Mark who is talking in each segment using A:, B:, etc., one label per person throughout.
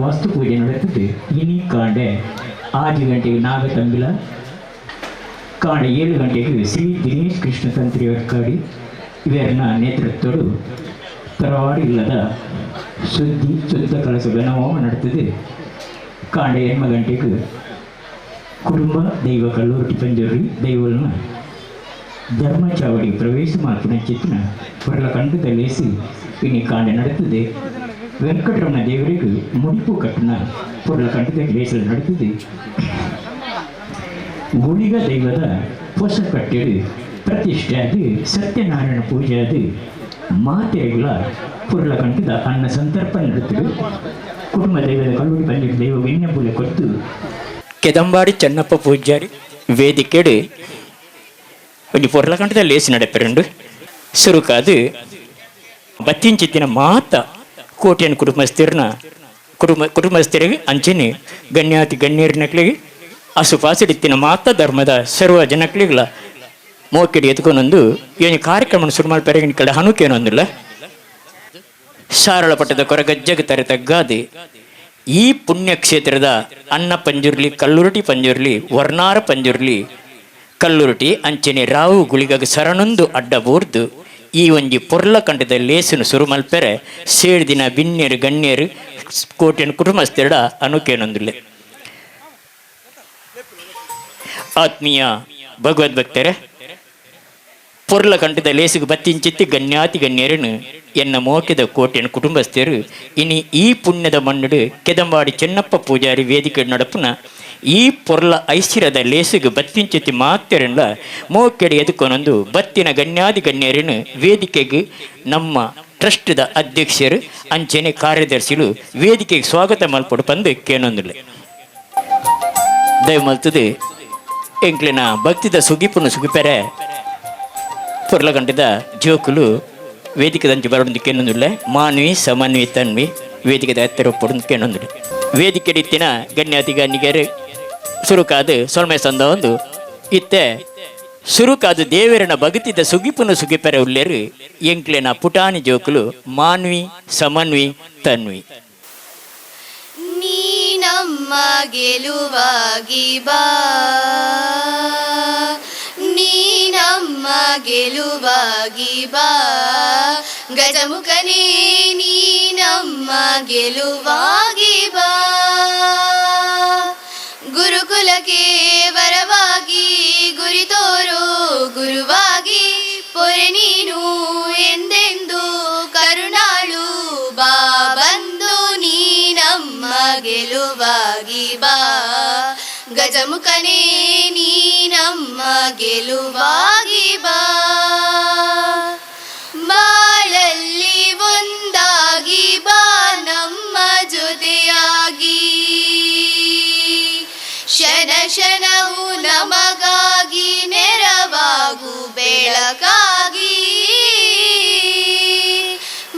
A: ವಾಸ್ತು ಪೂಜೆ ನಡೀತದೆ. ಇನಿ ಕಾಂಡೆ 6 ಗಂಟೆಗೆ ನಾಗತಂಬಿಲ, ಕಾಂಡೆ 7 ಗಂಟೆಗೆ ಶ್ರೀ ದಿನೇಶ್ ಕೃಷ್ಣ ತಂತ್ರಿ ವರ್ಕಾಡಿ ಇವರನ್ನ ನೇತೃತ್ವಡು ತರವಾಡು ಇಲ್ಲದ ಸುದ್ದಿ ಶುದ್ಧ ಕಲಸ ಗಣಹೋಮ ನಡೀತದೆ. ಕಾಂಡೆ 8 ಗಂಟೆಗೆ ಕುಟುಂಬ ದೈವ ಕಲ್ಲುರ್ಟಿ ಪಂಜುರ್ಲಿ ದೈವನ ಧರ್ಮಚಾವಡಿ ಪ್ರವೇಶ ಮಲ್ಪುನಂಚಿತ್ತಿನ ಪೊರ್ಲ ಕಂಡದ ಲೇಸು ಇನಿ ಕಾಂಡೆ ನಡೀತದೆ. ವೆಂಕಟರಮಣ ದೇವರಿಗೆ ಮುಡಿಪು ಕಟ್ಟುನ ಪೊರ್ಲ ಕಂಡದ ಲೇಸಲು ನಡೀತದೆ. ಗುಳಿಗ ದೈವದ ಹೊಸ ಕಟ್ಟೆಡು ಪ್ರತಿಷ್ಠೆ ಅದು ಸತ್ಯನಾರಾಯಣ ಪೂಜೆ ಅದು ಮಾತೆರೆಗುಲ ಪೊರ್ಲ ಕಂಠದ ಅನ್ನ ಸಂತರ್ಪಣೆ ನಡೀತದೆ. ಕುಟುಂಬ ದೈವದ ಕಲ್ಲುರ್ಟಿ ಪಂಜುರ್ಲಿ ದೈವ ವಿನ್ಯಪೂಲೆ ಕೊಟ್ಟು ಕೆದಂಬಾಡಿ ಚೆನ್ನಪ್ಪ ಪೂಜಾರಿ ವೇದಿಕೆಡು ಒಂಜಿ ಪೊರ್ಲಕಂಠದ ಲೇಸು ನಡಪೆರುಂಡು. ಸುರುಕಾದು ಬತ್ತಿಂಚಿತ್ತಿನ ಮಾತ ಕೋಟ್ಯನ್ ಕುಟುಂಬಸ್ಥಿರ್ನ ಕುಟುಂಬಸ್ಥರಿಗೆ, ಅಂಚನೆ ಗಣ್ಯಾತಿ ಗಣ್ಯರ್ನಕ್ಲಿಗೆ, ಆಸುಪಾಸುಡಿತ್ತಿನ ಮಾತ ಧರ್ಮದ ಸರ್ವ ಜನಕ್ಲಿಗ್ಲ ಮೋಕೆಡಿ ಎತ್ಕೊಂಡೊಂದು ಏನು ಕಾರ್ಯಕ್ರಮ ಶುರು ಮಲ್ಪೆರೆ ಕಡೆ ಹನುಕೇನೊಂದಿಲ್ಲ. ಸಾರಳ ಪಟ್ಟದ ಕೊರಗಜ್ಜಗ ತರೆ ತಗ್ಗಾದೆ ಈ ಪುಣ್ಯಕ್ಷೇತ್ರದ ಅನ್ನ ಪಂಜುರ್ಲಿ, ಕಲ್ಲುರುಟಿ ಪಂಜುರ್ಲಿ, ವರ್ಣಾರ ಪಂಜುರ್ಲಿ ಕಲ್ಲುರುಟಿ, ಅಂಚನೆ ರಾವು ಗುಳಿಗಗ ಸರಣೊಂದು ಅಡ್ಡ ಬೋರ್ದು ಈ ಒಂಜಿ ಪೊರ್ಲ ಕಂಡದ ಲೇಸುನು ಸುರು ಮಲ್ಪೆರೆ ಸೇಡ್ದಿನ ಬಿನ್ನೆರು ಗಣ್ಯರು ಕೋಟೆನ ಕುಟುಂಬಸ್ಥೆರಡ ಅನುಕೇನೊಂದಿಲ್ಲ. ಆತ್ಮೀಯ ಭಗವದ್ಭಕ್ತರೆ, ಪೊರ್ಲ ಕಂಠದ ಲೇಸುಗು ಬತ್ತಿಂಚಿತ್ತಿ ಗಣ್ಯಾತಿ ಗಣ್ಯರನು ಎನ್ನ ಮೋಕೆದ ಕೋಟೆನ ಕುಟುಂಬಸ್ಥರು, ಇನಿ ಈ ಪುಣ್ಯದ ಮಣ್ಣುಡು ಕೆದಂಬಾಡಿ ಚೆನ್ನಪ್ಪ ಪೂಜಾರಿ ವೇದಿಕೆ ನಡಪುನ ಈ ಪೊರ್ಲ ಐಸಿರದ ಲೇಸುಗು ಬತ್ತಿಂಚಿತ್ತಿ ಮಾತೆರನ್ಲ ಮೋಕೆಡೆ ಎದುಕೊನೊಂದು ಬತ್ತಿನ ಗಣ್ಯಾದಿ ಗಣ್ಯರನು ವೇದಿಕೆಗೆ ನಮ್ಮ ಟ್ರಸ್ಟ್ದ ಅಧ್ಯಕ್ಷರು ಅಂಚನೆ ಕಾರ್ಯದರ್ಶಿಗಳು ವೇದಿಕೆಗೆ ಸ್ವಾಗತ ಮಲ್ಪೊಡು ಪಂದು ಕೇನೊಂದಿಲ್ಲ. ದಯಮಲ್ತದೆ ಎಂಕ್ಲಿನ ಭಕ್ತಿದ ಸುಗಿಪುನು ಸುಗಿಪೆರೆ ಪೊರ್ಲಗಂಟದ ಜೋಕುಲು ವೇದಿಕೆದಂಚು ಬರೊಂದು ಕೇನೊಂದುಳ್ಳೆ. ಮಾನ್ವಿ, ಸಮನ್ವಿ, ತನ್ವಿ ವೇದಿಕೆದ ಎತ್ತರ ಒಪ್ಪೊಡೊಂದು ಕೇನೊಂದುಲ್ಲೆ. ವೇದಿಕೆ ಇತ್ತಿನ ಗಣ್ಯಾತಿ ಗಣ್ಯರು, ಸುರುಕಾದು ಸೊಲ್ಮೆ ಸಂದ ಒಂದು ಇತ್ತೆ ಸುರುಕಾದು ದೇವರನ ಭಗತಿದ ಸುಗಿಪುನು ಸುಗಿಪೆರೆ ಉಲ್ಲೆರು ಎಂಕ್ಲೆನ ಪುಟಾಣಿ ಜೋಕುಲು ಮಾನ್ವಿ, ಸಮನ್ವಿ, ತನ್ವಿ.
B: ನೀ ನಮ್ಮ ಗೆಲುವಾಗಿ ಬಾ, ನೀ ನಮ್ಮ ಗೆಲುವಾಗಿ ಬಾ, ಗಜಮುಖನೇ ನೀ ನಮ್ಮ ಗೆಲುವಾಗಿ ಬಾ. ಗುರುಕುಲಕ್ಕೆ ವರವಾಗಿ ಗುರಿ ತೋರು ಗುರುವಾಗಿ ಪೊರೆ ನೀನು ಎಂದೆಂದು ಕರುಣಾಳು ಬಾ ಬಂದು ನೀ ನಮ್ಮ ಗೆಲುವಾಗಿ ಬಾ, ಗಜಮುಖನೇ ನೀ ನಮ್ಮ ಗೆಲುವಾಗಿ ಬಾ. ಬಾಳಲ್ಲಿ ಒಂದಾಗಿ ಬಾ ನಮ್ಮ ಜೊತೆಯಾಗಿ, ಕ್ಷಣ ಕ್ಷಣವು ನಮಗಾಗಿ ನೆರವಾಗು ಬೆಳಕಾಗಿ.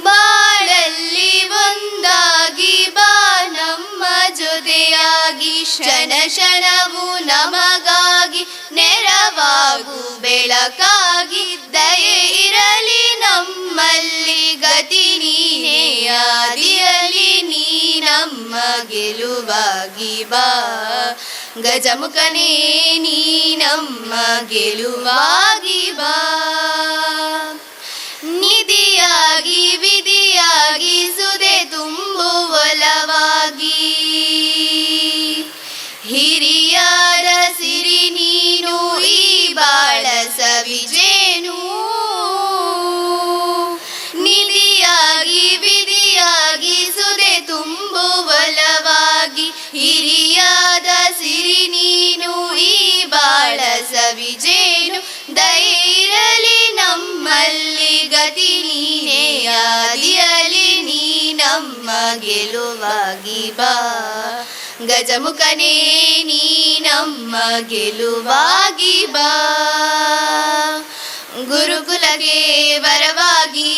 B: ಬಾಳಲ್ಲಿ ಒಂದಾಗಿ ಬಾ ನಮ್ಮ ಜೊತೆಯಾಗಿ, ಕ್ಷಣ ಕ್ಷಣವು ನಮಗಾಗಿ ನೆರವಾಗು ಬೆಳಕಾಗಿ. ದಯೆ ಇರಲಿ ನಮ್ಮಲ್ಲಿ, ಗತಿ ನೀನೇ ಆದಿಯಲಿ, ನೀ ನಮ್ಮ ಗೆಲುವಾಗಿ ಬಾ, ಗಜಮುಖನೇ ನೀ ನಮ್ಮ ಗೆಲುವಾಗಿ ಬಾ. ನಿಧಿಯಾಗಿ ವಿಧಿಯಾಗಿ ಸುದೆ ತುಂಬುವೊಲವಾಗಿ, ಹಿರಿಯರ ಸಿರಿ ನೀನು ಈ ಬಾಳ ಸವಿಜೇನು. ನಿಧಿಯಾಗಿ ವಿಧಿಯಾಗಿ ಸುದೆ ತುಂಬುವೊಲವಾಗಿ, ಹಿರಿಯಾದ ಸಿರಿ ನೀನು ಈ ಬಾಳ ಸವಿಜೇನು. ದಯೆ ನಮ್ಮಲ್ಲಿ, ಗತಿ ನೀನೇ ಆದಿಯಲಿ, ನೀ ನಮ್ಮ ಗೆಲುವಾಗಿ ಬಾ, ಗಜಮುಖನೇ ನೀ ನಮ್ಮ ಗೆಲುವಾಗಿ ಬಾ. ಗುರುಕುಲಗೆ ವರವಾಗಿ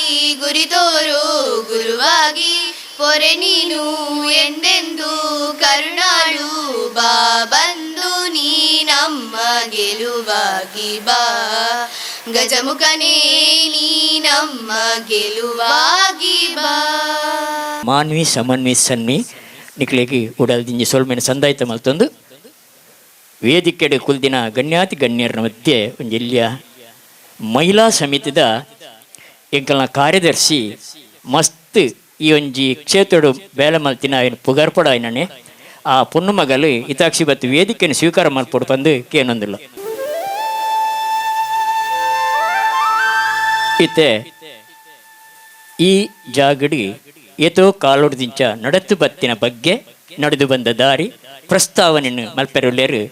B: ಗುರಿ ತೋರು ಗುರುವಾಗಿ ಪೊರೆ ನೀನು ಎಂದೆಂದು ಕರುಣಾಳು ಬಾ ಬಂದು ನೀ ನಮ್ಮ ಗೆಲುವಾಗಿ ಬಾ, ಗಜಮುಖನೇ ನೀ ನಮ್ಮ ಗೆಲುವಾಗಿ ಬಾ.
A: ಮಾನ್ವಿ, ಸಮನ್ವಿ, ಸನ್ವಿ. ನಿಕ್ಲೆಗ್ ಉಡಲ್ ದಿಂಜಿ ಸೊಲ್ಮೆನ್ ಸಂದಾಯ್ತ ಮಲ್ತೊಂದು ವೇದಿಕೆಡ್ ಕುಲ್ದಿನ ಗಣ್ಯಾತಿ ಗಣ್ಯರನ ಮಧ್ಯೆ ಒಂಜಿ ಎಲ್ಯ ಮಹಿಳಾ ಸಮಿತಿದ ಎಂಕಲ್ನ ಕಾರ್ಯದರ್ಶಿ ಮಸ್ತ್ ಈ ಒಂಜಿ ಕ್ಷೇತ್ರಡು ಬೇಲೆ ಮಲ್ತಿನ ಐನ್ ಪುಗರ್ಪಡ ಐನನೆ ಆ ಪೊಣ್ಣು ಮಗಲು ಇತಾಕ್ಷಿ ಬತ್ತು ವೇದಿಕೆಯನ್ನು ಸ್ವೀಕಾರ ಮಲ್ಪೊಡು ಪಂದು ಕೇನೊಂದಿಲ್ಲ. ಇತ್ತೆ ಈ ಜಾಗಡಿ ಏತೋ ಕಾಲೊಡ್ದಿಂಚ ನಡತು ಬತ್ತಿನ ಬಗ್ಗೆ ನಡೆದು ಬಂದ ದಾರಿ ಪ್ರಸ್ತಾವನೆಯನ್ನು ಮಲ್ಪೆರುಲ್ಲೇರು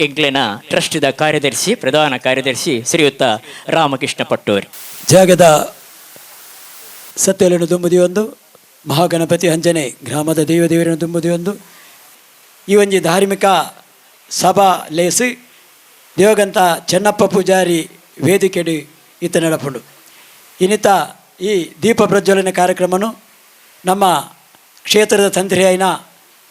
A: ಎಂಕ್ಲೆನ ಟ್ರಸ್ಟ್ದ ಕಾರ್ಯದರ್ಶಿ ಪ್ರಧಾನ ಕಾರ್ಯದರ್ಶಿ ಶ್ರೀಯುತ ರಾಮಕೃಷ್ಣ ಪಟ್ಟೋರಿ.
C: ಜಾಗದ ಸತ್ಯಗಳನ್ನು ತುಂಬುದಿಯೊಂದು ಮಹಾಗಣಪತಿ ಅಂಜನೆ ಗ್ರಾಮದ ದೇವದೇವರನ್ನು ತುಂಬುದಿಯೊಂದು ಈ ಒಂಜಿ ಧಾರ್ಮಿಕ ಸಭಾ ಲೇಸು ದೇವಗಂತ ಚೆನ್ನಪ್ಪ ಪೂಜಾರಿ ವೇದಿಕೆಡು ಇತ್ತ ನಡಪುಂಡು. ಇನ್ನಿತ ಈ ದೀಪ ಪ್ರಜ್ವಲನೆ ಕಾರ್ಯಕ್ರಮನು ನಮ್ಮ ಕ್ಷೇತ್ರದ ತಂತ್ರಿಯಾಯಿನ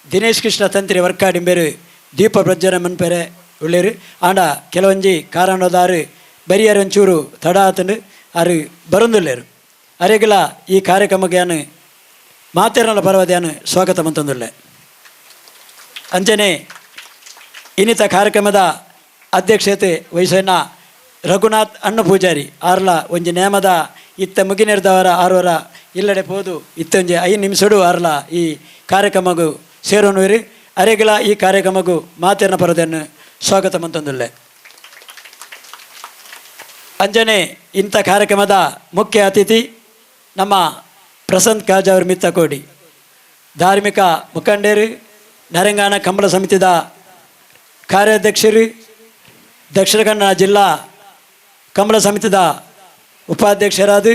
C: ದಿನೇಶ್ ಕೃಷ್ಣ ತಂತ್ರಿ ವರ್ಕಾಡಿಂಬೇರು ದೀಪ ಪ್ರಜ್ವಲನೆ ಮನ್ಪೆರೆ ಉಳ್ಳೇರು. ಆಂಡ ಕೆಲವೊಂಜಿ ಕಾರಣದಾರು ಬರಿಯರ್ ಒಂಚೂರು ತಡ ಆತಂಡು ಆರು ಬರೊಂದುಲ್ಲೇರು. ಅರೆಗಲ ಈ ಕಾರ್ಯಕ್ರಮಕ್ಕೆ ಮಾತೆರ್ನಲ ಪರವದ್ಯಾನು ಸ್ವಾಗತ ಮಂತಂದುಲ್ಲೆ. ಅಂಚನೆ ಇನ್ನಿತ ಕಾರ್ಯಕ್ರಮದ ಅಧ್ಯಕ್ಷತೆ ವಹಿಸನ್ನ ರಘುನಾಥ್ ಅಣ್ಣ ಪೂಜಾರಿ ಆರ್ಲ ಒಂಜಿ ನೇಮದ ಇತ್ತ ಮುಗಿನೆರ್ದವರ ಆರ್ವರ ಇಲ್ಲಡೆ ಪೋದು ಇತ್ತೊಂಜಿ 5 ನಿಮಿಷಡು ಆರ್ಲ ಈ ಕಾರ್ಯಕ್ರಮಗೂ ಸೇರೋನುವಿರಿ. ಅರೆಗಲ ಈ ಕಾರ್ಯಕ್ರಮಗೂ ಮಾತೆರ್ನ ಪರದನ್ನು ಸ್ವಾಗತ ಮಂತಂದುಲ್ಲೆ. ಅಂಜನೆ ಇಂಥ ಕಾರ್ಯಕ್ರಮದ ಮುಖ್ಯ ಅತಿಥಿ ನಮ್ಮ ಪ್ರಸಂತ್ ಕಾಜಾವರ್ ಮಿತ್ತಕೋಡಿ ಧಾರ್ಮಿಕ ಮುಖಂಡರು, ನರಂಗಾನ ಕಂಬಳ ಸಮಿತಿದ ಕಾರ್ಯಾಧ್ಯಕ್ಷರು, ದಕ್ಷಿಣ ಕನ್ನಡ ಜಿಲ್ಲಾ ಕಂಬಳ ಸಮಿತಿದ ಉಪಾಧ್ಯಕ್ಷರಾದ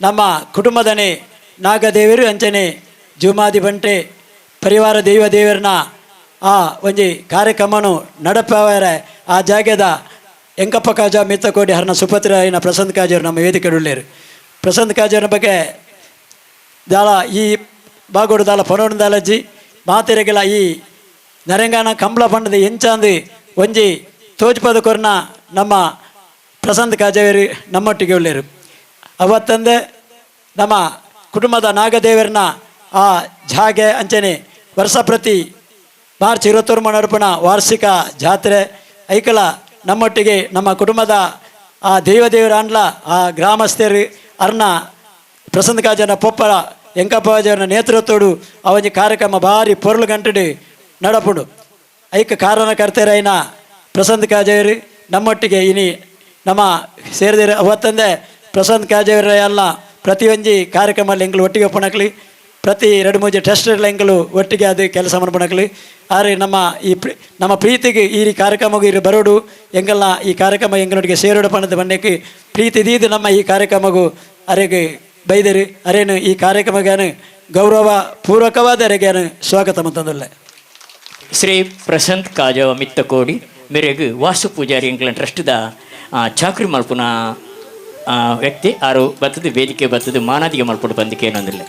C: ನಮ್ಮ ಕುಟುಂಬದನೆ ನಾಗದೇವರು ಅಂಚನೆ ಜುಮಾದಿ ಬಂಟೆ ಪರಿವಾರ ದೈವ ದೇವರನ್ನ ಆ ಒಂಜಿ ಕಾರ್ಯಕ್ರಮನು ನಡಪವರ ಆ ಜಾಗದ ಎಂಕಪ್ಪ ಕಾಜ ಮಿತ್ತಕೋಡಿ ಹರನ ಸುಪತ್ರ అయిన ಪ್ರಸಂತ್ ಕಾಜವರು ನಮ್ಮ ವೇದಿಕೆ ಉಳ್ಳೇರು. ಪ್ರಸಂತ್ ಕಾಜವರ ಬಗ್ಗೆ ದಾಳ ಈ ಬಾಗೋಡು ದಾಳ ಪನೋಡು ದಾಲಜ್ಜಿ ಮಾತೆರೆಗೆಲ ಈ ನರಂಗಾನ ಕಂಬಳ ಪಂಡದ ಎಂಚಾಂದು ಒಂಜಿ ತೋಜ್ಪದ ಕೊರ್ನ ನಮ್ಮ ಪ್ರಸಂತ್ ಕಾಜವೇರು ನಮ್ಮೊಟ್ಟಿಗೆ ಉಳ್ಳೇರು. ಅವತ್ತಂದೆ ನಮ್ಮ ಕುಟುಂಬದ ನಾಗದೇವರನ್ನ ಆ ಜಾಗೆ ಅಂಚನೆ ವರ್ಷ ಪ್ರತಿ ಮಾರ್ಚ್ 21 ನಡುಪಣ ವಾರ್ಷಿಕ ಜಾತ್ರೆ ಐಕಲ ನಮ್ಮೊಟ್ಟಿಗೆ ನಮ್ಮ ಕುಟುಂಬದ ಆ ದೈವದೇವರ ಅಂಡ್ಲ ಆ ಗ್ರಾಮಸ್ಥರು ಅರ್ನ ಪ್ರಸಂತ್ ಕಾಜನ ಪೊಪ್ಪರ ಎಂಕಪ್ಪಾಜನ ನೇತೃತ್ವಡು ಆ ಒಂಜಿ ಕಾರ್ಯಕ್ರಮ ಭಾರಿ ಪೊರ್ಲು ಗಂಟೆಡು ನಡಪುಂಡು. ಐಕ ಕಾರಣಕರ್ತರಾಯಿನ ಪ್ರಸಂತ್ ಕಾಜೇರು ನಮ್ಮೊಟ್ಟಿಗೆ ಇನಿ ನಮ್ಮ ಸೇರಿದಿರ. ಅವತ್ತಂದೆ ಪ್ರಸಂತ್ ಕಾಜೇರ ಎಲ್ಲ ಪ್ರತಿಯೊಂಜಿ ಕಾರ್ಯಕ್ರಮ ಎಂಕುಲು ಒಟ್ಟಿಗೆ ಒಪ್ಪಣಕ್ಲಿ ಪ್ರತಿ ಎರಡು ಮೂಜಿ ಟೆಸ್ಟ್ ಎಂಕುಲು ಒಟ್ಟಿಗೆ ಅದು ಕೆಲಸ ಮನ್ಪಣಕ್ಲಿ. ಆದರೆ ನಮ್ಮ ಈ ನಮ್ಮ ಪ್ರೀತಿಗೆ ಈ ಕಾರ್ಯಕ್ರಮಕ್ಕೆ ಇರು ಬರೋಡು ಎಂಗಲ್ನ ಈ ಕಾರ್ಯಕ್ರಮ ಎಂಗಳೊಟ್ಟಿಗೆ ಸೇರೋಡು ಪಣದ ಬಂಡೆಗೆ ಪ್ರೀತಿ ದೀದು ನಮ್ಮ ಈ ಕಾರ್ಯಕ್ರಮಗೂ ಅರೆಗೆ ಬೈದರು. ಅರೇನು ಈ ಕಾರ್ಯಕ್ರಮಕ್ಕೆ ಗೌರವ ಪೂರ್ವಕವಾದ ಅರೆಗೆ ಸ್ವಾಗತ ಮಂತಂದುಲ್ಲೆ.
A: ಶ್ರೀ ಪ್ರಸಂತ್ ಕಾಜವ ಮಿತ್ತಕೋಡಿ ಮೇರೆಗ್ ವಾಸು ಪೂಜಾರಿ ಎಂಕ್ಲೆನ ಟ್ರಸ್ಟ್ದ ಚಾಕ್ರಿ ಮಲ್ಪುನ ವ್ಯಕ್ತಿ ಆರು ಬತ್ತದ ವೇದಿಕೆ ಬತ್ತದ ಮಾನಾದಿಗೆ ಮಲ್ಪುಡು ಬಂದಿಕೆ ಏನೊಂದಿಲ್ಲ.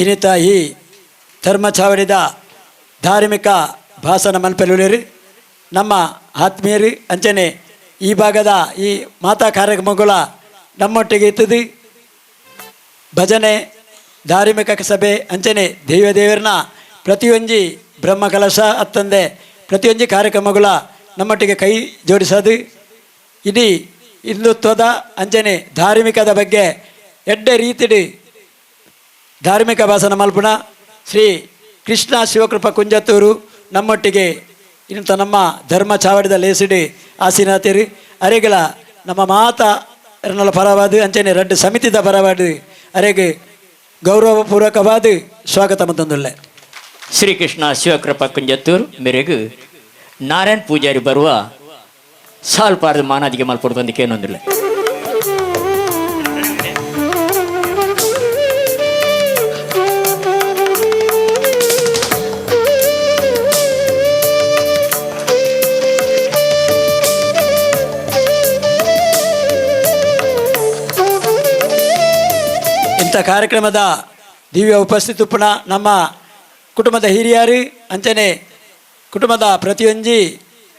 C: ಇನ್ನಿತ ಈ ಧರ್ಮ ಚಾವಡಿದ ಧಾರ್ಮಿಕ ಭಾಷಣ ಮಲ್ಪೆಲುಲೇರು ನಮ್ಮ ಆತ್ಮೀಯರು ಅಂಚನೆ ಈ ಭಾಗದ ಈ ಮಾತಾ ಕಾರ್ಯಕ್ರಮಗಳ ನಮ್ಮೊಟ್ಟಿಗೆ ಇತ್ತದು ಭಜನೆ ಧಾರ್ಮಿಕ ಸಭೆ ಅಂಚನೆ ದೈವ ದೇವರನ್ನ ಪ್ರತಿಯೊಂಜಿ ಬ್ರಹ್ಮ ಕಲಶ ಅತ್ತಂದೆ ಪ್ರತಿಯೊಂಜಿ ಕಾರ್ಯಕ್ರಮಗಳ ನಮ್ಮೊಟ್ಟಿಗೆ ಕೈ ಜೋಡಿಸೋದು ಇಡೀ ಹಿಂದುತ್ವದ ಅಂಚನೆ ಧಾರ್ಮಿಕದ ಬಗ್ಗೆ ಎಡ್ಡೆ ರೀತಿಡಿ ಧಾರ್ಮಿಕ ಭಾಷಣ ಮಲ್ಪುಣ ಶ್ರೀ ಕೃಷ್ಣ ಶಿವಕೃಪ ಕುಂಜತ್ತೂರು ನಮ್ಮೊಟ್ಟಿಗೆ ಇಂಥ ನಮ್ಮ ಧರ್ಮ ಚಾವಡಿದ ಲೇಸಿಡಿ ಆಸೀನಾತಿರಿ. ಅರೆಗಳ ನಮ್ಮ ಮಾತ ಎರ್ನಲ ಪರವಾದ ಅಂಚನೆ ರಡ್ಡು ಸಮಿತಿದ ಪರವಾದ ಅರೆಗೆ ಗೌರವಪೂರ್ವಕವಾದ ಸ್ವಾಗತ ಮಂತಂದುಲ್ಲೆ.
A: ಶ್ರೀಕೃಷ್ಣ ಶಿವಕೃಪ ಕುಂಜತ್ತೂರು ಮೇರೆಗ್ ನಾರಾಯಣ್ ಪೂಜಾರಿ ಬರುವ ಸಾಲ್ಪಾರದ ಮಾನಾದಿಗೆ ಮಲ್ಪೊಡು ಬಂದಿಕೆ ಏನೊಂದಿಲ್ಲ.
C: ಇಂಥ ಕಾರ್ಯಕ್ರಮದ ದಿವ್ಯ ಉಪಸ್ಥಿತುಪ್ಪುನ ನಮ್ಮ ಕುಟುಂಬದ ಹಿರಿಯರು ಅಂಚನೆ ಕುಟುಂಬದ ಪ್ರತಿಯೊಂಜಿ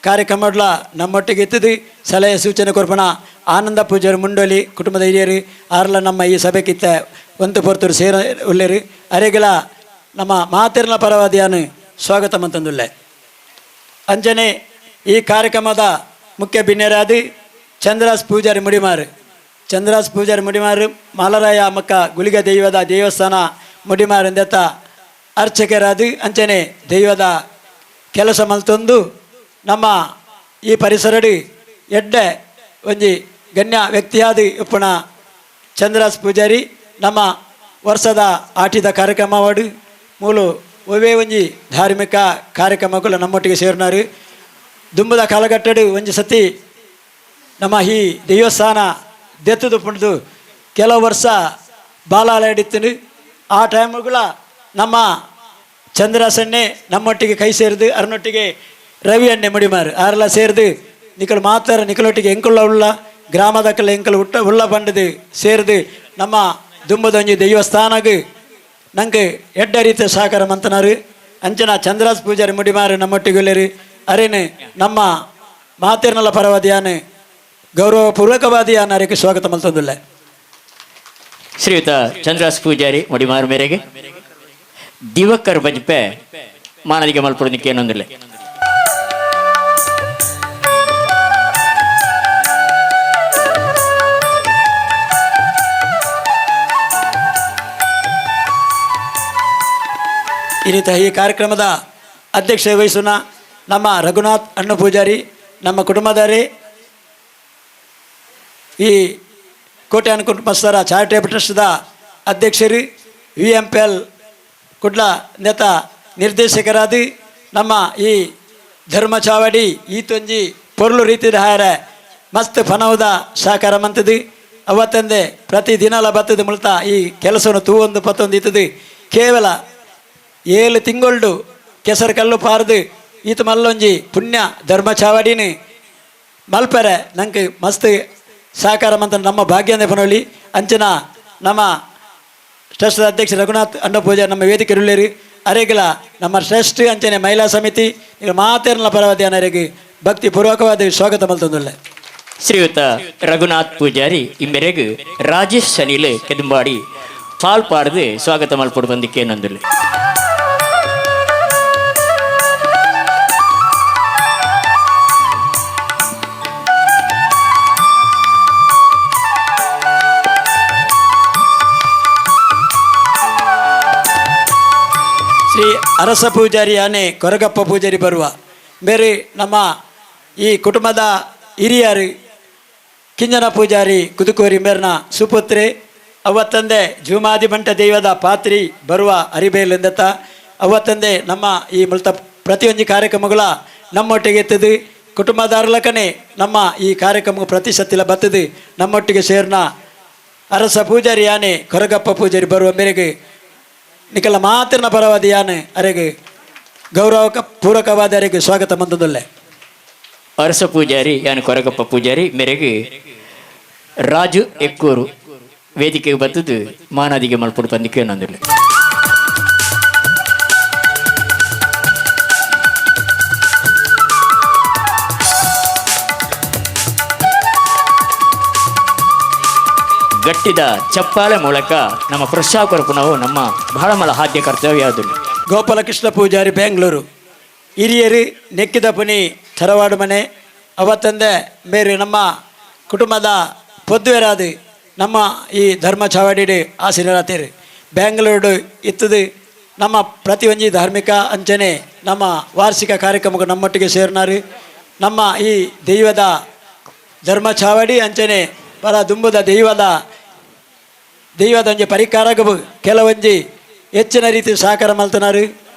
C: ಕಾರ್ಯಕ್ರಮಡ್ಲ ನಮ್ಮೊಟ್ಟಿಗೆ ಇತ್ತದು ಸಲಹೆ ಸೂಚನೆ ಕೊರ್ಪಣ ಆನಂದ ಪೂಜಾರಿ ಮುಂಡೋಲಿ ಕುಟುಂಬದ ಹಿರಿಯರು ಆರ್ಲ ನಮ್ಮ ಈ ಸಭೆಗಿತ್ತ ಒಂದು ಪೊರ್ತರು ಸೇರ ಉಲ್ಲೇರು ಅರೆಗಳ ನಮ್ಮ ಮಾತಿರ್ನ ಪರವಾದಿಯಾನು ಸ್ವಾಗತ ಮಂತಂದುಲ್ಲೆ. ಅಂಚನೆ ಈ ಕಾರ್ಯಕ್ರಮದ ಮುಖ್ಯ ಬಿನ್ನೆರಾದ ಚಂದ್ರಾಸ್ ಪೂಜಾರಿ ಮುಡಿಮಾರು, ಚಂದ್ರಾಸ್ ಪೂಜಾರಿ ಮುಡಿಮಾರು ಮಾಲರಾಯ ಮಕ್ಕ ಗುಳಿಗ ದೈವದ ದೇವಸ್ಥಾನ ಮುಡಿಮಾರು ಎಂದೆತ್ತ ಅರ್ಚಕರಾದ ಅಂಚನೆ ದೈವದ ಕೆಲಸ ಮಲ್ತೊಂದು ನಮ್ಮ ಈ ಪರಿಸರಡು ಎಡ್ಡೆ ಒಂಜಿ ಗಣ್ಯ ವ್ಯಕ್ತಿಯಾದ ಉಪ್ಪುನ ಚಂದ್ರಾಸ್ ಪೂಜಾರಿ ನಮ್ಮ ವರ್ಷದ ಆಟಿದ ಕಾರ್ಯಕ್ರಮವಾಡು ಮೂಲು ಒವೇ ಒಂಜಿ ಧಾರ್ಮಿಕ ಕಾರ್ಯಕ್ರಮಗಳು ನಮ್ಮೊಟ್ಟಿಗೆ ಸೇರಿನಾರು. ದುಂಬದ ಕಾಲಘಟ್ಟಡು ಒಂಜಿ ಸತಿ ನಮ್ಮ ಈ ದೇವಸ್ಥಾನ ದೆತ್ತದು ಪುಂಡ್ದು ಕೆಲವು ವರ್ಷ ಬಾಲಾಲಡಿತ್ತು. ಆ ಟೈಮ್ಗಳ ನಮ್ಮ ಚಂದ್ರಾಸನ್ನೇ ನಮ್ಮೊಟ್ಟಿಗೆ ಕೈ ಸೇರಿದು ಅರನೊಟ್ಟಿಗೆ ರವಿ ಅಣ್ಣೆ ಮುಡಿಮಾರು ಆರೆಲ್ಲ ಸೇರಿದು ನಿಕಲು ಮಾತ್ರ ನಿಕಲೊಟ್ಟಿಗೆ ಎಂಕುಳ್ಳ ಉಳ್ಳ ಗ್ರಾಮದಕ್ಕಲ್ಲ ಎಂಕಲು ಉಟ್ಟ ಉಳ್ಳ ಬಂಡದು ಸೇರಿದು ನಮ್ಮ ದುಂಬದೊಂಜಿ ದೇವಸ್ಥಾನಗ್ ನಂಗೆ ಎಡ್ಡ ರೀತಿಯ ಸಹಕಾರ ಮಂತನಾರು. ಅಂಚನ ಚಂದ್ರಾಸ್ ಪೂಜಾರಿ ಮುಡಿಮಾರು ನಮ್ಮೊಟ್ಟಿಗೆ ಉಲ್ಲೇರು. ಅರೇನು ನಮ್ಮ ಮಾತಿರ್ನಲ್ಲ ಪರವಾದಿಯಾನು ಗೌರವಪೂರ್ವಕವಾದಿಯಾನ ಅರೆಗೆ ಸ್ವಾಗತ ಮಲ್ತೊಂದುಲ್ಲೆ.
A: ಶ್ರೀಯುತ ಚಂದ್ರಾಸ್ ಪೂಜಾರಿ ಮುಡಿಮಾರು ಮೇರೆಗೆ ದಿವಕರ್ ಬಜ್ಪೆ ಮಾನದಿಗೆ ಮಲ್ಪುರದಿಕ್ಕೆ ಏನೊಂದಿಲ್ಲ.
C: ಈ ರೀತಿ ಈ ಕಾರ್ಯಕ್ರಮದ ಅಧ್ಯಕ್ಷ ವಹಿಸುವ ನಮ್ಮ ರಘುನಾಥ್ ಅಣ್ಣ ಪೂಜಾರಿ ನಮ್ಮ ಕುಟುಂಬದವರೇ ಈ ಕೋಟ್ಯಾನ್ ಕುಟುಂಬಸ್ಥರ ಚಾರಿಟೇಬಲ್ ಟ್ರಸ್ಟ್ದ ಅಧ್ಯಕ್ಷರು ವಿ.ಎಂ.ಪಿ.ಎಲ್ ಕುಡ್ಲ ನೇತ ನಿರ್ದೇಶಕರಾದ ನಮ್ಮ ಈ ಧರ್ಮ ಚಾವಡಿ ಈತೊಂಜಿ ಪೊರ್ಲು ರೀತಿದ ಹಾರ ಮಸ್ತ್ ಫನವದ ಸಹಕಾರ ಮಂತದು ಅವತ್ತಂದೆ ಪ್ರತಿ ದಿನಲ ಬತ್ತದ ಮುಳ್ತ ಈ ಕೆಲಸವನ್ನು ತೂವೊಂದು ಪತ್ತೊಂದು ಇತ್ತದು. ಕೇವಲ 7 ತಿಂಗೊಳ್ಡು ಕೆಸರು ಕಲ್ಲು ಪಾರ್ದು ಈತ ಮಲ್ಲೊಂಜಿ ಪುಣ್ಯ ಧರ್ಮ ಚಾವಡಿನಿ ಮಲ್ಪೆರೆ ನಂಗೆ ಮಸ್ತ್ ಸಹಕಾರ ಮಂತ ನಮ್ಮ ಭಾಗ್ಯಂದೆ ಪನೋಳಿ. ಅಂಚನ ನಮ್ಮ ಟ್ರಸ್ಟ್ ಅಧ್ಯಕ್ಷ ರಘುನಾಥ್ ಅಣ್ಣ ಪೂಜಾರಿ ನಮ್ಮ ವೇದಿಕೆ ಉಳ್ಳೇರಿ ಅರೆಗಿಲ ನಮ್ಮ ಟ್ರಸ್ಟ್ ಅಂಚನೆ ಮಹಿಳಾ ಸಮಿತಿ ಈಗ ಮಾತೇರ್ನ ಪರವಾದಿ ಅನರಿಗೆ ಭಕ್ತಿ ಪೂರ್ವಕವಾದ ಸ್ವಾಗತ ಮಲ್ತೊಂದುಲ್ಲೆ.
A: ಶ್ರೀಯುತ ರಘುನಾಥ್ ಪೂಜಾರಿ ಇಮ್ಮೆರೆಗ್ ರಾಜೇಶ್ ಸನಿಲ್ ಕೆದಂಬಾಡಿ ಪಾಲ್ ಪಾಡ್ದು ಸ್ವಾಗತ ಮಲ್ಪೊಡು ಬಂದಿಕ್ಕೆ ನಂದುಲ್ಲೆ.
C: ಶ್ರೀ ಅರಸ ಪೂಜಾರಿ ಆನೆ ಕೊರಗಪ್ಪ ಪೂಜಾರಿ ಬರುವ ಬೇರೆ ನಮ್ಮ ಈ ಕುಟುಂಬದ ಹಿರಿಯರು ಕಿಂಜನ ಪೂಜಾರಿ ಕುದುಕೋರಿ ಮೇರ್ನ ಸುಪುತ್ರಿ ಅವತ್ತಂದೆ ಜುಮಾದಿ ಬಂಟ ದೈವದ ಪಾತ್ರಿ ಬರುವ ಅರಿಬೇಲೆಂದತ್ತ ಅವತ್ತಂದೆ ನಮ್ಮ ಈ ಮುಲ್ತ ಪ್ರತಿಯೊಂದು ಕಾರ್ಯಕ್ರಮಗಳ ನಮ್ಮೊಟ್ಟಿಗೆ ಎತ್ತದು ಕುಟುಂಬದಾರಲಕನೆ ನಮ್ಮ ಈ ಕಾರ್ಯಕ್ರಮ ಪ್ರತಿ ಸತ್ತಿಲ ಬತ್ತದು ನಮ್ಮೊಟ್ಟಿಗೆ ಸೇರ್ನ ಅರಸ ಪೂಜಾರಿ ಯಾನೆ ಕೊರಗಪ್ಪ ಪೂಜಾರಿ ಬರುವ ಮೇರೆಗೆ ನಿಕಲ ಮಾತಿನ ಪರವಾದಿ ಯಾನೆ ಅರೆಗೆ ಗೌರವ ಪೂರಕವಾದ ಅರೆಗೆ ಸ್ವಾಗತ ಮಂದದಲ್ಲೇ.
A: ಅರಸ ಪೂಜಾರಿ ಯಾನು ಕೊರಗಪ್ಪ ಪೂಜಾರಿ ಮೇರೆಗೆ ರಾಜು ಎಕ್ಕೂರು ವೇದಿಕೆಗೆ ಬತ್ತದು ಮಾನಾದಿಗೆ ಮಲ್ಪೊಡು ಬಂದಿಕ್ಕೆ ನಂದುಲ್ಲೆ. ಗಟ್ಟಿದ ಚಪ್ಪಾಳೆ ಮೂಲಕ ನಮ್ಮ ಪ್ರೋತ್ಸಾಹ ಕೊರಪುನವು ನಮ್ಮ ಬಹಳ ಮಲ ಆದ್ಯ ಕರ್ತವ್ಯ ಅದು.
C: ಗೋಪಾಲಕೃಷ್ಣ ಪೂಜಾರಿ ಬೆಂಗಳೂರು ಹಿರಿಯರು ನೆಕ್ಕಿದ ಪುನಿ ತರವಾಡು ಮನೆ ಅವತ್ತಂದೆ ಬೇರೆ ನಮ್ಮ ಕುಟುಂಬದ ಪೊದ್ದುವೆರಾದು ನಮ್ಮ ಈ ಧರ್ಮ ಚಾವಡಿ ಆಸೀನರಾತೇರು ಬೆಂಗಳೂರು ಇತ್ತದು ನಮ್ಮ ಪ್ರತಿಯೊಂಜಿ ಧಾರ್ಮಿಕ ಅಂಚನೆ ನಮ್ಮ ವಾರ್ಷಿಕ ಕಾರ್ಯಕ್ರಮಕ್ಕೆ ನಮ್ಮೊಟ್ಟಿಗೆ ಸೇರಿನಾರು. ನಮ್ಮ ಈ ದೈವದ ಧರ್ಮ ಚಾವಡಿ ಅಂಚನೆ ಪರ ದುಂಬುದ ದೈವದ ದೈವದ ಒಂಜಿ ಪರಿಕಾರಗು ಕೆಲವೊಂಜಿ ಹೆಚ್ಚಿನ ರೀತಿ ಸಹಕಾರ ಮಲ್ತನಾರು.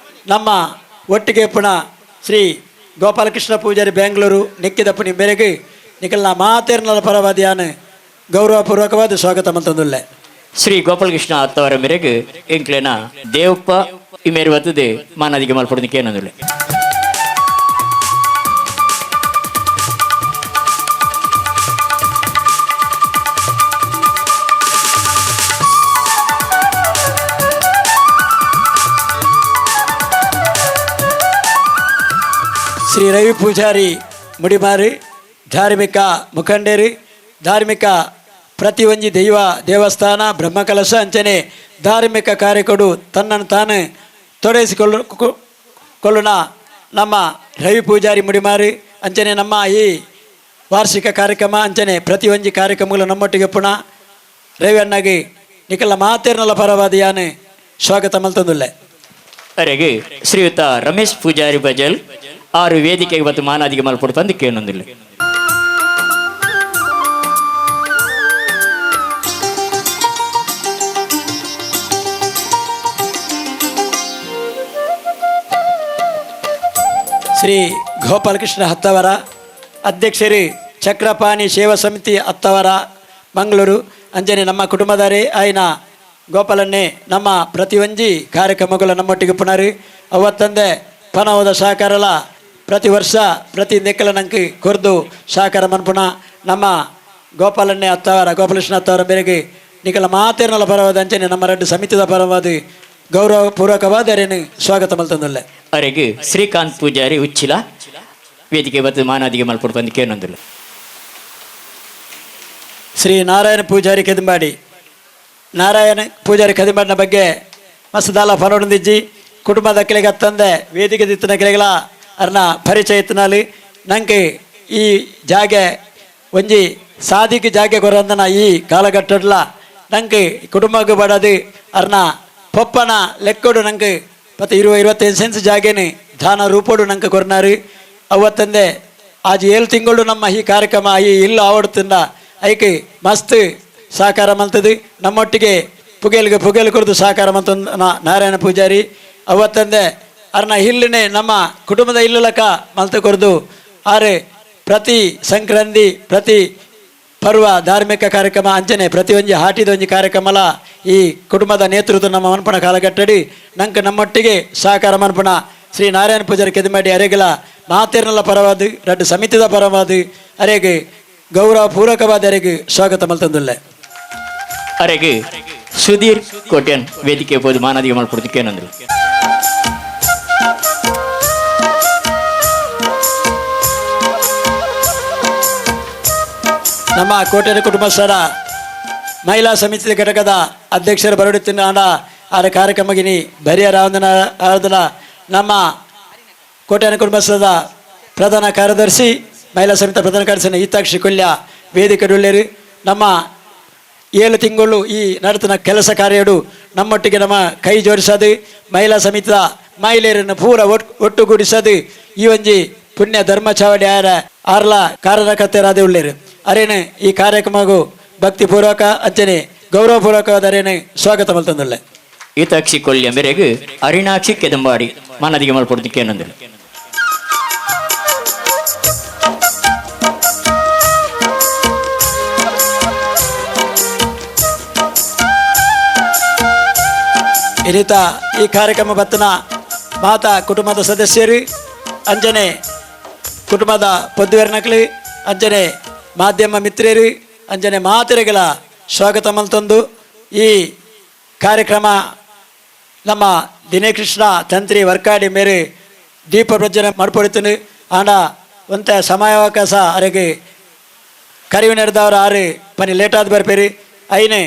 C: ನಮ್ಮ ಒಟ್ಟಿಗೆ ಪುಣ ಶ್ರೀ ಗೋಪಾಲಕೃಷ್ಣ ಪೂಜಾರಿ ಬೆಂಗಳೂರು ನೆಕ್ಕಿದ ಪುಣಿ ಮೇರೆಗೆ ನಿಕಲ್ನ ಮಾತೇರ್ನಲ ಪರವಾದಿಯಾನ ಗೌರವಪೂರ್ವಕವಾದ ಸ್ವಾಗತ ಮಂತಂದುಲ್ಲೆ.
A: ಶ್ರೀ ಗೋಪಾಲಕೃಷ್ಣ ಅತ್ತವರ ಮೇರೆಗೆ ಎಂಕ್ಲೇನ ದೇವಪ್ಪ ಈ ಮೇರೆ ಬರ್ತದೆ ಮಾನದಿಗೆ ಮಲ್ಪೊಡೋದಕ್ಕೆ ಏನಂದುಲ್ಲೆ.
C: Shri Ravi Poojary Mudimari ಧಾರ್ಮಿಕ ಮುಖಂಡರು ಧಾರ್ಮಿಕ ಪ್ರತಿಯೊಂಜಿ ದೈವ ದೇವಸ್ಥಾನ ಬ್ರಹ್ಮಕಲಶ ಅಂಚನೆ ಧಾರ್ಮಿಕ ಕಾರ್ಯಕೊಡು ತನ್ನನ್ನು ತಾನು ತೊಡಗಿಸಿಕೊಳ್ಳು ಕೊಳ್ಳುನ ನಮ್ಮ ರವಿ ಪೂಜಾರಿ ಮುಡಿಮಾರಿ ಅಂಚನೆ ನಮ್ಮ ಈ ವಾರ್ಷಿಕ ಕಾರ್ಯಕ್ರಮ ಅಂಚನೆ ಪ್ರತಿಯೊಂಜಿ ಕಾರ್ಯಕ್ರಮಗಳು ನಮ್ಮೊಟ್ಟಿಗೆ ಪುನಃ ರವಿ ಅಣ್ಣಗೆ ನಿಕಲ ಮಾತೇರ್ನಲ ಪರವಾದಿಯಾನು ಸ್ವಾಗತ ಮಲ್ತಂದುಲ್ಲೆ.
A: ಅರೆಗೆ ಶ್ರೀಯುತ ರಮೇಶ್ ಪೂಜಾರಿ ಬಜಲ್ ಆರು ವೇದಿಕೆಗೆ ಮತ್ತು ಮಾನಾದಿಗೆ ಮಲ್ಪೊಡು ಪಂದ್ ಕೇನೊಂದಿಲ್ಲ.
C: ಶ್ರೀ ಗೋಪಾಲಕೃಷ್ಣ ಹತ್ತವರ ಅಧ್ಯಕ್ಷರು ಚಕ್ರಪಾಣಿ ಸೇವಾ ಸಮಿತಿ ಹತ್ತವರ ಮಂಗಳೂರು ಅಂಜನೆ ನಮ್ಮ ಕುಟುಂಬದಾರಿ ಆಯ್ನ ಗೋಪಾಲನ್ನೇ ನಮ್ಮ ಪ್ರತಿಯೊಂಜಿ ಕಾರ್ಯಕ್ರಮಗಳು ನಮ್ಮೊಟ್ಟಿಗೆ ಪುನರು ಅವತ್ತಂದೆ ಪನವದ ಸಹಕಾರಲ ಪ್ರತಿ ವರ್ಷ ಪ್ರತಿ ನೆಕ್ಕಲ ನಂಗೆ ಕೊರ್ದು ಸಹಕಾರ ಮನ್ಪುಣ ನಮ್ಮ ಗೋಪಾಲನ್ನೇ ಹತ್ತವರ ಗೋಪಾಲಕೃಷ್ಣ ಹತ್ತವರ ಮೇರೆಗೆ ನಿಕಲ ಮಾತೇರ್ನಲ ಪರವಾದ ಅಂಚನೆ ನಮ್ಮ ರೆಡ್ಡು ಸಮಿತಿದ ಪರವಾದ ಗೌರವಪೂರ್ವಕವಾದ ಅರೇನು ಸ್ವಾಗತ ಮಲ್ತಂದುಲ್ಲೆ.
A: ಅರೆಗೆ ಶ್ರೀಕಾಂತ್ ಪೂಜಾರಿ ಉಚ್ಚಿಲ ವೇದಿಕೆ ಮತ್ತು ಮಾನಾದಿಗೆ ಮಲ್ಪೊಡು ಪಂದ್ ಕೇನೊಂದಿಲ್ಲ.
C: ಶ್ರೀ ನಾರಾಯಣ ಪೂಜಾರಿ ಕೆದಂಬಾಡಿ. ನಾರಾಯಣ ಪೂಜಾರಿ ಕದಿಂಬಾಡಿನ ಬಗ್ಗೆ ಮಸ್ದಾಲ ಫಲೊಂದಿಜ್ಜಿ ಕುಟುಂಬದ ಕೆಳಗೆ ತಂದೆ ವೇದಿಕೆ ದಿತ್ತಿನ ಕೆಳಗೆಲ ಅರ್ನ ಪರಿಚಯ ಇತ್ತಿನಲ್ಲಿ ನಂಗೆ ಈ ಜಾಗೆ ಒಂಜಿ ಸಾದಿಗೆ ಜಾಗೆ ಕೊರಂದನ ಈ ಕಾಲಘಟ್ಟಡ್ಲ ನಂಗೆ ಕುಟುಂಬಕ್ಕೆ ಬಡದು ಅರ್ನ ಪೊಪ್ಪನ ಲೆಕ್ಕೊಡು ನಂಗೆ ಪತ್ತೆ 20-25 ಸೆನ್ಸ್ ಜಾಗೇನೆ ದಾನ ರೂಪೋಡು ನಂಗೆ ಕೊರ್ನಾರು. ಅವತ್ತಂದೆ ಆಜ್ 7 ತಿಂಗಳು ನಮ್ಮ ಈ ಕಾರ್ಯಕ್ರಮ ಈ ಇಲ್ಲ ಆವಡ್ತಿಂದ ಐಕೆ ಮಸ್ತ್ ಸಹಕಾರ ಮಲ್ತದೆ. ನಮ್ಮೊಟ್ಟಿಗೆ ಪುಗೇಲ್ಗೆ ಪುಗೇಲು ಕೊಡ್ದು ಸಹಕಾರ ಮಂತ ನಾರಾಯಣ ಪೂಜಾರಿ ಅವತ್ತಂದೆ ಅರ್ನ ಇಲ್ಲನೆ ನಮ್ಮ ಕುಟುಂಬದ ಇಲ್ಲಲಕ ಮಲ್ತ ಕೊರ್ದು ಆರೆ ಪ್ರತಿ ಸಂಕ್ರಾಂತಿ ಪ್ರತಿ ಪರ್ವ ಧಾರ್ಮಿಕ ಕಾರ್ಯಕ್ರಮ ಅಂಚನೆ ಪ್ರತಿಯೊಂಜಿ ಹಾಟಿದ ಒಂಜಿ ಕಾರ್ಯಕ್ರಮಲ ಈ ಕುಟುಂಬದ ನೇತೃತ್ವ ನಮ್ಮ ಮನ್ಪಣ ಕಾಲಗಟ್ಟಡಿ ನಂಗೆ ನಮ್ಮೊಟ್ಟಿಗೆ ಸಹಕಾರ ಮನ್ಪಣ ಶ್ರೀ ನಾರಾಯಣ ಪೂಜಾರಿ ಕೆದಮಾಡಿ ಅರೆಗಲ ಮಾತೇರ್ನಲ ಪರವಾದ ರಡ್ಡು ಸಮಿತಿದ ಪರವಾದ ಅರೆಗೆ ಗೌರವ ಪೂರಕವಾದ ಅರೆಗೆ ಸ್ವಾಗತ ಮಲ್ತಂದುಲ್ಲೆ.
A: ಅರೆಗೆ ಸುಧೀರ್ ಕೋಟ್ಯನ್ ವೇದಿಕೆ ಪೋದು ಮಾನಾದಿಗೆ ಮಲ್ಪೊಡು ಕೇನೊಂದಿಲ್ಲ.
C: ನಮ್ಮ ಕೋಟ್ಯನ ಕುಟುಂಬಸ್ಥರ ಮಹಿಳಾ ಸಮಿತಿ ಘಟಕದ ಅಧ್ಯಕ್ಷರು ಬರಡುತ್ತಿನ ಆರ ಕಾರ್ಯಕ್ರಮಗಿನಿ ಬರಿಯ ಆರಾಧನ ನಮ್ಮ ಕೋಟ್ಯಾನ ಕುಟುಂಬಸ್ಥದ ಪ್ರಧಾನ ಕಾರ್ಯದರ್ಶಿ ಮಹಿಳಾ ಸಮಿತಿ ಪ್ರಧಾನ ಕಾರ್ಯದರ್ಶಿ ಹಿತಾಕ್ಷಿ ಕೊಲ್ಯ ವೇದಿಕೆ ಉಳ್ಳೇರು. ನಮ್ಮ 7 ತಿಂಗಳು ಈ ನಡತನ ಕೆಲಸ ಕಾರ್ಯಡು ನಮ್ಮೊಟ್ಟಿಗೆ ನಮ್ಮ ಕೈ ಜೋಡಿಸೋದು ಮಹಿಳಾ ಸಮಿತಿಯ ಮಹಿಳೆಯರನ್ನು ಪೂರ ಒಟ್ಟುಗೂಡಿಸೋದು ಈ ಒಂಜಿ ಪುಣ್ಯ ಧರ್ಮ ಚಾವಡಿ ಆರ ಆರ್ಲ ಕಾರಣಕರ್ತರಾದ ಉಳ್ಳೇರು. ಅರೇನು ಈ ಕಾರ್ಯಕ್ರಮಗೂ ಭಕ್ತಿಪೂರ್ವಕ ಅಂಚನೆ ಗೌರವಪೂರ್ವಕವಾದ ಅರೇನು ಸ್ವಾಗತ ಮಲ್ತಂದುಲ್ಲೆ.
A: ಹಿತಾಕ್ಷಿ ಕೊಲ್ಯ ಮೇರೆಗೆ ಅರಿಣಾಕ್ಷಿ ಕೆದಂಬಾಡಿ ಮಾನಾದಿಗೆ ಮಲ್ಪೊಡು ಕೇನೊಂದಿಲ್ಲ.
C: ಇನ್ನಿತ ಈ ಕಾರ್ಯಕ್ರಮ ಬತ್ತನ ಮಾತಾ ಕುಟುಂಬದ ಸದಸ್ಯರು ಅಂಜನೆ ಕುಟುಂಬದ ಪೊದ್ದುವೆರ್ನಕ್ಲು ಅಂಜನೆ ಮಾಧ್ಯಮ ಮಿತ್ರರು ಅಂಜನೆ ಮಾತೆರೆಗಳ ಸ್ವಾಗತ ಮಲ್ತಂದು ಈ ಕಾರ್ಯಕ್ರಮ ನಮ್ಮ ದಿನೇಕೃಷ್ಣ ತಂತ್ರಿ ವರ್ಕಾಡಿ ಮೇರೆ ದೀಪ ಪ್ರಜ್ವಲನೆ ಮಾಡ್ಪೊಡಿತೀನಿ. ಆಂಡ ಒಂತೆ ಸಮಯಾವಕಾಶ ಅರೆಗೆ ಕರಿವು ನಡೆದವರು ಆರು ಪನಿ ಲೇಟಾದ ಬರ್ಪೇರಿ ಐನೆ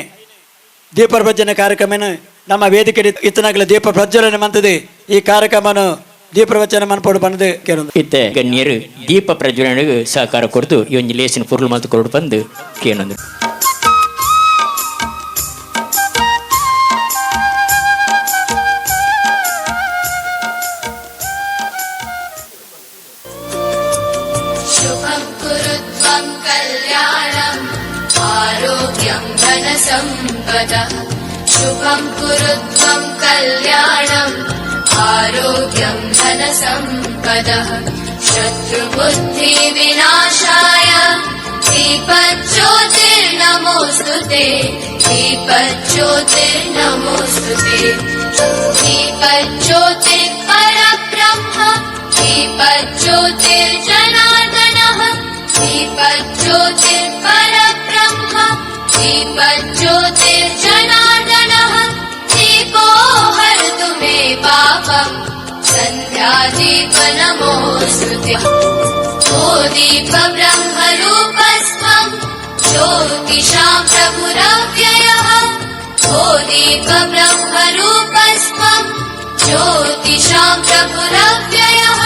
C: ದೀಪ ಪ್ರಜ್ವಲನೆ ಕಾರ್ಯಕ್ರಮನ ನಮ್ಮ ವೇದಿಕೆ ಇತ್ತನಾಗಲ ದೀಪ ಪ್ರಜ್ವಲನೆ ಮಂತದೆ ಈ ಕಾರ್ಯಕ್ರಮನು ದೀಪ ಪ್ರವಚನ ಮನ್ಪೋಡು ಬಂದು ಕೇಳೊಂದು.
A: ಇತ್ತೆ ಗಣ್ಯರು ದೀಪ ಪ್ರಜ್ವಲನೆಗೆ ಸಹಕಾರ ಕೊಡ್ದು ಈ ಒಂಜಿ ಲೇಸಿನ ಪೊರ್ಲು ಮಲ್ತು ಕೊರಡು ಬಂದು ಕೇನೊಂದು.
B: शुभं कुरु त्वं कल्याणम् आरोग्यं धनसम्पदः शुभं कुरु त्वं कल्याणम् आरोग्यं धनसम्पदः शत्रुबुद्धिविनाशाय दीपज्योतिर्नमोऽस्तु ते दीपज्योतिर्नमोऽस्तु ते दीपज्योतिः परब्रह्म दीपज्योतिर्जनार्दनः दीपज्योतिः परब्रह्म दीपज्योतिर्जनार्दनः दीपो हरतु मे पापम्। सन्ध्यादीप नमोऽस्तु ओ दीप ब्रह्मरूपस्त्वं ज्योतिषां प्रभुरव्ययः। ओ दीप ब्रह्मरूपस्त्वं ज्योतिषां प्रभुरव्ययः।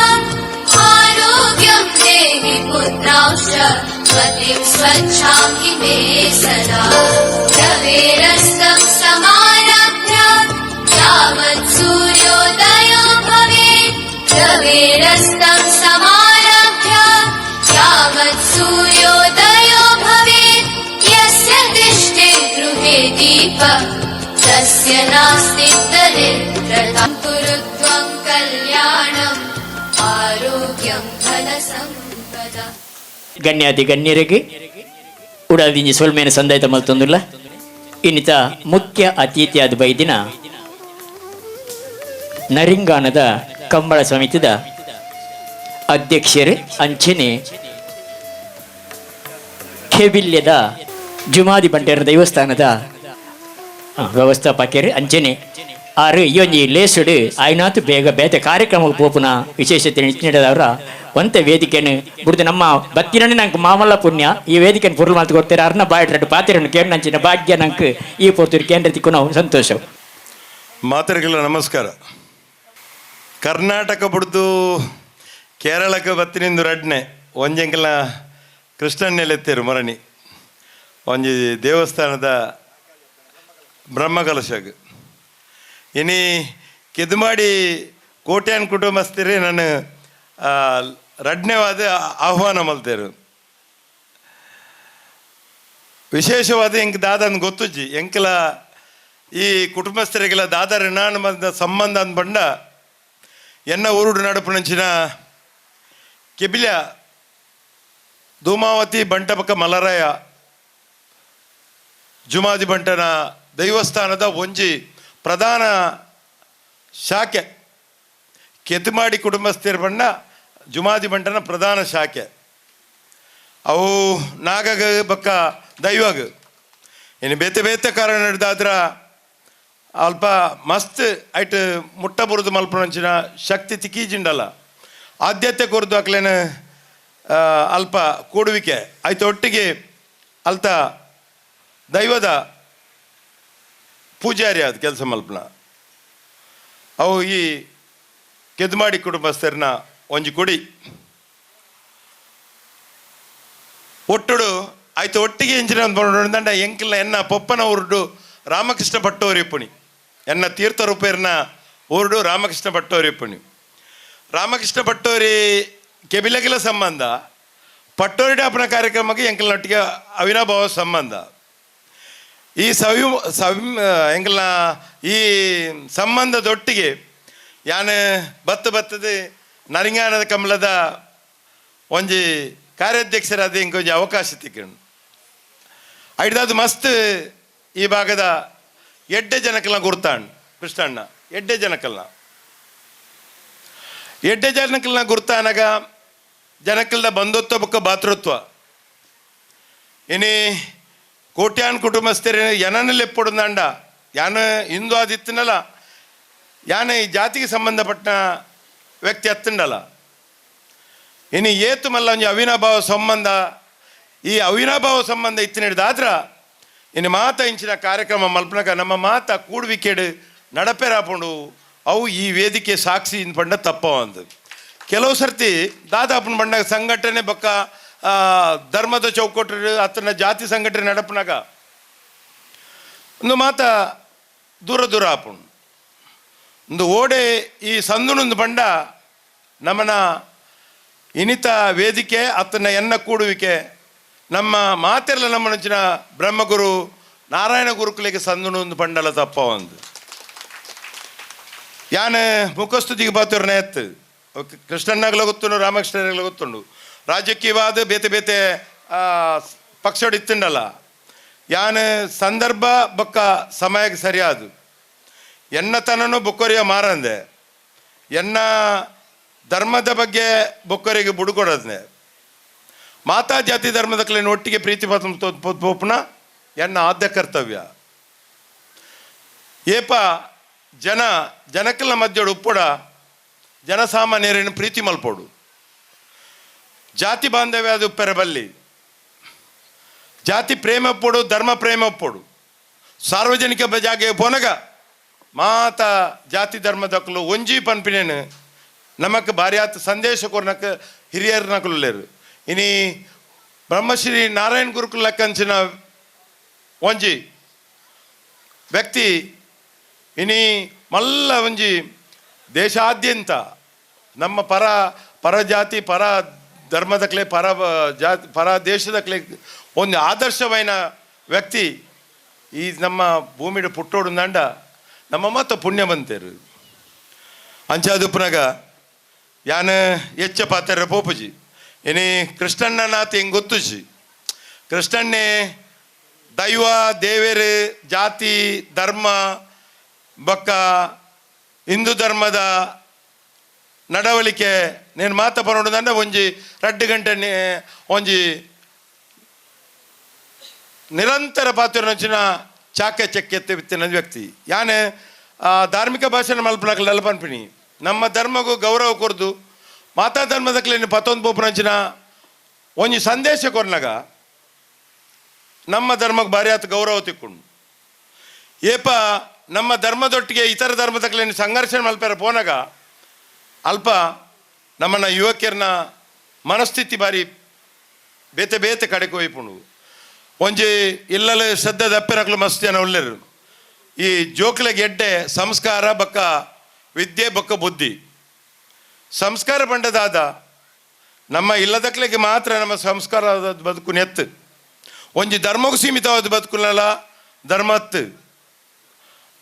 B: आरोग्यं देहि पुत्रांश्च पतिं स्वच्छां हि मे सदा। रवेरस्तं समारभ्य यावत् सूर्योदयो भवेत्। रवेरस्तं समारभ्य यावत् सूर्योदयो भवेत्। यस्य तिष्ठे गृहे दीपः तस्य नास्ति दरिद्रता। कुरु त्वं कल्याणम् आरोग्यं धनसम्पदा।
A: ಗಣ್ಯಾತಿ ಗಣ್ಯರಿಗೆ ಉಡಾದಿಂಜಿ ಸೊಲ್ಮೇನ ಸಂದಾಯ್ತ ಮಲ್ತೊಂದುಲ್ಲ. ಇನ್ನಿತ ಮುಖ್ಯ ಅತಿಥಿಯಾದ ಬೈದಿನ ನರಿಂಗಾನದ ಕಂಬಳ ಸಮಿತಿದ ಅಧ್ಯಕ್ಷರು ಅಂಚನೆ ಕೆಬಿಲ್ಯದ ಜುಮಾದಿ ಬಂಟೇರ ದೇವಸ್ಥಾನದ ವ್ಯವಸ್ಥಾಪಕರು ಅಂಚನೆ ಆರು ಈ ಒಂಜಿ ಲೇಸುಡು ಆಯ್ನಾತು ಬೇಗ ಬೇತೆ ಕಾರ್ಯಕ್ರಮಕ್ಕೆ ಪೋಪುನ ವಿಶೇಷತೆ ನಿಚ್ಚಿನದವರ ಒಂತೆ ವೇದಿಕೆಯನ್ನು ಬುಡ್ದು ನಮ್ಮ ಬತ್ತಿನನೆ ನಂಗೆ ಮಾಮಲ್ಲ ಪುಣ್ಯ ಈ ವೇದಿಕೆಯನ್ನು ಪುರ್ಲು ಮಾತು ಕೊಡ್ತಾರೆ. ಅರ್ನ ಬಾಯಿಟ್ ಪಾತಿರನ್ನು ಕೇಂದ್ರ ಭಾಗ್ಯ ನಂಗೆ ಈ ಪೋರ್ತೂರು ಕೇಂದ್ರ ತಿಕ್ಕು ನಾವು ಸಂತೋಷ.
D: ಮಾತರಿಗೆಲ್ಲ ನಮಸ್ಕಾರ. ಕರ್ನಾಟಕ ಬುಡ್ದು ಕೇರಳಕ್ಕೆ ಬತ್ತಿನಿಂದು ರಡ್ನೆ ಒಂಜೆಂಕಲ್ನ ಕೃಷ್ಣನ್ನೆಲೆತ್ತೇರು ಮರಣಿ ಒಂಜಿ ದೇವಸ್ಥಾನದ ಬ್ರಹ್ಮಕಲಶಗ್ ಇನಿ ಕೆದುಮಾಡಿ ಕೋಟ್ಯಾನ್ ಕುಟುಂಬಸ್ಥರೇ ನಾನು ರಡ್ನೆವಾದ ಆಹ್ವಾನ ಮಲ್ತೇರು. ವಿಶೇಷವಾದ ಎಂಕ್ ದಾದನ್ ಗೊತ್ತುಜ್ಜಿ ಎಂಕಲ ಈ ಕುಟುಂಬಸ್ಥರಿಗೆಲ್ಲ ದಾದ ಋಣಾನುಬಂಧ ಸಂಬಂಧ ಅಂದ್ ಬಂಡ ಎನ್ನ ಊರುಡು ನಡುಪುನಂಚಿನ ಕೆಬಿಲ ಧೂಮಾವತಿ ಬಂಟಪಕ್ಕ ಮಲರಾಯ ಜುಮಾದಿ ಬಂಟನ ದೈವಸ್ಥಾನದ ಒಂಜಿ ಪ್ರಧಾನ ಶಾಖೆ ಕೆತುಮಾಡಿ ಕುಟುಂಬಸ್ಥರ ಬಣ್ಣ ಜುಮಾದಿ ಬಂಟನ ಪ್ರಧಾನ ಶಾಖೆ. ಅವು ನಾಗಗ ಬಕ್ಕ ದೈವಗ ಇನ್ನು ಬೇತೆ ಬೇತೆ ಕಾರಣ ಹಿಡ್ದಾದ್ರ ಅಲ್ಪ ಮಸ್ತ್ ಐಟ್ ಮುಟ್ಟ ಬುರುದು ಮಲ್ಪನಂಚಿನ ಶಕ್ತಿ ತಿಕ್ಕೀಜಿಂಡಲ್ಲ ಆದ್ಯತೆ ಕೊರದು ಅಕ್ಲೇನ ಅಲ್ಪ ಕೂಡುವಿಕೆ ಆಯ್ತು ಒಟ್ಟಿಗೆ ಅಲ್ತ ದೈವದ ಪೂಜಾರಿ ಅದು ಕೆಲಸ ಮಲ್ಪನ. ಅವು ಈ ಕೆದ್ಮಾಡಿ ಕುಟುಂಬಸ್ಥರನ್ನ ಒಂಜಿ ಕೊಡಿ ಒಟ್ಟುಡು ಆಯ್ತು ಒಟ್ಟಿಗೆ ಇಂಚಿನ ದಂಡ ಎಂಕಿಲ್ಲ ಎನ್ನ ಪೊಪ್ಪನ ಊರುಡು ರಾಮಕೃಷ್ಣ ಭಟ್ಟೋರಿಪ್ಪುಣಿ ಎನ್ನ ತೀರ್ಥ ರೂಪೇರ್ನ ಊರುಡು ರಾಮಕೃಷ್ಣ ಭಟ್ಟೋರಿಪ್ಪುಣಿ. ರಾಮಕೃಷ್ಣ ಭಟ್ಟೋರಿ ಕೆಬಿಲಗಿಲ ಸಂಬಂಧ ಪಟ್ಟೋರಿ ಡಾಪನ ಕಾರ್ಯಕ್ರಮಕ್ಕೆ ಎಂಕಲ್ನೊಟ್ಟಿಗೆ ಅವಿನಾಭಾವ ಸಂಬಂಧ. ಈ ಸವಿ ಸವಿ ಎಂಕಲ್ನ ಈ ಸಂಬಂಧದೊಟ್ಟಿಗೆ ಯಾನ್ ಬತ್ತು ಬತ್ತದ ನರಿಂಗಾನದ ಕಮಲದ ಒಂಜಿ ಕಾರ್ಯಾಧ್ಯಕ್ಷರಾದ ಇಂಕೊಂಜಿ ಅವಕಾಶ ತಿಕ್ಕಂಡು ಐಡ್ದಾದ ಮಸ್ತ್ ಈ ಭಾಗದ ಎಡ್ಡೆ ಜನಕ್ಕೆಲ್ಲ ಗುರ್ತಾಣ್ ಕೃಷ್ಣಣ್ಣ ಎಡ್ಡೆ ಜನಕಲ್ನ ಎಡ್ಡೆ ಜನಕಲ್ನ ಗುರ್ತಾನಗ ಜನಕಲ್ದ ಬಂಧುತ್ವ ಬೊಕ್ಕ ಭಾತೃತ್ವ ಇನಿ ಕೋಟ್ಯಾನ್ ಕುಟುಂಬಸ್ಥರ ಎನನಲ್ಲಿ ಯಾನ ಹಿಂದೂ ಆದಿತ್ತನಲ್ಲ ಯಾನ ಈ ಜಾತಿಗೆ ಸಂಬಂಧಪಟ್ಟ ವ್ಯಕ್ತಿ ಅತ್ತಂಡಲ್ಲ. ಇನ್ನು ಏತು ಮಲ್ಲ ಒಂಜಿ ಅವಿನಾಭಾವ ಸಂಬಂಧ ಈ ಅವಿನಾಭಾವ ಸಂಬಂಧ ಇತ್ತಿನ ಹಿಡ್ದಾದ್ರ ಇನ್ನು ಮಾತ ಇಂಚಿನ ಕಾರ್ಯಕ್ರಮ ಮಲ್ಪನಕ ನಮ್ಮ ಮಾತ ಕೂಡುವಿಕೆಡು ನಡಪೆರಾಪುಂಡು ಅವು ಈ ವೇದಿಕೆ ಸಾಕ್ಷಿ ಪಂಡ ತಪ್ಪ ಅಂದು. ಕೆಲವು ಸರ್ತಿ ದಾದಾಪನ ಬಂಡಾಗ ಸಂಘಟನೆ ಬಕ್ಕ ಧರ್ಮದ ಚೌಕಟ್ಟು ಅತನ ಜಾತಿ ಸಂಘಟನೆ ನಡಪನಾಗ ಒಂದು ಮಾತ ದೂರ ದೂರ ಆಪುಂಡು. ಒಂದು ಓಡೆ ಈ ಸಂದುನೊಂದು ಬಂಡ ನಮ್ಮನ ಇನಿತ ವೇದಿಕೆ ಅತನ ಎನ್ನ ಕೂಡುವಿಕೆ ನಮ್ಮ ಮಾತೆಲ್ಲ ನಮ್ಮ ನಂಚಿನ ಬ್ರಹ್ಮಗುರು ನಾರಾಯಣ ಗುರುಕುಲಿಗೆ ಸಂದುನೊಂದು ಬಂಡಲ ತಪ್ಪ ಒಂದು. ಯಾನ್ ಮುಖಸ್ತುತಿಗೆ ಬಾತುರ್ನ ಎತ್ತು ಕೃಷ್ಣನಾಗಲ ಗೊತ್ತುಂಡು ರಾಮಕೃಷ್ಣನಾಗಲ ಗೊತ್ತುಂಡು ರಾಜಕೀಯವಾದ ಬೇತೆ ಬೇತೆ ಪಕ್ಷಡು ಇತ್ತುಂಡಲ್ಲ. ಯಾನ್ ಸಂದರ್ಭ ಬೊಕ್ಕ ಸಮಯಕ್ಕೆ ಸರಿಯಾದ ಎನ್ನ ತನನು ಬೊಕ್ಕೊರಿಯ ಮಾರಂದೆ ಎನ್ನ ಧರ್ಮದ ಬಗ್ಗೆ ಬೊಕ್ಕರಿಗೆ ಬುಡುಕೊಡೋದ್ನೆ ಮಾತಾ ಜಾತಿ ಧರ್ಮದ ಕಲೆಯನ್ನು ಒಟ್ಟಿಗೆ ಪ್ರೀತಿ ಪೋಪುನ ಎನ್ನ ಆದ್ಯ ಕರ್ತವ್ಯ. ಏಪ ಜನ ಜನಕಲ್ನ ಮಧ್ಯಡು ಉಪ್ಪುಡ ಜನಸಾಮಾನ್ಯರನ್ನು ಪ್ರೀತಿ ಮಲ್ಪೋಡು. ಜಾತಿ ಬಾಂಧವ್ಯ ಅದು ಪೆರಬಲ್ಲಿ ಜಾತಿ ಪ್ರೇಮ ಒಪ್ಪೋಡು, ಧರ್ಮ ಪ್ರೇಮ ಒಪ್ಪೋಡು. ಸಾರ್ವಜನಿಕ ಜಾಗೆ ಪೋನಗ ಮಾತ ಜಾತಿ ಧರ್ಮದಕ್ಕಲು ಒಂಜಿ ಪನ್ಪಿನೇನು ನಮಕ್ ಭಾರ್ಯಾತ್ ಸಂದೇಶ ಕೊರ್ನಕ್ ಹಿರಿಯರ್ ನಕಲು. ಇನಿ ಬ್ರಹ್ಮಶ್ರೀ ನಾರಾಯಣ ಗುರುಕುಲ ಲಕ್ಕಂಚಿನ ಒಂಜಿ ವ್ಯಕ್ತಿ ಇನಿ ಮಲ್ಲ ಒಂಜಿ ದೇಶಾದ್ಯಂತ ನಮ್ಮ ಪರ ಪರಜಾತಿ ಪರ ಧರ್ಮದಕ್ಲೆ ಪರ ಜಾತಿ ಪರ ದೇಶದಕ್ಲೆ ಒಂದು ಆದರ್ಶವೈನ ವ್ಯಕ್ತಿ ಈ ನಮ್ಮ ಭೂಮಿಡು ಪುಟ್ಟೋಡು ನಂಡ ನಮ್ಮ ಮತ್ತ ಪುಣ್ಯ ಬಂತೇರು. ಅಂಚಾದುಪ್ಪನಾಗ ಯಾನ ಹೆಚ್ಚ ಪಾತ್ರ ಪೋಪುಜಿ. ಇನಿ ಕೃಷ್ಣಣ್ಣನಾಥ ಹೆಂಗೆ ಗೊತ್ತುಜಿ, ಕೃಷ್ಣಣ್ಣೆ ದೈವ ದೇವೇರು ಜಾತಿ ಧರ್ಮ ಬೊಕ್ಕ ಹಿಂದೂ ಧರ್ಮದ ನಡವಳಿಕೆ ನೇನು ಮಾತ ಪರೋಡದಂಡ ಒಂಜಿ ರಡ್ಡು ಗಂಟೆ ಒಂಜಿ ನಿರಂತರ ಪಾತ್ರ ಚಾಕಚಕ್ಯತೆ ಬಿತ್ತಿನ ವ್ಯಕ್ತಿ. ಯಾನೆ ಧಾರ್ಮಿಕ ಭಾಷಣ ಮಲ್ಪನಕ್ಲೆಲ್ಲ ಪನ್ಪಿನಿ ನಮ್ಮ ಧರ್ಮಗೂ ಗೌರವ ಕೊರ್ದು ಮಾತಾ ಧರ್ಮದಕ್ಲೇನು ಪತ್ತೊಂದು ಪೋಪುನಂಚಿನ ಒಂಜಿ ಸಂದೇಶ ಕೊರ್ನಾಗ ನಮ್ಮ ಧರ್ಮಕ್ಕೆ ಭಾರಿ ಆತ ಗೌರವ ತಿಕ್ಕೊಂಡು. ಏಪ ನಮ್ಮ ಧರ್ಮದೊಟ್ಟಿಗೆ ಇತರ ಧರ್ಮದಕ್ಲೇನು ಸಂಘರ್ಷಣೆ ಮಲ್ಪೆರ ಪೋನಾಗ ಅಲ್ಪ ನಮ್ಮನ್ನ ಯುವಕರನ್ನ ಮನಸ್ಥಿತಿ ಭಾರಿ ಬೇತೆ ಬೇತೆ ಕಡೆಗೆ ಹೋಯ್ಪುಂಡು. ಒಂಜಿ ಇಲ್ಲಲ್ಲಿ ಶ್ರದ್ಧೆ ದಪ್ಪಿರಕ್ಲು ಮಸ್ತ್ ಜನ ಉಳ್ಳೇರು. ಈ ಜೋಕ್ಲೆ ಗೆಡ್ಡೆ ಸಂಸ್ಕಾರ ಬಕ್ಕ ವಿದ್ಯೆ ಬೊಕ್ಕ ಬುದ್ಧಿ. ಸಂಸ್ಕಾರ ಪಂಡದಾದ ನಮ್ಮ ಇಲ್ಲದಕ್ಲೆಗೆ ಮಾತ್ರ ನಮ್ಮ ಸಂಸ್ಕಾರ ಬದುಕು ನೆತ್ತು. ಒಂಜಿ ಧರ್ಮಕ್ಕೂ ಸೀಮಿತವಾದ ಬದುಕುನಲ್ಲ ಧರ್ಮತ್ತು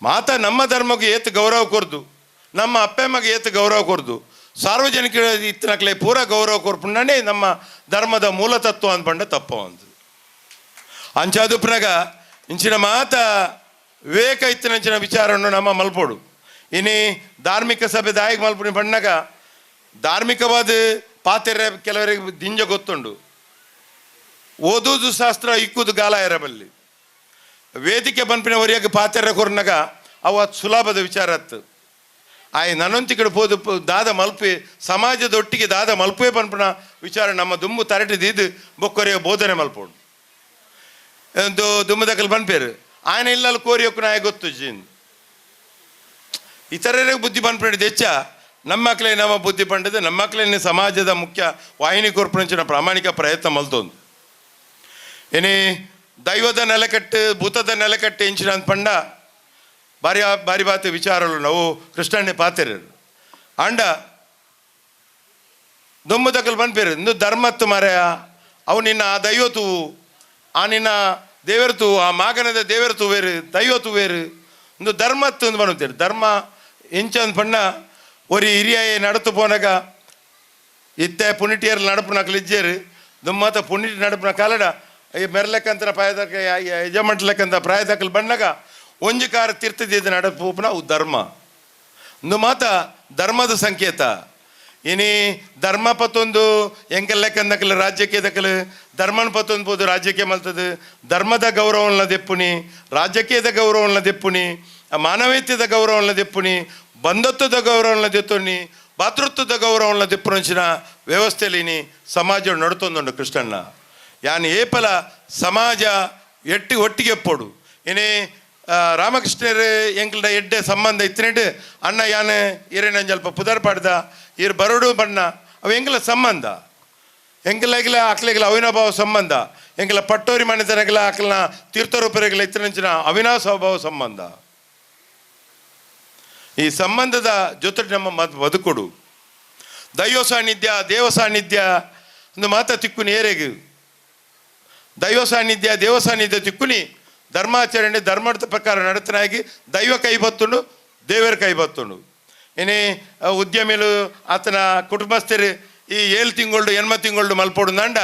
D: ಮಾತ ನಮ್ಮ ಧರ್ಮಕ್ಕೆ ಏತು ಗೌರವ ಕೊರ್ದು, ನಮ್ಮ ಅಪ್ಪಮ್ಮಗೆ ಏತು ಗೌರವ ಕೊರ್ದು, ಸಾರ್ವಜನಿಕ ಇತ್ತನಕ್ಲೆ ಪೂರ ಗೌರವ ಕೊರ್ಪುಂಡೇ ನಮ್ಮ ಧರ್ಮದ ಮೂಲ ತತ್ವ ಅಂದ್ಪಂಡ ತಪ್ಪ ಒಂದು. ಅಂಚಾದುಪ್ರಗ ಇಂಚಿನ ಮಾತ ವಿವೇಕ ಇತ್ತಿನಂಚಿನ ವಿಚಾರವನ್ನು ನಮ್ಮ ಮಲ್ಪೋಡು. ಇನಿ ಧಾರ್ಮಿಕ ಸಭೆ ದಾಯಿಗೆ ಮಲ್ಪುನಿ ಪಣ್ಣಾಗ ಧಾರ್ಮಿಕವಾದ ಪಾತೆರೆ ಕೆಲವರಿಗೆ ದಿಂಜ ಗೊತ್ತುಂಡು. ಓದುವುದು ಶಾಸ್ತ್ರ ಇಕ್ಕುದು ಗಾಲ ಇರಬಲ್ಲಿ ವೇದಿಕೆ ಪನ್ಪಿನ ಒರಿಯಾಗ ಪಾತೆರೆ ಕೊರ್ನಾಗ ಅವು ಅದು ಸುಲಭದ ವಿಚಾರ ಅತ್ತು. ಆಯ್ ನನ್ನೊಂತಿ ಕಡೆ ಪೋದು ದಾದ ಮಲ್ಪೆ ಸಮಾಜದೊಟ್ಟಿಗೆ ದಾದ ಮಲ್ಪೆ ಪನ್ಪಿನ ವಿಚಾರ ನಮ್ಮ ದುಂಬು ತರಟಿ ದೀದು ಬೊಕ್ಕೊರೆಯ ಬೋಧನೆ ಮಲ್ಪೋಡು. ದುಮ್ಮದಕಲ್ ಪನ್ಪೇರು ఆయన ಇಲ್ಲಲ್ಲಿ ಕೋರಿಯೊಕ್ಕು ನಾಯ ಗೊತ್ತು ಜೀನ್. ಇತರರಿಗೆ ಬುದ್ಧಿ ಪನ್ಪಿಡಿದ ಹೆಚ್ಚ ನಮ್ಮ ಮಕ್ಕಳೇ ನಮ್ಮ ಬುದ್ಧಿ ಪಂಡದ ನಮ್ಮ ಮಕ್ಕಳೇ ಸಮಾಜದ ಮುಖ್ಯ ವಾಹಿನಿ ಕೊರ್ಪುನಂಚಿನ ಪ್ರಾಮಾಣಿಕ ಪ್ರಯತ್ನ ಮಲ್ತೊಂದು. ಏನೇ ದೈವದ ನೆಲೆಕಟ್ಟು ಭೂತದ ನೆಲೆಕಟ್ಟು ಇಂಚಿನ ಪಂಡ ಭಾರಿ ಭಾರಿ ಬಾತಿ ವಿಚಾರಗಳು ನಾವು ಕೃಷ್ಣಣ್ಣೆ ಪಾತೆರರು. ಅಂಡ ದುಮ್ಮದಕಲ್ ಪನ್ಪೇರು ಇಂದು ಧರ್ಮತ್ತು ಮರೆಯ ಅವು ನಿನ್ನ ಆ ದೈವ ತೂವು ಆ ನಿನ್ನ ದೇವರು ತೂ ಆ ಮಾಗನದ ದೇವರು ತೂವೇರು ದೈವ ತೂವೇರು ಇಂದು ಧರ್ಮತ್ತು ಅಂದು ಬನ್ನುತ್ತೇರು. ಧರ್ಮ ಇಂಚಂದು ಪಣ್ಣ ಒರಿ ಹಿರಿಯ ನಡತು ಪೋನಾಗ ಇತ್ತೆ ಪುನಿಟಿಯರ್ ನಡಪುನಕ್ಲು ಇಜ್ಜೇರು ದುಮ್ಮತ ಪುನಿಟಿ ನಡಪುನ ಕಾಲಡ ಈ ಮೆರ್ಲೆಕ್ಕಂತ ಪ್ರಾಯದಕ್ಕೆ ಯಜಮಂಟ್ಲೆಕ್ಕಂತ ಪ್ರಾಯದಕ್ಕಲು ಬಣ್ಣಗ ಒಂಜಿ ಕಾರ ತೀರ್ಥದಿದ್ದ ನಡಪುನ ಅವು ಧರ್ಮ. ಇಂದು ಮಾತ ಧರ್ಮದ ಸಂಕೇತ. ಇನಿ ಧರ್ಮ ಪತ್ತೊಂದು ಎಂಕಲ್ ರಾಜ್ಯಕ್ಕೆ ದಕ್ಕಲು ಧರ್ಮನ ಪತ್ತೊಂದು ಪೋದು ರಾಜ್ಯಕ್ಕೆ ಮಲ್ತದು. ಧರ್ಮದ ಗೌರವನ್ನ ದೆಪ್ಪುನಿ, ರಾಜಕೀಯದ ಗೌರವನ್ನ ದೆಪ್ಪುನಿ, ಮಾನವೀಯತೆದ ಗೌರವನ್ನ ದೆಪ್ಪುನಿ, ಬಂಧತ್ವದ ಗೌರವನ್ನ ದೆತ್ತೊನ್ನಿ, ಭಾತೃತ್ವದ ಗೌರವನ್ನ ದೆಪ್ಪುನಂಚಿನ ವ್ಯವಸ್ಥೆಯಲ್ಲಿ ಸಮಾಜ ನಡ್ತೊಂದುಂಡು ಕೃಷ್ಣಣ್ಣ. ಯಾನ್ ಏಪಲ ಸಮಾಜ ಎಟ್ಟಿ ಒಟ್ಟಿಗೆ ಎಪ್ಪೋಡು. ಏನೇ ರಾಮಕೃಷ್ಣರು ಎಂಕಲ್ಡ ಎಡ್ಡೆ ಸಂಬಂಧ ಇತ್ತಿನಟ್ಟು ಅಣ್ಣ ಯಾನ್ ಇರೇನಂಜಲ್ಪ ಪುದರ್ ಪಾಡ್ದ ಇರ್ ಬರೋಡು ಬಣ್ಣ ಅವು ಎಂಕಲ ಸಂಬಂಧ ಎಂಕಲಾಗಿಲ್ಲ ಅಕ್ಲೆಗಿಲ್ಲ ಅವಿನಾಭಾವ ಸಂಬಂಧ ಎಂಕಲ ಪಟ್ಟೋರಿ ಮನೆತನಗಿಲ್ಲ ಅಕ್ಲನ ತೀರ್ಥರೂಪರಿಗಿಲ್ಲ ಇತ್ತಿನಂಚಿನ ಅವಿನಾಶಾಭಾವ ಸಂಬಂಧ. ಈ ಸಂಬಂಧದ ಜೊತೆ ನಮ್ಮ ಬದುಕೊಡು. ದೈವ ಸಾನ್ನಿಧ್ಯ ದೇವ ಸಾನ್ನಿಧ್ಯ ಒಂದು ಮಾತ ತಿಕ್ಕುನಿ ಏರೆಗು ದೈವ ಸಾನ್ನಿಧ್ಯ ದೇವ ಸಾನ್ನಿಧ್ಯ ತಿಕ್ಕುನಿ ಧರ್ಮಾಚರಣೆ ಧರ್ಮದ ಪ್ರಕಾರ ನಡತನಾಗಿ ದೈವ ಕೈ ಬತ್ತುಂಡು ದೇವರ ಕೈ ಬತ್ತುಂಡು. ಏನೇ ಉದ್ಯಮಿಲು ಆತನ ಕುಟುಂಬಸ್ಥರು ಈ 7 ತಿಂಗಳು 8 ತಿಂಗಳು ಮಲ್ಪೋಡು ನಂಡ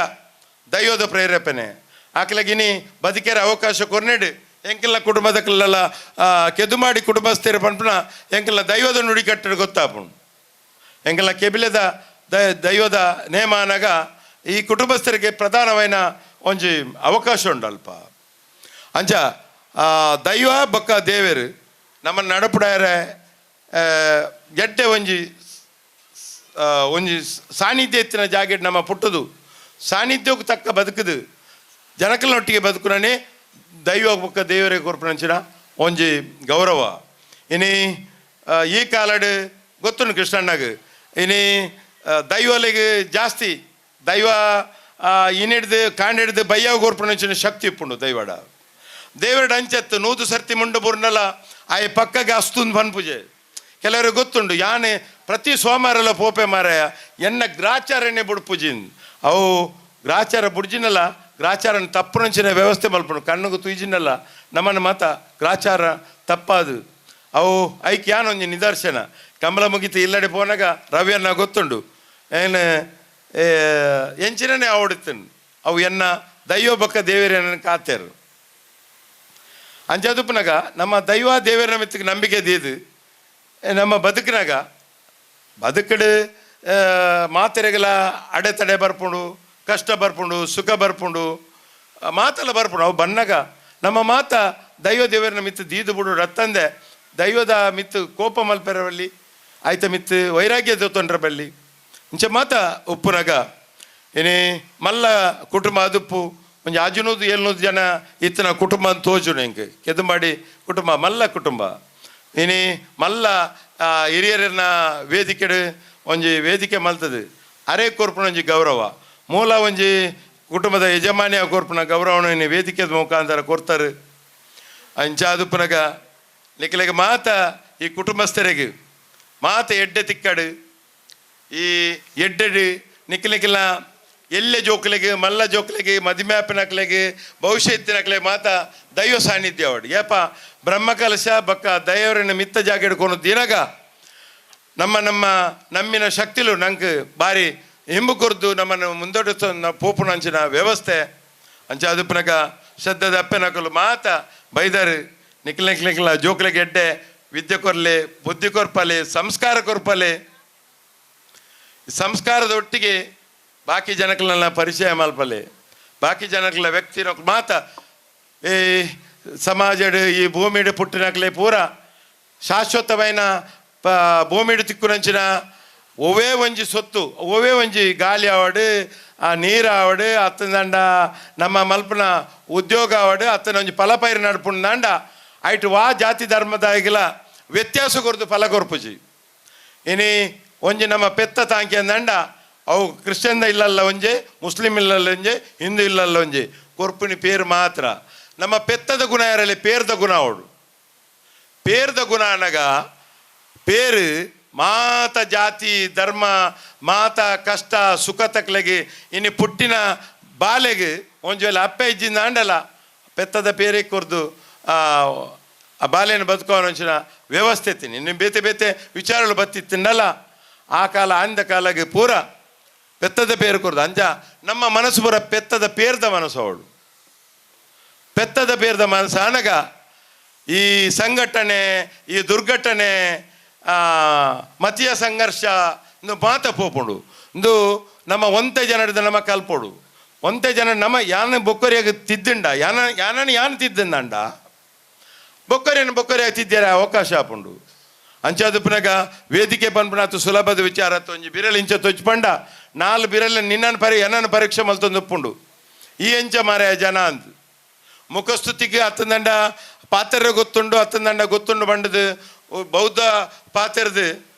D: ದೈವದ ಪ್ರೇರೇಪಣೆ ಆಕಲಗಿನಿ ಬದುಕೆರ ಅವಕಾಶ ಕೊರ್ನೆಡು ಎಂಕೆಲ್ಲ ಕುಟುಂಬದಕ್ಕೆಲ್ಲ ಕೆದು ಮಾಡಿ ಕುಟುಂಬಸ್ಥರು ಪನ್ಪುನ ಎಂಕೆಲ್ಲ ದೈವದ ನುಡಿ ಕಟ್ಟಡು ಗೊತ್ತಾಪುಂಡು. ಎಂಕೆಲ್ಲ ಕೆಬಿಲದ ದೈವದ ನೇಮಾನಗ ಈ ಕುಟುಂಬಸ್ಥರಿಗೆ ಪ್ರಧಾನವೈನ ಒಂಜಿ ಅವಕಾಶ ಉಂಡು ಅಲ್ಪ. ಅಂಚ ದೈವ ಬೊಕ್ಕ ದೇವರು ನಮ್ಮ ನಡಪುಡಾರೆ ಎಡ್ಡೆ ಒಂಜಿ ಒಂಜಿ ಸಾನ್ನಿಧ್ಯ ಇತ್ತಿನ ಜಾಗೆಡ್ ನಮ್ಮ ಪುಟ್ಟದು ಸಾನ್ನಿಧ್ಯಕ್ಕೆ ತಕ್ಕ ಬದುಕುದು ಜನಕಲೊಟ್ಟಿಗೆ ಬದುಕುನೇ ದೈವ ಬೊಕ್ಕ ದೇವರಿಗೆ ಕೊರ್ಪುನಂಚಿನ ಒಂಜಿ ಗೌರವ. ಇನಿ ಈ ಕಾಲಡ್ ಗೊತ್ತುಂಡು ಕೃಷ್ಣಣ್ಣಗ್ ಇನಿ ದೈವಲೆಗ್ ಜಾಸ್ತಿ ದೈವ ಇನಿಡ್ದು ಕಾಂಡಿಡ್ದು ಬಯ್ಯಾವ ಕೊರ್ಪುನಂಚಿನ ಶಕ್ತಿ ಇಪ್ಪುಂಡು ದೈವಡ. ದೇವರಡ ಅಂಚತ್ತು ನೂದು ಸರ್ತಿ ಮುಂಡು ಬುರ್ನಲ ಆಯ್ ಪಕ್ಕಗೆ ಅಸ್ತುಂದು ಪನ್ಪುಜೆ. ಕೆಲವರು ಗೊತ್ತುಂಡು ಯಾನೆ ಪ್ರತಿ ಸೋಮವಾರಲ ಪೋಪೆ ಮಾರಾಯ ಎನ್ನ ಗ್ರಾಚಾರನೇ ಬುಡ್ಪುಜಿನ್ ಅವು ಗ್ರಾಚಾರ ಬುಡ್ಜಿನಲ್ಲ ಗ್ರಾಚಾರನ ತಪ್ಪುನಂಚಿನ ವ್ಯವಸ್ಥೆ ಮಲ್ಪುಂಡು ಕಣ್ಣುಗು ತುಯ್ಜಿನಲ್ಲ ನಮ್ಮನ್ನ ಮಾತ ಗ್ರಾಚಾರ ತಪ್ಪಾದು ಅವು ಐಕ್ ಯಾನೊಂಜಿ ನಿದರ್ಶನ. ಕಂಬಳ ಮುಗಿತು ಇಲ್ಲಡೆ ಪೋನಾಗ ರವಿಯನ್ನ ಗೊತ್ತುಂಡು ಏನು ಎಂಚಿನನೇ ಅವಡುತ್ತನು ಅವು ಎನ್ನ ದೈವ ಬಕ್ಕ ದೇವರನ್ನ ಕಾತೇರು. ಅಂಜಾದುಪ್ಪನಾಗ ನಮ್ಮ ದೈವ ದೇವರ ಮಿತ್ತಿಗೆ ನಂಬಿಕೆ ದೀದು ನಮ್ಮ ಬದುಕಿನಾಗ ಬದುಕಡು ಮಾತೆರೆಗಲ ಅಡೆತಡೆ ಬರ್ಪುಂಡು, ಕಷ್ಟ ಬರ್ಪುಂಡು, ಸುಖ ಬರ್ಪುಂಡು, ಮಾತೆಲ್ಲ ಬರ್ಪುಂಡು. ಅವು ಬನ್ನಾಗ ನಮ್ಮ ಮಾತ ದೈವ ದೇವರನ್ನ ಮಿತ್ತು ದೀದು ಬಿಡು ರತ್ತಂದೆ ದೈವದ ಮಿತ್ತು ಕೋಪ ಮಲ್ಪೆರವಲ್ಲಿ ಆಯ್ತ ಮಿತ್ತು ವೈರಾಗ್ಯ ತೊಂಡ್ರ ಬಲ್ಲಿ ಇಂಚ ಮಾತ ಉಪ್ಪುನಾಗ ಏನೇ ಮಲ್ಲ ಕುಟುಂಬ ಅದುಪ್ಪು ಒಂಜಿ ಆಜುನೂದು ಏಳ್ನೂರು ಜನ ಇತ್ತಿನ ಕುಟುಂಬ ಅಂತ ತೋಜುನು ಎಂಕ್ ಕೆದಂಬಾಡಿ ಕುಟುಂಬ ಮಲ್ಲ ಕುಟುಂಬ. ಇನಿ ಮಲ್ಲ ಹಿರಿಯರನ್ನ ವೇದಿಕೆಡು ಒಂಜಿ ವೇದಿಕೆ ಮಲ್ತದೆ ಅರೆ ಕೊರ್ಪುನ ಒಂಜಿ ಗೌರವ ಮೂಲ ಒಂಜಿ ಕುಟುಂಬದ ಯಜಮಾನಿಯ ಕೊರ್ಪುನ ಗೌರವನ ಇನಿ ವೇದಿಕೆದ ಮುಖಾಂತರ ಕೊರ್ತಾರೆ. ಅಂಚಾದುಪ್ಪನಾಗ ನಿಕ್ಲೆಗ್ ಮಾತ ಈ ಕುಟುಂಬಸ್ಥರಿಗೆ ಮಾತ ಎಡ್ಡೆ ತಿಕ್ಕಡು ಈ ಎಡ್ಡೆಡು ನಿಕ್ಲೆಗಿಲ್ಲ ಎಲ್ಲೆ ಜೋಕ್ಲೆಗೆ ಮಲ್ಲ ಜೋಕ್ಲೆಗೆ ಮದಿಮ್ಯಾಪಿನಕ್ಲೆಗೆ ಭವಿಷ್ಯ ಇತ್ತಿನಕ್ಲೆ ಮಾತ ದೈವ ಸಾನ್ನಿಧ್ಯ ಅವಡು. ಏಪ ಬ್ರಹ್ಮಕಲಶ ಬಕ್ಕ ದೈವರನ್ನ ಮಿತ್ತ ಜಾಗ ಹಿಡ್ಕೊಂಡು ದಿನಗ ನಮ್ಮ ನಮ್ಮ ನಮ್ಮಿನ ಶಕ್ತಿಲು ನಂಗೆ ಭಾರಿ ಹಿಂಬು ಕೊರ್ದು ನಮ್ಮನ್ನು ಮುಂದೊಡ್ಡ ಪೋಪುನಂಚಿನ ವ್ಯವಸ್ಥೆ. ಅಂಚಾದುಪ್ಪನಕ ಶ್ರದ್ಧದ ಅಪ್ಪನಕಲು ಮಾತ ಬೈದರು ನಿಕ್ಲ ನಿಕ್ಲ ಜೋಕ್ಲೆಗೆ ಎಡ್ಡೆ ವಿದ್ಯೆ ಕೊರ್ಲೆ ಬುದ್ಧಿ ಕೊರ್ಪಲೆ ಸಂಸ್ಕಾರ ಕೊರ್ಪಲೆ. ಸಂಸ್ಕಾರದ ಒಟ್ಟಿಗೆ ಬಾಕಿ ಜನಕ್ಲೆಲ್ಲ ಪರಿಚಯ ಮಲ್ಪಲೆ ಬಾಕಿ ಜನಕ್ಲ ವ್ಯಕ್ತಿ ಮಾತ ಈ ಸಮಾಜಡ್ ಈ ಭೂಮಿಡ್ ಪುಟ್ಟಿನಕ್ಲೆ ಪೂರ ಶಾಶ್ವತమైన ಭೂಮಿಡ್ ತಿಕ್ಕುನಂಚಿನ ಒವೇ ಒಂಜಿ ಸೊತ್ತು ಒವೇ ಒಂಜಿ ಗಾಳಿ ಆವಡು ಆ ನೀರು ಆವಡು ಅತ್ತಂದಂಡ ನಮ್ಮ ಮಲ್ಪನ ಉದ್ಯೋಗ ಆವಡು ಅತ್ತನ ಒಂಜಿ ಫಲಪೈರು ನಡ್ಪುಂಡ ಐಟ್ ವಾ ಜಾತಿ ಧರ್ಮದಾಗಿಲ ವ್ಯತ್ಯಾಸ ಕೊರ್ದು ಫಲ ಕೊರ್ಪುಜಿ. ಇನಿ ಒಂಜಿ ನಮ್ಮ ಪೆತ್ತ ತಾಂಕಿ ಅಂದಂಡ ಅವು ಕ್ರಿಶ್ಚಿಯನ್ ಇಲ್ಲಲ್ಲ ಒಂಜೆ ಮುಸ್ಲಿಂ ಇಲ್ಲಲ್ಲ ಒಂಜೆ ಹಿಂದೂ ಇಲ್ಲಲ್ಲ ಒಂಜೆ ಕೊರ್ಪಿನಿ ಪೇರು ಮಾತ್ರ. ನಮ್ಮ ಪೆತ್ತದ ಗುಣ ಯಾರಲ್ಲಿ ಪೇರ್ದ ಗುಣ ಅವಳು ಪೇರ್ದ ಗುಣ ಅನಗ ಪೇರು ಮಾತ ಜಾತಿ ಧರ್ಮ ಮಾತ ಕಷ್ಟ ಸುಖ ತಕ್ಲೆಗೆ ಇನ್ನು ಪುಟ್ಟಿನ ಬಾಲೆಗೆ ಒಂಜಿ ವೇಳೆ ಅಪ್ಪೆ ಇಜ್ಜಿಂದ ಅಂಡಲ್ಲ ಪೆತ್ತದ ಪೇರೆ ಕೊರ್ದು ಆ ಬಾಲೆಯನ್ನು ಬದುಕೋನಂಚಿನ ವ್ಯವಸ್ಥೆ ತಿನ್ನಿ ಇನ್ನು ಬೇತೆ ಬೇತೆ ವಿಚಾರಗಳು ಬತ್ತಿತ್ತಿನ್ನಲ್ಲ ಆ ಕಾಲ ಅಂದ ಕಾಲಗೆ ಪೂರ ಪೆತ್ತದ ಪೇರು ಕೊರ್ದು. ಅಂಜ ನಮ್ಮ ಮನಸ್ಸು ಪೂರ ಪೆತ್ತದ ಪೇರ್ದ ಮನಸ್ಸು ಅವಳು ಪೆತ್ತದ ಪೇರ್ದ ಮನಸ್ಸು ಅನಗ ಈ ಸಂಘಟನೆ ಈ ದುರ್ಘಟನೆ ಮತೀಯ ಸಂಘರ್ಷ ಇಂದು ಮಾತ ಪೋಪುಂಡು ಇಂದು ನಮ್ಮ ಒಂತೆ ಜನದ ನಮ್ಮ ಕಲ್ಪೋಡು ಒಂತೆ ಜನ ನಮ್ಮ ಯಾನ ಬೊಕ್ಕರಿಯಾಗ ತಿದ್ದಿಂಡ ಯಾನ ಯಾನನ್ನು ಯಾನ್ ತಿದ್ದಿಂದಂಡ ಬೊಕ್ಕರಿಯನ್ನು ಬೊಕ್ಕರಿಯಾಗ ತಿದ್ದಾರ ಅವಕಾಶ ಆಪುಂಡು. ಅಂಚಾದುಪ್ಪನಾಗ ವೇದಿಕೆ ಪನ್ಪುನಾತು ಸುಲಭದ ವಿಚಾರ ಒಂಜಿ ಬಿರಲ್ ಇಂಚ ತೊಚ್ಪಂಡ ನಾಲ್ ಬಿರಲ್ ನಿನ್ನನ್ನು ಪರಿ ಎನ್ನನ್ನು ಪರೀಕ್ಷೆ ಮಲ್ತೊಂದುಪ್ಪುಂಡು ಈ ಎಂಚ ಮಾರಾಯ ಜನ ಅಂದ್ ಮುಖಸ್ತುತಿಗೆ ಅತ್ತಂದಂಡ ಪಾತ್ರೆ ಗೊತ್ತುಂಡು ಅತ್ತಂದಂಡ ಗೊತ್ತುಂಡು ಬಂಡದು ಬೌದ್ಧ ಪಾತ್ರೆದು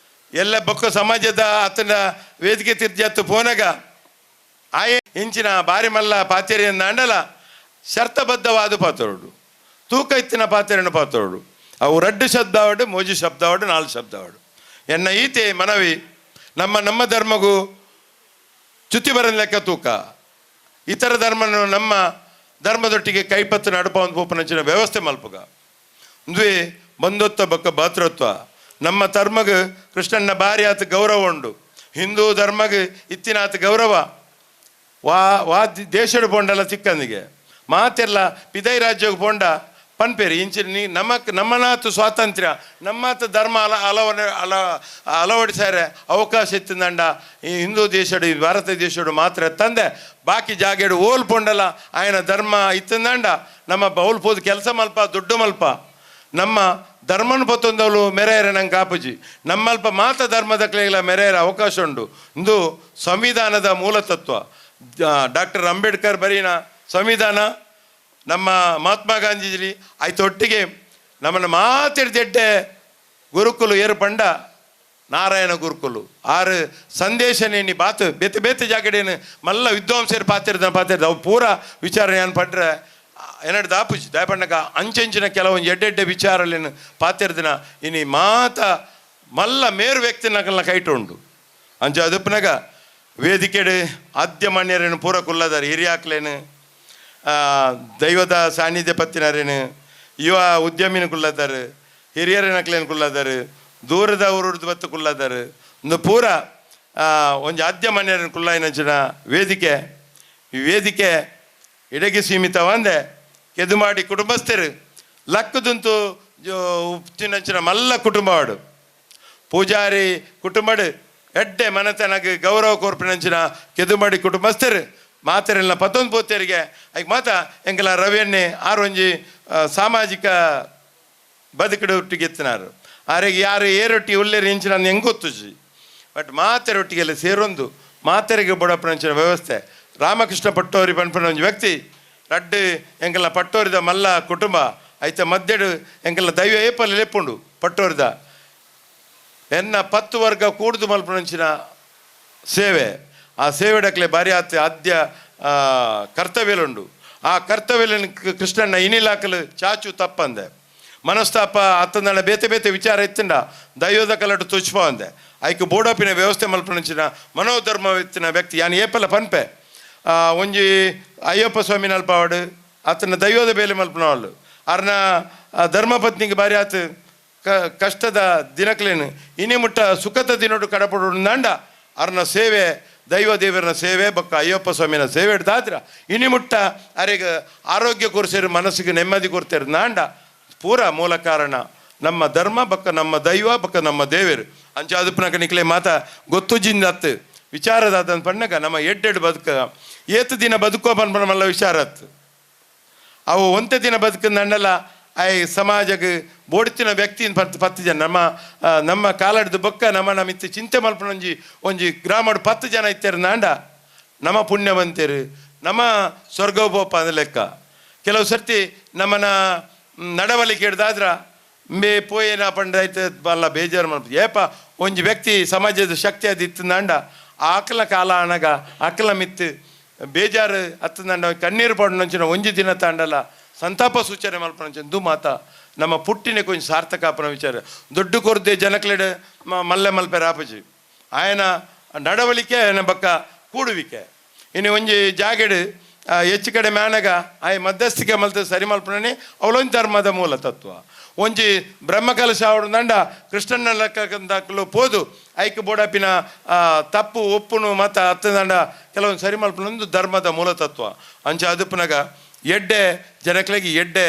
D: ಎಲ್ಲ ಬೊಕ್ಕ ಸಮಾಜದ ಅತ್ತನ ವೇದಿಕೆ ತಿರ್ಜತ್ತು ಪೋನಗ ಆಯೆ ಇಂಚಿನ ಬಾರಿ ಮಲ್ಲ ಪಾತ್ರೆಯನ್ನು ಅಂಡಲ ಶರ್ತಬದ್ಧವಾದ ಪಾತ್ರರು ತೂಕ ಇತ್ತಿನ ಪಾತ್ರೆಯನ್ನು ಪಾತ್ರರು ಅವು ರಡ್ಡು ಶಬ್ದ ಆವಡು ಮೋಜಿ ಶಬ್ದ ಆವಡು ನಾಲ್ಕು ಶಬ್ದ ಆವಡು. ಎನ್ನ ಈತೆ ಮನವಿ ನಮ್ಮ ನಮ್ಮ ಧರ್ಮಗೂ ಚ್ಯುತಿ ಬರನ್ ಲೆಕ್ಕ ತೂಕ ಇತರ ಧರ್ಮನು ನಮ್ಮ ಧರ್ಮದೊಟ್ಟಿಗೆ ಕೈಪತ್ತು ನಡುಪ ಒಂದು ಪೋಪನಂಚಿನ ವ್ಯವಸ್ಥೆ ಮಲ್ಪುಗ ಒಂದುವೆ ಬಂಧುತ್ವ ಬೊಕ್ಕ ಭಾತೃತ್ವ ನಮ್ಮ ಧರ್ಮಗ್ ಕೃಷ್ಣನ ಬಾರಿ ಆತ ಗೌರವ ಉಂಡು ಹಿಂದೂ ಧರ್ಮಗ್ ಇತ್ತಿನಾತ ಗೌರವ ವಾ ವಾ ದೇಶಡು ಪೋಂಡಲ್ಲ ಚಿಕ್ಕಂದಿಗೆ ಮಾತೆಲ್ಲ ಪಿದೈ ರಾಜ್ಯಕ್ಕೆ ಪೋಂಡ ಪನ್ಪೇರಿ ಇಂಚಿನ ನೀ ನಮಕ್ ನಮ್ಮನಾತು ಸ್ವಾತಂತ್ರ್ಯ ನಮ್ಮಾತ ಧರ್ಮ ಅಲ ಅಲವನ ಅಲ ಅಳವಡಿಸಾರೆ ಅವಕಾಶ ಇತ್ತಿಂದಂಡ ಈ ಹಿಂದೂ ದೇಶಡು ಈ ಭಾರತ ದೇಶಡು ಮಾತ್ರ ತಂದೆ ಬಾಕಿ ಜಾಗೆಡು ಓಲ್ ಪೊಂಡಲ ಆಯನ ಧರ್ಮ ಇತ್ತಿಂದಂಡ ನಮ್ಮ ಬೌಲ್ ಪೋದು ಕೆಲಸ ಮಲ್ಪ ದುಡ್ಡು ಮಲ್ಪ ನಮ್ಮ ಧರ್ಮನ ಪತ್ತೊಂದವಳು ಮೆರೆಯರೆ ನಂಗೆ ಕಾಪುಜಿ ನಮ್ಮಲ್ಪ ಮಾತ ಧರ್ಮದ ಕ್ಲೇಗಳ ಮೆರೆಯರ ಅವಕಾಶ ಉಂಡು. ಇಂದು ಸಂವಿಧಾನದ ಮೂಲತತ್ವ. ಡಾಕ್ಟರ್ ಅಂಬೇಡ್ಕರ್ ಬರೀನ ಸಂವಿಧಾನ ನಮ್ಮ ಮಹಾತ್ಮ ಗಾಂಧೀಜಿ ಆಯ್ತು ಒಟ್ಟಿಗೆ ನಮ್ಮನ್ನು ಮಾತಿಡ್ದೆಡ್ಡೆ ಗುರುಕುಲು ಏರು ಪಂಡ ನಾರಾಯಣ ಗುರುಕುಲು ಆರು ಸಂದೇಶನೇನಿ ಬಾತು ಬೇತೆ ಬೇತೆ ಜಾಗಡೇನು ಮಲ್ಲ ವಿದ್ವಾಂಸರು ಪಾತಿರ್ದ ಪಾತಿರ್ದ ಅವು ಪೂರ ವಿಚಾರ ಏನು ಪಂಡ್ರೆ ಎನ್ನಡು ದಾಪುಜಿ ದಾಯಪಣ್ಣಗ ಅಂಚಂಚಿನ ಕೆಲವೊಂದು ಎಡ್ಡೆಡ್ಡೆ ವಿಚಾರಲೇನು ಪಾತಿರ್ದಿನ ಇನಿ ಮಾತ ಮಲ್ಲ ಮೇರು ವ್ಯಕ್ತಿ ನಕಲ್ನ ಕೈಟು ಉಂಡು. ಅಂಚ ಅದಪ್ಪನಾಗ ವೇದಿಕೆಡು ಆದ್ಯ ಮಾನ್ಯರೇನು ಪೂರ ಕುಲ್ಲದಾರ ಹಿರಿಯಾಕ್ಲೇನು ದೈವದ ಸಾನ್ನಿಧ್ಯ ಪತ್ತಿನರೇನು ಯುವ ಉದ್ಯಮಿನ ಕುಲ್ಲದಾರು ಹಿರಿಯರೇನಕ್ಲೇನು ಕುಲ್ಲದಾರು ದೂರದ ಊರುಡ್ದು ಬತ್ತು ಕುಲ್ಲದಾರು ಒಂದು ಪೂರ ಒಂಜಿ ಆದ್ಯ ಮಾನ್ಯರೇನು ಕುಲ್ಲಾಯಿನಂಚಿನ ವೇದಿಕೆ. ಈ ವೇದಿಕೆ ಇಡಗೆ ಸೀಮಿತವಂದೆ ಕೆದುಮಾಡಿ ಕುಟುಂಬಸ್ಥರು ಲಕ್ಕದಂತೂ ಉಪ್ಪಿನಂಚಿನ ಮಲ್ಲ ಕುಟುಂಬವಾಡು ಪೂಜಾರಿ ಕುಟುಂಬಡು ಎಡ್ಡೆ ಮನತನಗೆ ಗೌರವ ಕೋರ್ಪಿನಂಚಿನ ಕೆದುಮಾಡಿ ಕುಟುಂಬಸ್ಥರು ಮಾತರೆಲ್ಲ ಪತ್ತೊಂದು ಪೋತರಿಗೆ ಐಕ್ ಮಾತ ಎಂಕಲ ರವಿಯನ್ನೇ ಆರೊಂಜಿ ಸಾಮಾಜಿಕ ಬದುಕಡು ಒಟ್ಟಿಗೆ ಎತ್ತಿನಾರು ಆರೆಗೆ ಯಾರು ಏರೊಟ್ಟಿ ಉಲ್ಲೇರು ಇಂಚಿನ ಹೆಂಗೆ ಗೊತ್ತುಜಿ ಬಟ್ ಮಾತೆರೊಟ್ಟಿಗೆಲ್ಲ ಸೇರೊಂದು ಮಾತೆರಿಗೆ ಬೊಡಪ್ಪನಂಚಿನ ವ್ಯವಸ್ಥೆ. ರಾಮಕೃಷ್ಣ ಪಟ್ಟೋರಿ ಪನ್ಪನ ಒಂಜಿ ವ್ಯಕ್ತಿ ರಡ್ಡು ಎಂಕಲ್ನ ಪಟ್ಟೋರಿದ ಮಲ್ಲ ಕುಟುಂಬ ಐತ ಮಧ್ಯಡು ಎಂಕಲ್ನ ದೈವ ಏಪಲ್ಲಿ ಲೆಪ್ಪುಂಡು ಪಟ್ಟೋರಿದ ಎನ್ನ 10 ವರ್ಗ ಕೂಡ್ದು ಮಲ್ಪನಂಚಿನ ಸೇವೆ. ಆ ಸೇವೆಡಕ್ಲೆ ಭಾರಿ ಆತ ಆದ್ಯ ಕರ್ತವ್ಯಲುಂಡು. ಆ ಕರ್ತವ್ಯలను ಕೃಷ್ಣಣ್ಣ ಇನಿಲಾಕಲು ಚಾಚು ತಪ್ಪಂದೆ ಮನಸ್ತಾಪ ಅತ್ತಂದಣ ಬೇತೆ ಬೇತೆ ವಿಚಾರ ಇತ್ತಂಡ ದೈವದ ಕಲಟು ತುಚ್ಪ ಅಂದೆ ಐಕ್ ಬೋಡಪಿನ ವ್ಯವಸ್ಥೆ ಮಲ್ಪನಂಚಿನ ಮನೋಧರ್ಮ ವ್ಯಕ್ತಿ ಯಾನ್ ಏಪಲ್ಲ ಪನ್ಪೆ ಒಂಜಿ ಅಯ್ಯಪ್ಪ ಸ್ವಾಮಿ ನಲ್ಪಾವಡು ಆತನ ದೈವದ ಬೇಲೆ ಮಲ್ಪನವಳು ಅರ್ನ ಧರ್ಮಪತ್ನಿಗೆ ಭಾರಿ ಆತ ಕಷ್ಟದ ದಿನಕ್ಲೇನು ಇನಿ ಮುಟ್ಟ ಸುಖದ ದಿನೋಡು ಕಡಪಡು ದಾಂಡ ಅರ್ನ ಸೇವೆ ದೈವ ದೇವರನ ಸೇವೆ ಬೊಕ್ಕ ಅಯ್ಯಪ್ಪ ಸ್ವಾಮಿನ ಸೇವೆ ಹಿಡ್ದಾದ್ರ ಇನಿ ಮುಟ್ಟ ಅರೆಗ ಆರೋಗ್ಯ ಕೊರ್ಸೇರು ಮನಸ್ಸಿಗೆ ನೆಮ್ಮದಿ ಕೊಡ್ತೇರು ನಾಂಡ ಪೂರ ಮೂಲ ಕಾರಣ ನಮ್ಮ ಧರ್ಮ ಬಕ್ಕ ನಮ್ಮ ದೈವ ಬಕ್ಕ ನಮ್ಮ ದೇವರು. ಅಂಚ ಅದಪ್ಪನಕ ನಿಕ್ಲೆ ಮಾತ ಗೊತ್ತುಜಿಂದ ಅತ್ತು ವಿಚಾರದ ಅದನ್ನು ಪಣ್ಣಗ ನಮ್ಮ ಎಡ್ಡೆಡ್ ಬದುಕ ಏತು ದಿನ ಬದುಕೋ ಪನ್ಪನ ಮಲ್ಲ ವಿಚಾರ ಅತ್ತು ಅವು ಒಂತೆ ದಿನ ಬದುಕಂದಣ್ಣಲ್ಲ I ಸಮಾಜಕ್ಕೆ ಬೋಡ್ತಿನ ವ್ಯಕ್ತಿ 10 ಜನ ನಮ್ಮ ನಮ್ಮ ಕಾಲಡ್ದು ಬೊಕ್ಕ ನಮ್ಮ ನಮ್ಮಿತ್ತು ಚಿಂತೆ ಮಲ್ಪನೊಂಜಿ ಒಂಜಿ ಗ್ರಾಮಡು 10 ಜನ ಇತ್ತೇರು ನಾಂಡ ನಮ್ಮ ಪುಣ್ಯವಂತೇರು ನಮ್ಮ ಸ್ವರ್ಗೋಪೋಪ ಅಂದ ಲೆಕ್ಕ. ಕೆಲವು ಸರ್ತಿ ನಮ್ಮನ ನಡವಳಿಕೆ ಹಿಡ್ದಾದ್ರ ಮೇ ಪೋಯೇನ ಪಂಡಾಯ್ತು ಬಲ್ಲ ಬೇಜಾರು ಮಲ್ಪ ಏಪ ಒಂಜಿ ವ್ಯಕ್ತಿ ಸಮಾಜದ ಶಕ್ತಿ ಅದು ಇತ್ತು ನಾಂಡ ಆಕಲ ಕಾಲ ಅನಗ ಆಕಲ ಮಿತ್ತು ಬೇಜಾರು ಅತ್ತಂದಂಡ ಕಣ್ಣೀರು ಪಡನಂಚಿನ ಒಂಜಿ ದಿನ ತಾಂಡಲ್ಲ ಸಂತಾಪ ಸೂಚನೆ ಮಲ್ಪನಂಚಿನ ಮಾತ ನಮ್ಮ ಪುಟ್ಟಿನ ಕೊಂಚ ಸಾರ್ಥಕ ಅಪ್ಪನ ವಿಚಾರ. ದೊಡ್ಡ ಕೊರದೆ ಜನಕ್ಲೆಡೆ ಮಲ್ಲೆ ಮಲ್ಪೆ ರಾಪಜಿ ಆಯನ ನಡವಳಿಕೆ ಆಯನ ಬಕ್ಕ ಕೂಡುವಿಕೆ. ಇನ್ನು ಒಂಜಿ ಜಾಗೆಡು ಹೆಚ್ಚು ಕಡೆ ಮ್ಯಾನಗ ಆಯ್ ಮಧ್ಯಸ್ಥಿಕೆ ಮಲ್ತ ಸರಿ ಮಲ್ಪನೇ ಅವಳೊಂದು ಧರ್ಮದ ಮೂಲ ತತ್ವ. ಒಂಜಿ ಬ್ರಹ್ಮಕಲಶ ಅವಳು ದಂಡ ಕೃಷ್ಣನ ಲೆಕ್ಕಲು ಪೋದು ಐಕ್ ಬೋಡಪಿನ ತಪ್ಪು ಒಪ್ಪುನು ಮತ ಅತ್ತದಂಡ ಕೆಲವೊಂದು ಸರಿ ಮಲ್ಪನೊಂದು ಧರ್ಮದ ಮೂಲ ತತ್ವ. ಅಂಚ ಅದಪ್ಪನಾಗ ಎಡ್ಡೆ ಜನಕ್ಲೆಗೆ ಎಡ್ಡೆ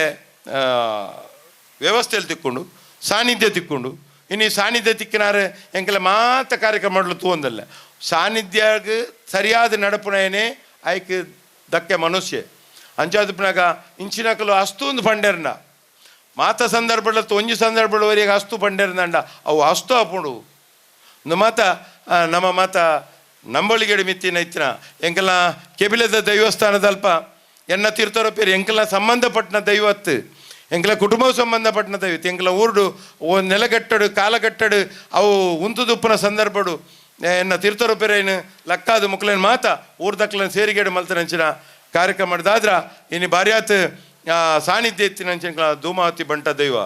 D: ವ್ಯವಸ್ಥೆಯಲ್ಲಿ ತಿಕ್ಕೊಂಡು ಸಾನ್ನಿಧ್ಯ ತಿಕ್ಕೊಂಡು ಇನ್ನು ಈ ಸಾನ್ನಿಧ್ಯ ತಿಕ್ಕಿನಾರು ಎಂಕೆಲ್ಲ ಮಾತ ಕಾರ್ಯಕ್ರಮ ಮಾಡಲು ತೂವಂದಲ್ಲ ಸಾನ್ನಿಧ್ಯಾಗ ಸರಿಯಾದ ನಡಪುನಯನೇ ಐಕ್ ದಕ್ಕೆ ಮನುಷ್ಯ. ಅಂಚಾದಪ್ಪನಾಗ ಇಂಚಿನಕಲು ಅಸ್ತೊಂದು ಪಂಡೇರ್ನ ಮಾತ ಸಂದರ್ಭ ಒಂಜಿ ಸಂದರ್ಭದವರೆಗೆ ಅಸ್ತು ಪಂಡೇರ್ನಂಡ ಅವು ಅಸ್ತು ಅಪ್ಪುಂಡು ಒಂದು ಮಾತ ನಮ್ಮ ಮಾತ ನಂಬಳಿಗೆಡು ಮಿತ್ತಿನ ಇತ್ತಿನ ಎಂಕೆಲ್ಲ ಕೆಬಿಲದ ದೈವಸ್ಥಾನದಲ್ಪ ಎನ್ನ ತೀರ್ಥರ ಪೇರು ಎಂಕೆಲ್ಲ ಸಂಬಂಧಪಟ್ಟನ ದೈವತ್ತು ಎಂಕೆಲ್ಲ ಕುಟುಂಬ ಸಂಬಂಧಪಟ್ಟನ ದೈವತ್ತು ಎಂಕೆಲ್ಲ ಊರುಡು ನೆಲಗಟ್ಟಡು ಕಾಲಗಟ್ಟಡು ಅವು ಉಂತುದುಪ್ಪನ ಸಂದರ್ಭಡು ಎನ್ನ ತೀರ್ಥರ ಪೇರೇನು ಲಕ್ಕಾದ ಮುಕ್ಲೇನು ಮಾತ ಊರ್ದಕ್ಲನ ಸೇರಿಗೇಡು ಮಲ್ತನಂಚಿನ ಕಾರ್ಯಕ್ರಮ ಮಾಡಿದಾದ್ರ ಇನ್ನು ಭಾರ್ಯಾತ್ ಸಾನ್ನಿಧ್ಯ ಇತ್ತಿನಂಚಿನ ಧೂಮಾವತಿ ಬಂಟ ದೈವ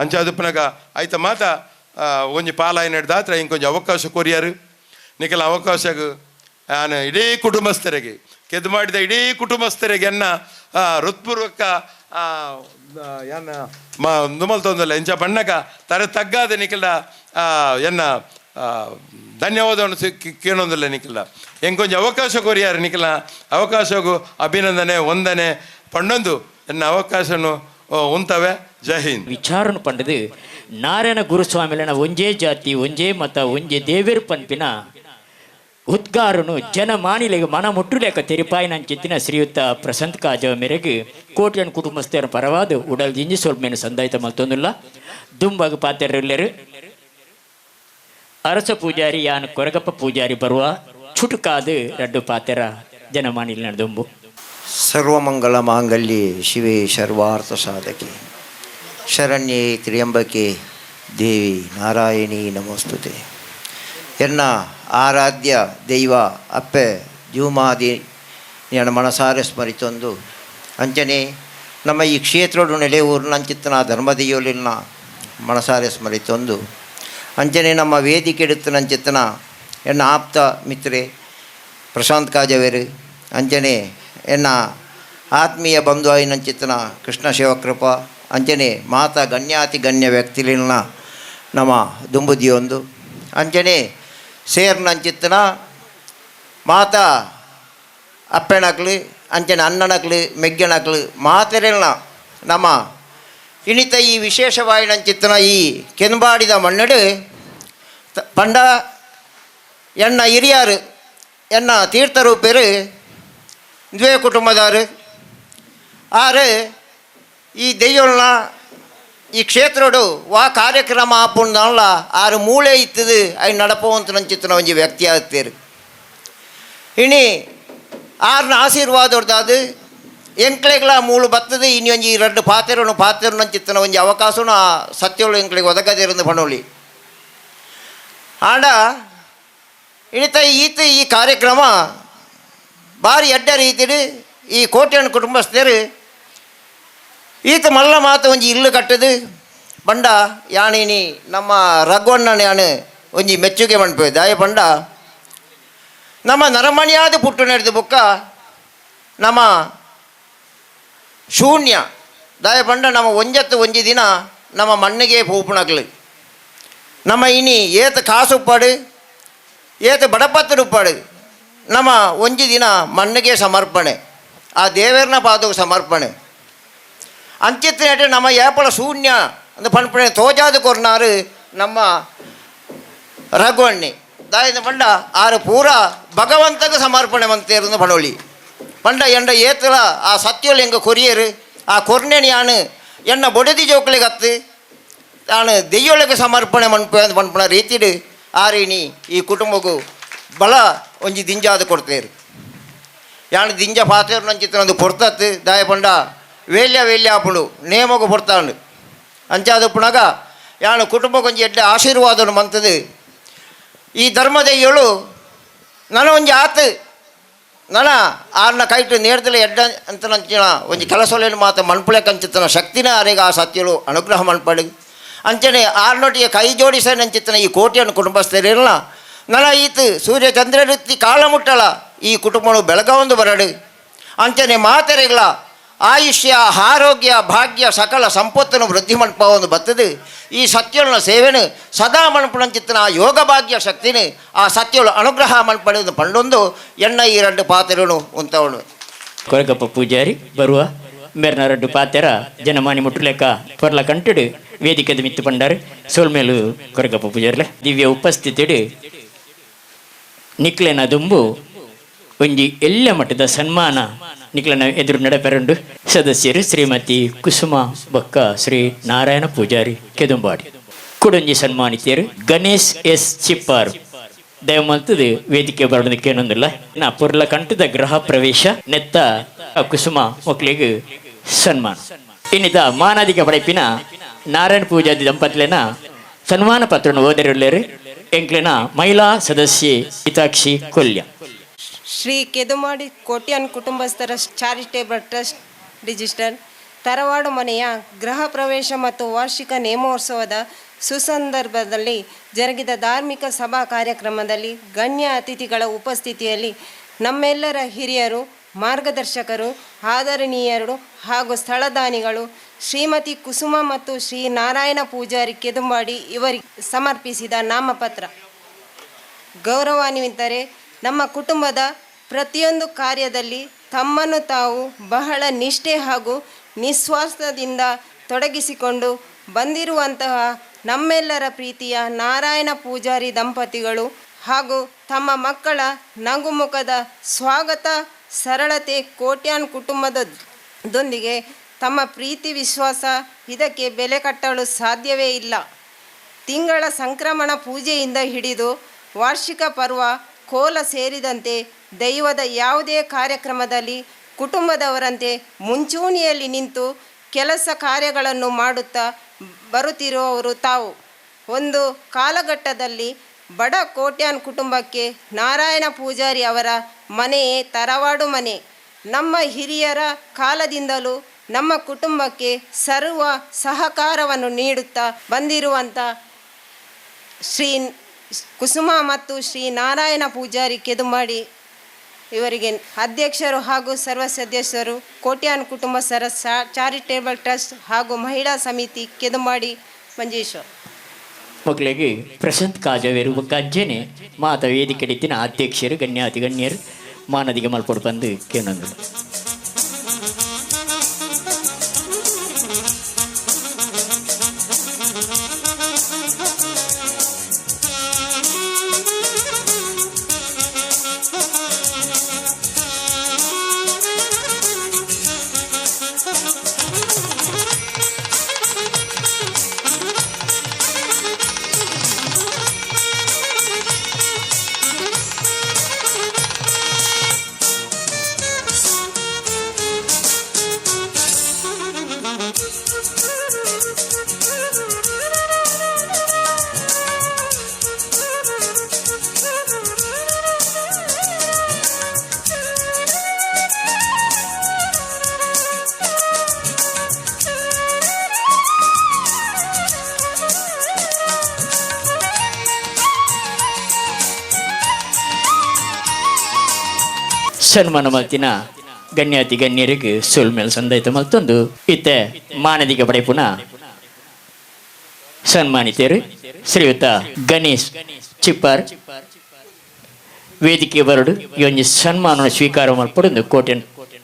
D: ಅಂಚಾದಪ್ಪನಾಗ ಆಯ್ತ ಮಾತ ಒಂಜಿ ಪಾಲಾಯ ನಡೆದಾತ್ರ ಇಂಕೊಂಜಿ ಅವಕಾಶ ಕೊರಿಯಾರು ನಿಕಲ ಅವಕಾಶಗ ನಾನು ಇಡೀ ಕುಟುಂಬಸ್ಥರಿಗೆ ಕೆದ್ದು ಮಾಡಿದ ಇಡೀ ಕುಟುಂಬಸ್ಥರಿಗೆ ಎನ್ನ ಹೃತ್ಪೂರ್ವಕ ಎನ್ನ ನುಮಲ್ತೊಂದಲ್ಲ ಎಂಚ ಬಣ್ಣಗ ತರೆ ತಗ್ಗಾದ ನಿಕಲ ಎನ್ನ ಧನ್ಯವಾದವನ್ನು ಕೇಳೊಂದಿಲ್ಲ ನಿಖಿಲ. ಎಂಕೊಂಚ ಅವಕಾಶ ಕೊರಿಯಾರು ನಿಖಿಲ ಅವಕಾಶಗೂ ಅಭಿನಂದನೆ ವಂದನೆ ಪಂಡೊಂದು ಎನ್ನ ಅವಕಾಶನು ಉಂತವೆ. ಜೈ ಹಿಂದ್.
A: ವಿಚಾರನು ಪಂಡದು ನಾರಾಯಣ ಗುರುಸ್ವಾಮಿಲನ ಒಂಜೇ ಜಾತಿ ಒಂಜೇ ಮತ ಒಂಜೇ ದೇವೇರು ಪನ್ಪಿನ ಉದ್ಗಾರನು ಜನಮಾನಿಲೆಗೆ ಮನ ಮುಟ್ಟುಲೇಕ ತೆರಿಪಾಯಿನಂಚಿತ್ತಿನ ಶ್ರೀಯುತ ಪ್ರಶಾಂತ್ ಕಾಜವ ಮೇರೆಗೆ ಕೋಟ್ಯನ್ ಕುಟುಂಬಸ್ಥರ ಪರವಾದ ಉಡಲ್ ದಿಂಜಿ ಸೊಲ್ಮೆನು ಸಂದಾಯಿತ ಮಲ್ತೊಂದುಲ್ಲ. ದುಂಬಾಗ ಪಾತೆರ್ಲೆರು ಅರಸ ಪೂಜಾರಿ ಯಾನ್ ಕೊರಗಪ್ಪ ಪೂಜಾರಿ ಬರುವ ಚುಟುಕಾದು ರಡ್ಡು ಪಾತೆರ ಜನಮಾನಿಲಿನ ದುಂಬು.
E: ಸರ್ವಮಂಗಳ ಮಾಂಗಲ್ಯೆ ಶಿವೆ ಸರ್ವಾರ್ಥ ಸಾಧಕೆ ಶರಣ್ಯೆ ತ್ರ್ಯಂಬಕೆ ದೇವಿ ನಾರಾಯಣಿ ನಮೋಸ್ತುತೆ. ಎನ್ನ ಆರಾಧ್ಯ ದೈವ ಅಪ್ಪೆ ಜೂಮಾದಿ ಎನ್ನ ಮನಸಾರೆ ಸ್ಮರಿತೊಂದು, ಅಂಚನೆ ನಮ್ಮ ಈ ಕ್ಷೇತ್ರಡು ನೆಲೆಯೂರಿನ ಧರ್ಮದೆಯೋಲಿನ ಮನಸಾರೆ ಸ್ಮರಿತೊಂದು, ಅಂಚನೆ ನಮ್ಮ ವೇದಿಕೆ ಎಡುತ್ತನಂಚಿತ್ತನ ಎನ್ನ ಆಪ್ತ ಮಿತ್ರೆ ಪ್ರಶಾಂತ್ ಕಾಜವೇರು, ಅಂಚನೆ ಎನ್ನ ಆತ್ಮೀಯ ಬಂಧು ಆಯಿನಂಚಿತ್ತನ ಕೃಷ್ಣ ಶಿವಕೃಪ, ಅಂಚನೆ ಮಾತಾ ಗಣ್ಯಾತಿ ಗಣ್ಯ ವ್ಯಕ್ತಿಲಿನ ನಮ್ಮ ದುಂಬುದಿಯೊಂದು, ಅಂಚನೆ ಸೇರ್ನಂಚಿತ್ತನ ಮಾತಾ ಅಪ್ಪೆಣಕ್ಲು, ಅಂಚನೆ ಅಣ್ಣನಕ್ಲು, ಮೆಗ್ಗೆನಕ್ಲು, ಮಾತೆರೆಲ್ನ ನಮ್ಮ ಇನಿತ ಈ ವಿಶೇಷವಾಯಿನಂಚಿತ್ತನ ಈ ಕೆಂಬಾಡಿದ ಮಣ್ಣಡು ಪಂಡ ಎನ್ನ ಹಿರಿಯಾರು ಎನ್ನ ತೀರ್ಥರೂಪರು ದ್ವೇ ಕುಟುಂಬದಾರು ಆರು ಈ ದೆಯ್ಯೊಲ್ನ ಈ ಕ್ಷೇತ್ರಡು ವಾ ಕಾರ್ಯಕ್ರಮ ಆಪುಂಡಲ್ಲ ಆರು ಮೂಳೆ ಇತ್ತದು I ನಡಪುವಂತ ನಂಚಿತ್ತನ ಒಂಜಿ ವ್ಯಕ್ತಿ ಆಗ್ತೇರು. ಇನಿ ಆರ್ನ ಆಶೀರ್ವಾದೊಡ್ದಾದು ಎಂಕ್ಲೆಗ್ಲ ಮೂಳು ಬತ್ತದು. ಇನಿ ಒಂಜಿ ರಡ್ಡು ಪಾತೆರನು ಪಾತೆರು ನಂಚಿತ್ತನ ಒಂಜಿ ಅವಕಾಶನು ಆ ಸತ್ಯಗಳು ಎಂಕ್ಲೆಗ್ ಒದಗದಿರಂದು ಪಣೋಲಿ. ಆಂಡ ಇನಿತ ಈತ ಈ ಕಾರ್ಯಕ್ರಮ ಬಾರಿ ಎಡ್ಡ ರೀತಿಡು ಈ ಕೋಟ್ಯಾನ್ ಕುಟುಂಬಸ್ಥರು ಈತ ಮಲ್ಲ ಮಾತು ಒಂಜಿ ಇಲ್ಲು ಕಟ್ಟದು ಪಂಡ ಯಾನಿನಿ ನಮ್ಮ ರಘುವಣ್ಣನ ಯಾನು ಒಂಜಿ ಮೆಚ್ಚುಗೆ ಮನ್ಪೆ. ದಾಯ ಪಂಡ ನಮ್ಮ ನರಮಣಿಯಾದ ಪುಟ್ಟು ನಡೆದ ಬುಕ್ಕ ನಮ್ಮ ಶೂನ್ಯ. ದಾಯ ಪಂಡ ನಮ್ಮ ಒಂಜತ್ತು ಒಂಜಿ ದಿನ ನಮ್ಮ ಮಣ್ಣಿಗೆ ಪೂಪುನಕ್ಲು. ನಮ್ಮ ಇನಿ ಏತ ಕಾಸುಪ್ಪಾಡು, ಏತ ಬಡಪತ್ತು ಉಪ್ಪಾಡು, ನಮ್ಮ ಒಂಜಿ ದಿನ ಮಣ್ಣಿಗೆ ಸಮರ್ಪಣೆ, ಆ ದೇವರನ ಪಾದಕ್ಕೆ ಸಮರ್ಪಣೆ. ಅಂಚಿತ್ತಿನಟ ನಮ್ಮ ಏಪಳ ಶೂನ್ಯ ಅಂದ್ ಪನ್ಪುನೆ ತೋಜಾದ ಕೊರ್ನಾರು ನಮ್ಮ ರಘುವಣ್ಣಿ. ದಾಯದ ಪಂಡ ಆರು ಪೂರ ಭಗವಂತಗ ಸಮರ್ಪಣೆ ಮಂತೇರ್ದು ಪಣೋಳಿ. ಪಂಡ ಎಂಡ ಏತಲ ಆ ಸತ್ಯೊಲು ಎಂಗ ಕೊರಿಯರು, ಆ ಕೊರ್ನೆನ್ ಯಾನು ಎನ್ನ ಬೊಡೆದಿ ಜೋಕ್ಲೆಗ್ ಅತ್ತು ತಾನು ದೆಯ್ಯೊಳಗೆ ಸಮರ್ಪಣೆ ಮನ್ಪೆ ಪನ್ಪುನ ರೀತಿಡ್ ಆರಿನಿ ಈ ಕುಟುಂಬಗು ಬಲ ಒಂಜಿ ದಿಂಜಾದ ಕೊಡ್ತೇರು. ಯಾನ್ ದಿಂಜ ಪಾತೇರು ನಂಚಿತ್ತನೊಂದು ಪೊರ್ತತ್ತು. ದಾಯ ಪಂಡ ವೇಲ್ಯ ವೇಲ್ಯ ಆಪುಂಡು, ನೇಮಗು ಪೊರ್ತಾಂಡು. ಅಂಚಾದ ಉಪ್ಪುನಗ ಯಾನು ಕುಟುಂಬಕ್ಕೆ ಒಂಜಿ ಎಡ್ಡೆ ಆಶೀರ್ವಾದನು ಮಂತದು ಈ ಧರ್ಮದೆಯ್ಯಳು ನನ ಒಂಜಿ ಆತು ನನ ಆರ್ನ ಕೈಟ್ ನೇರ್ದಲೆ ಎಡ್ಡ ಅಂತ ನಂಚಿನ ಒಂಜಿ ಕೆಲಸೊಲೆನ್ ಮಾತ ಮನ್ಪುಳೆ ಕಂಚಿತ್ತನ ಶಕ್ತಿನ ಆರೆಗ್ ಆ ಸತ್ಯಳು ಅನುಗ್ರಹ ಮನ್ಪಡು. ಅಂಚನೆ ಆರ್ನೊಟ್ಟಿಗೆ ಕೈ ಜೋಡಿಸ ನಂಚಿತ್ತನ ಈ ಕೋಟಿಯನ್ನು ಕುಟುಂಬಸ್ಥರಿರಲ್ಲ ನನ ಈತ್ ಸೂರ್ಯ ಚಂದ್ರರಿತ್ತಿ ಕಾಲ ಮುಟ್ಟಲ ಈ ಕುಟುಂಬನು ಬೆಳಗಾವೊಂದು ಬರಡು. ಅಂಚನೆ ಮಾತೆರೆಗ್ಲ ಆಯುಷ್ಯ ಆರೋಗ್ಯ ಭಾಗ್ಯ ಸಕಲ ಸಂಪತ್ತನ್ನು ವೃದ್ಧಿ ಮನ್ಪವನ್ನು ಬತ್ತದು ಈ ಸತ್ಯನ ಸೇವೆನು ಸದಾ ಮನ್ಪುನಂಚಿತ್ತನ ಆ ಯೋಗ ಭಾಗ್ಯ ಶಕ್ತಿನ ಆ ಸತ್ಯಳು ಅನುಗ್ರಹ ಮನ್ಪಡೆದು ಪಂಡೊಂದು ಎಣ್ಣ ಈ రెండు ಪಾತೆರನು ಉಂತವನು.
A: ಕೊರಗಪ್ಪ ಪೂಜಾರಿ ಬರುವ ಮೇರ್ನ ರಡ್ಡು ಪಾತೆರ ಜನಮಾನಿ ಮುಟ್ಟುಲೆಕ್ಕ ಪೊರ್ಲ ಕಂಟುಡು ವೇದಿಕೆದ ಮಿತ್ತು ಪಂಡಾರು. ಸೋಲ್ಮೇಲು ಕೊರಗಪ್ಪ ಪೂಜಾರ್ಲೆ. ದಿವ್ಯ ಉಪಸ್ಥಿತಿಡು ನಿಕ್ಲೆನ ದುಂಬು ಒಂಜಿ ಎಲ್ಲ ಮಟ್ಟದ ಸನ್ಮಾನ ನಿಕ್ಲೆನ ಎದುರು ನಡಪೆರಂಡು. ಸದಸ್ಯರು ಶ್ರೀಮತಿ ಕುಸುಮ ಬೊಕ್ಕ ಶ್ರೀ ನಾರಾಯಣ ಪೂಜಾರಿ ಕೆದುಂಬಾಡಿ. ಕುಡೊಂಜಿ ಸನ್ಮಾನಿತಿಯರು ಗಣೇಶ್ ಎಸ್ ಚಿಪ್ಪಾರು ದಯಮಲ್ತದು ವೇದಿಕೆ ಬರೋದಕ್ಕೆ ಏನೊಂದಿಲ್ಲ. ನಾ ಪೊರ್ಲ ಕಂಠದ ಗೃಹ ಪ್ರವೇಶ ನೆತ್ತ ಕುಸುಮ ಮಕ್ಕಳಿಗೆ ಸನ್ಮಾನ. ಇನ್ನಿತ ಮಾನಾದಿಕ ಪಡೆಪಿನ ನಾರಾಯಣ ಪೂಜಾದಿ ದಂಪತಿಲೇನ ಸನ್ಮಾನ ಪತ್ರನ ಓದರುಳ್ಳೇರು ಎಂಕ್ಲೆನ ಮಹಿಳಾ ಸದಸ್ಯೆ ಹಿತಾಕ್ಷಿ Kolya.
F: Shri ಕೆದುಮಾಡಿ Kotian ಕುಟುಂಬಸ್ಥರ charitable trust register ತರವಾಡು ಮನೆಯ ಗೃಹ ಪ್ರವೇಶ ಮತ್ತು ವಾರ್ಷಿಕ ನೇಮೋತ್ಸವದ ಸುಸಂದರ್ಭದಲ್ಲಿ ಜರುಗಿದ ಧಾರ್ಮಿಕ ಸಭಾ ಕಾರ್ಯಕ್ರಮದಲ್ಲಿ ಗಣ್ಯ ಅತಿಥಿಗಳ ಉಪಸ್ಥಿತಿಯಲ್ಲಿ ನಮ್ಮೆಲ್ಲರ ಹಿರಿಯರು, ಮಾರ್ಗದರ್ಶಕರು, ಆದರಣೀಯರು ಹಾಗೂ ಸ್ಥಳದಾನಿಗಳು ಶ್ರೀಮತಿ ಕುಸುಮ ಮತ್ತು ಶ್ರೀ ನಾರಾಯಣ ಪೂಜಾರಿ ಕೆದುಂಬಾಡಿ ಇವರಿಗೆ ಸಮರ್ಪಿಸಿದ ನಾಮಪತ್ರ. ಗೌರವಾನ್ವಿತರೆ, ನಮ್ಮ ಕುಟುಂಬದ ಪ್ರತಿಯೊಂದು ಕಾರ್ಯದಲ್ಲಿ ತಮ್ಮನ್ನು ತಾವು ಬಹಳ ನಿಷ್ಠೆ ಹಾಗೂ ನಿಸ್ವಾರ್ಥದಿಂದ ತೊಡಗಿಸಿಕೊಂಡು ಬಂದಿರುವಂತಹ ನಮ್ಮೆಲ್ಲರ ಪ್ರೀತಿಯ ನಾರಾಯಣ ಪೂಜಾರಿ ದಂಪತಿಗಳು ಹಾಗೂ ತಮ್ಮ ಮಕ್ಕಳ ನಗುಮುಖದ ಸ್ವಾಗತ, ಸರಳತೆ, ಕೋಟ್ಯಾನ್ ಕುಟುಂಬದೊಂದಿಗೆ ತಮ್ಮ ಪ್ರೀತಿ ವಿಶ್ವಾಸ ಇದಕ್ಕೆ ಬೆಲೆ ಕಟ್ಟಲು ಸಾಧ್ಯವೇ ಇಲ್ಲ. ತಿಂಗಳ ಸಂಕ್ರಮಣ ಪೂಜೆಯಿಂದ ಹಿಡಿದು ವಾರ್ಷಿಕ ಪರ್ವ, ಕೋಲ ಸೇರಿದಂತೆ ದೈವದ ಯಾವುದೇ ಕಾರ್ಯಕ್ರಮದಲ್ಲಿ ಕುಟುಂಬದವರಂತೆ ಮುಂಚೂಣಿಯಲ್ಲಿ ನಿಂತು ಕೆಲಸ ಕಾರ್ಯಗಳನ್ನು ಮಾಡುತ್ತಾ ಬರುತ್ತಿರುವವರು ತಾವು. ಒಂದು ಕಾಲಘಟ್ಟದಲ್ಲಿ ಬಡ ಕೋಟ್ಯಾನ್ ಕುಟುಂಬಕ್ಕೆ ನಾರಾಯಣ ಪೂಜಾರಿ ಅವರ ಮನೆಯೇ ತರವಾಡು ಮನೆ. ನಮ್ಮ ಹಿರಿಯರ ಕಾಲದಿಂದಲೂ ನಮ್ಮ ಕುಟುಂಬಕ್ಕೆ ಸರ್ವ ಸಹಕಾರವನ್ನು ನೀಡುತ್ತಾ ಬಂದಿರುವಂಥ ಶ್ರೀ ಕುಸುಮ ಮತ್ತು ಶ್ರೀ ನಾರಾಯಣ ಪೂಜಾರಿ ಕೆದುಮಾಡಿ ಇವರಿಗೆ ಅಧ್ಯಕ್ಷರು ಹಾಗೂ ಸರ್ವ ಸದಸ್ಯರು, ಕೋಟ್ಯಾನ್ ಕುಟುಂಬ ಸರ ಚಾರಿಟೇಬಲ್ ಟ್ರಸ್ಟ್ ಹಾಗೂ ಮಹಿಳಾ ಸಮಿತಿ, ಕೆದುಮಾಡಿ, ಮಂಜೇಶ್ವರ.
A: ಮಕ್ಕಳಿಗೆ ಪ್ರಶಾಂತ್ ಕಾಜವೇರು ಬೊಕ್ಕ ಅಂಚೆನೆ ಮಾತ ವೇದಿಕೆ ಅಧ್ಯಕ್ಷರು, ಗಣ್ಯಾತಿ ಗಣ್ಯರು ಮಾನದಿಗೆ ಮಲ್ಪೊಡು ಬಂದು ಕೇನೊಂದು. ಸನ್ಮಾನ ಮಲ್ತಿನ ಗಣ್ಯಾತಿ ಗಣ್ಯರಿಗೆ ಸೊಲ್ಮೇಲ್ ಸಂದೈತ ಮಲ್ತೊಂದು ಇತ್ತೆ ಮಾನದಿಗೆ ಪಡೆಪುನ ಸನ್ಮಾನಿತರು ಶ್ರೀಯುತ ಗಣೇಶ್ ಚಿಪ್ಪರ್ ವೇದಿಕೆ ಬರಡು ಈ ಒಂಜಿ ಸನ್ಮಾನ ಸ್ವೀಕಾರ ಮಲ್ಪಡೊಂದು ಕೋಟೆನ್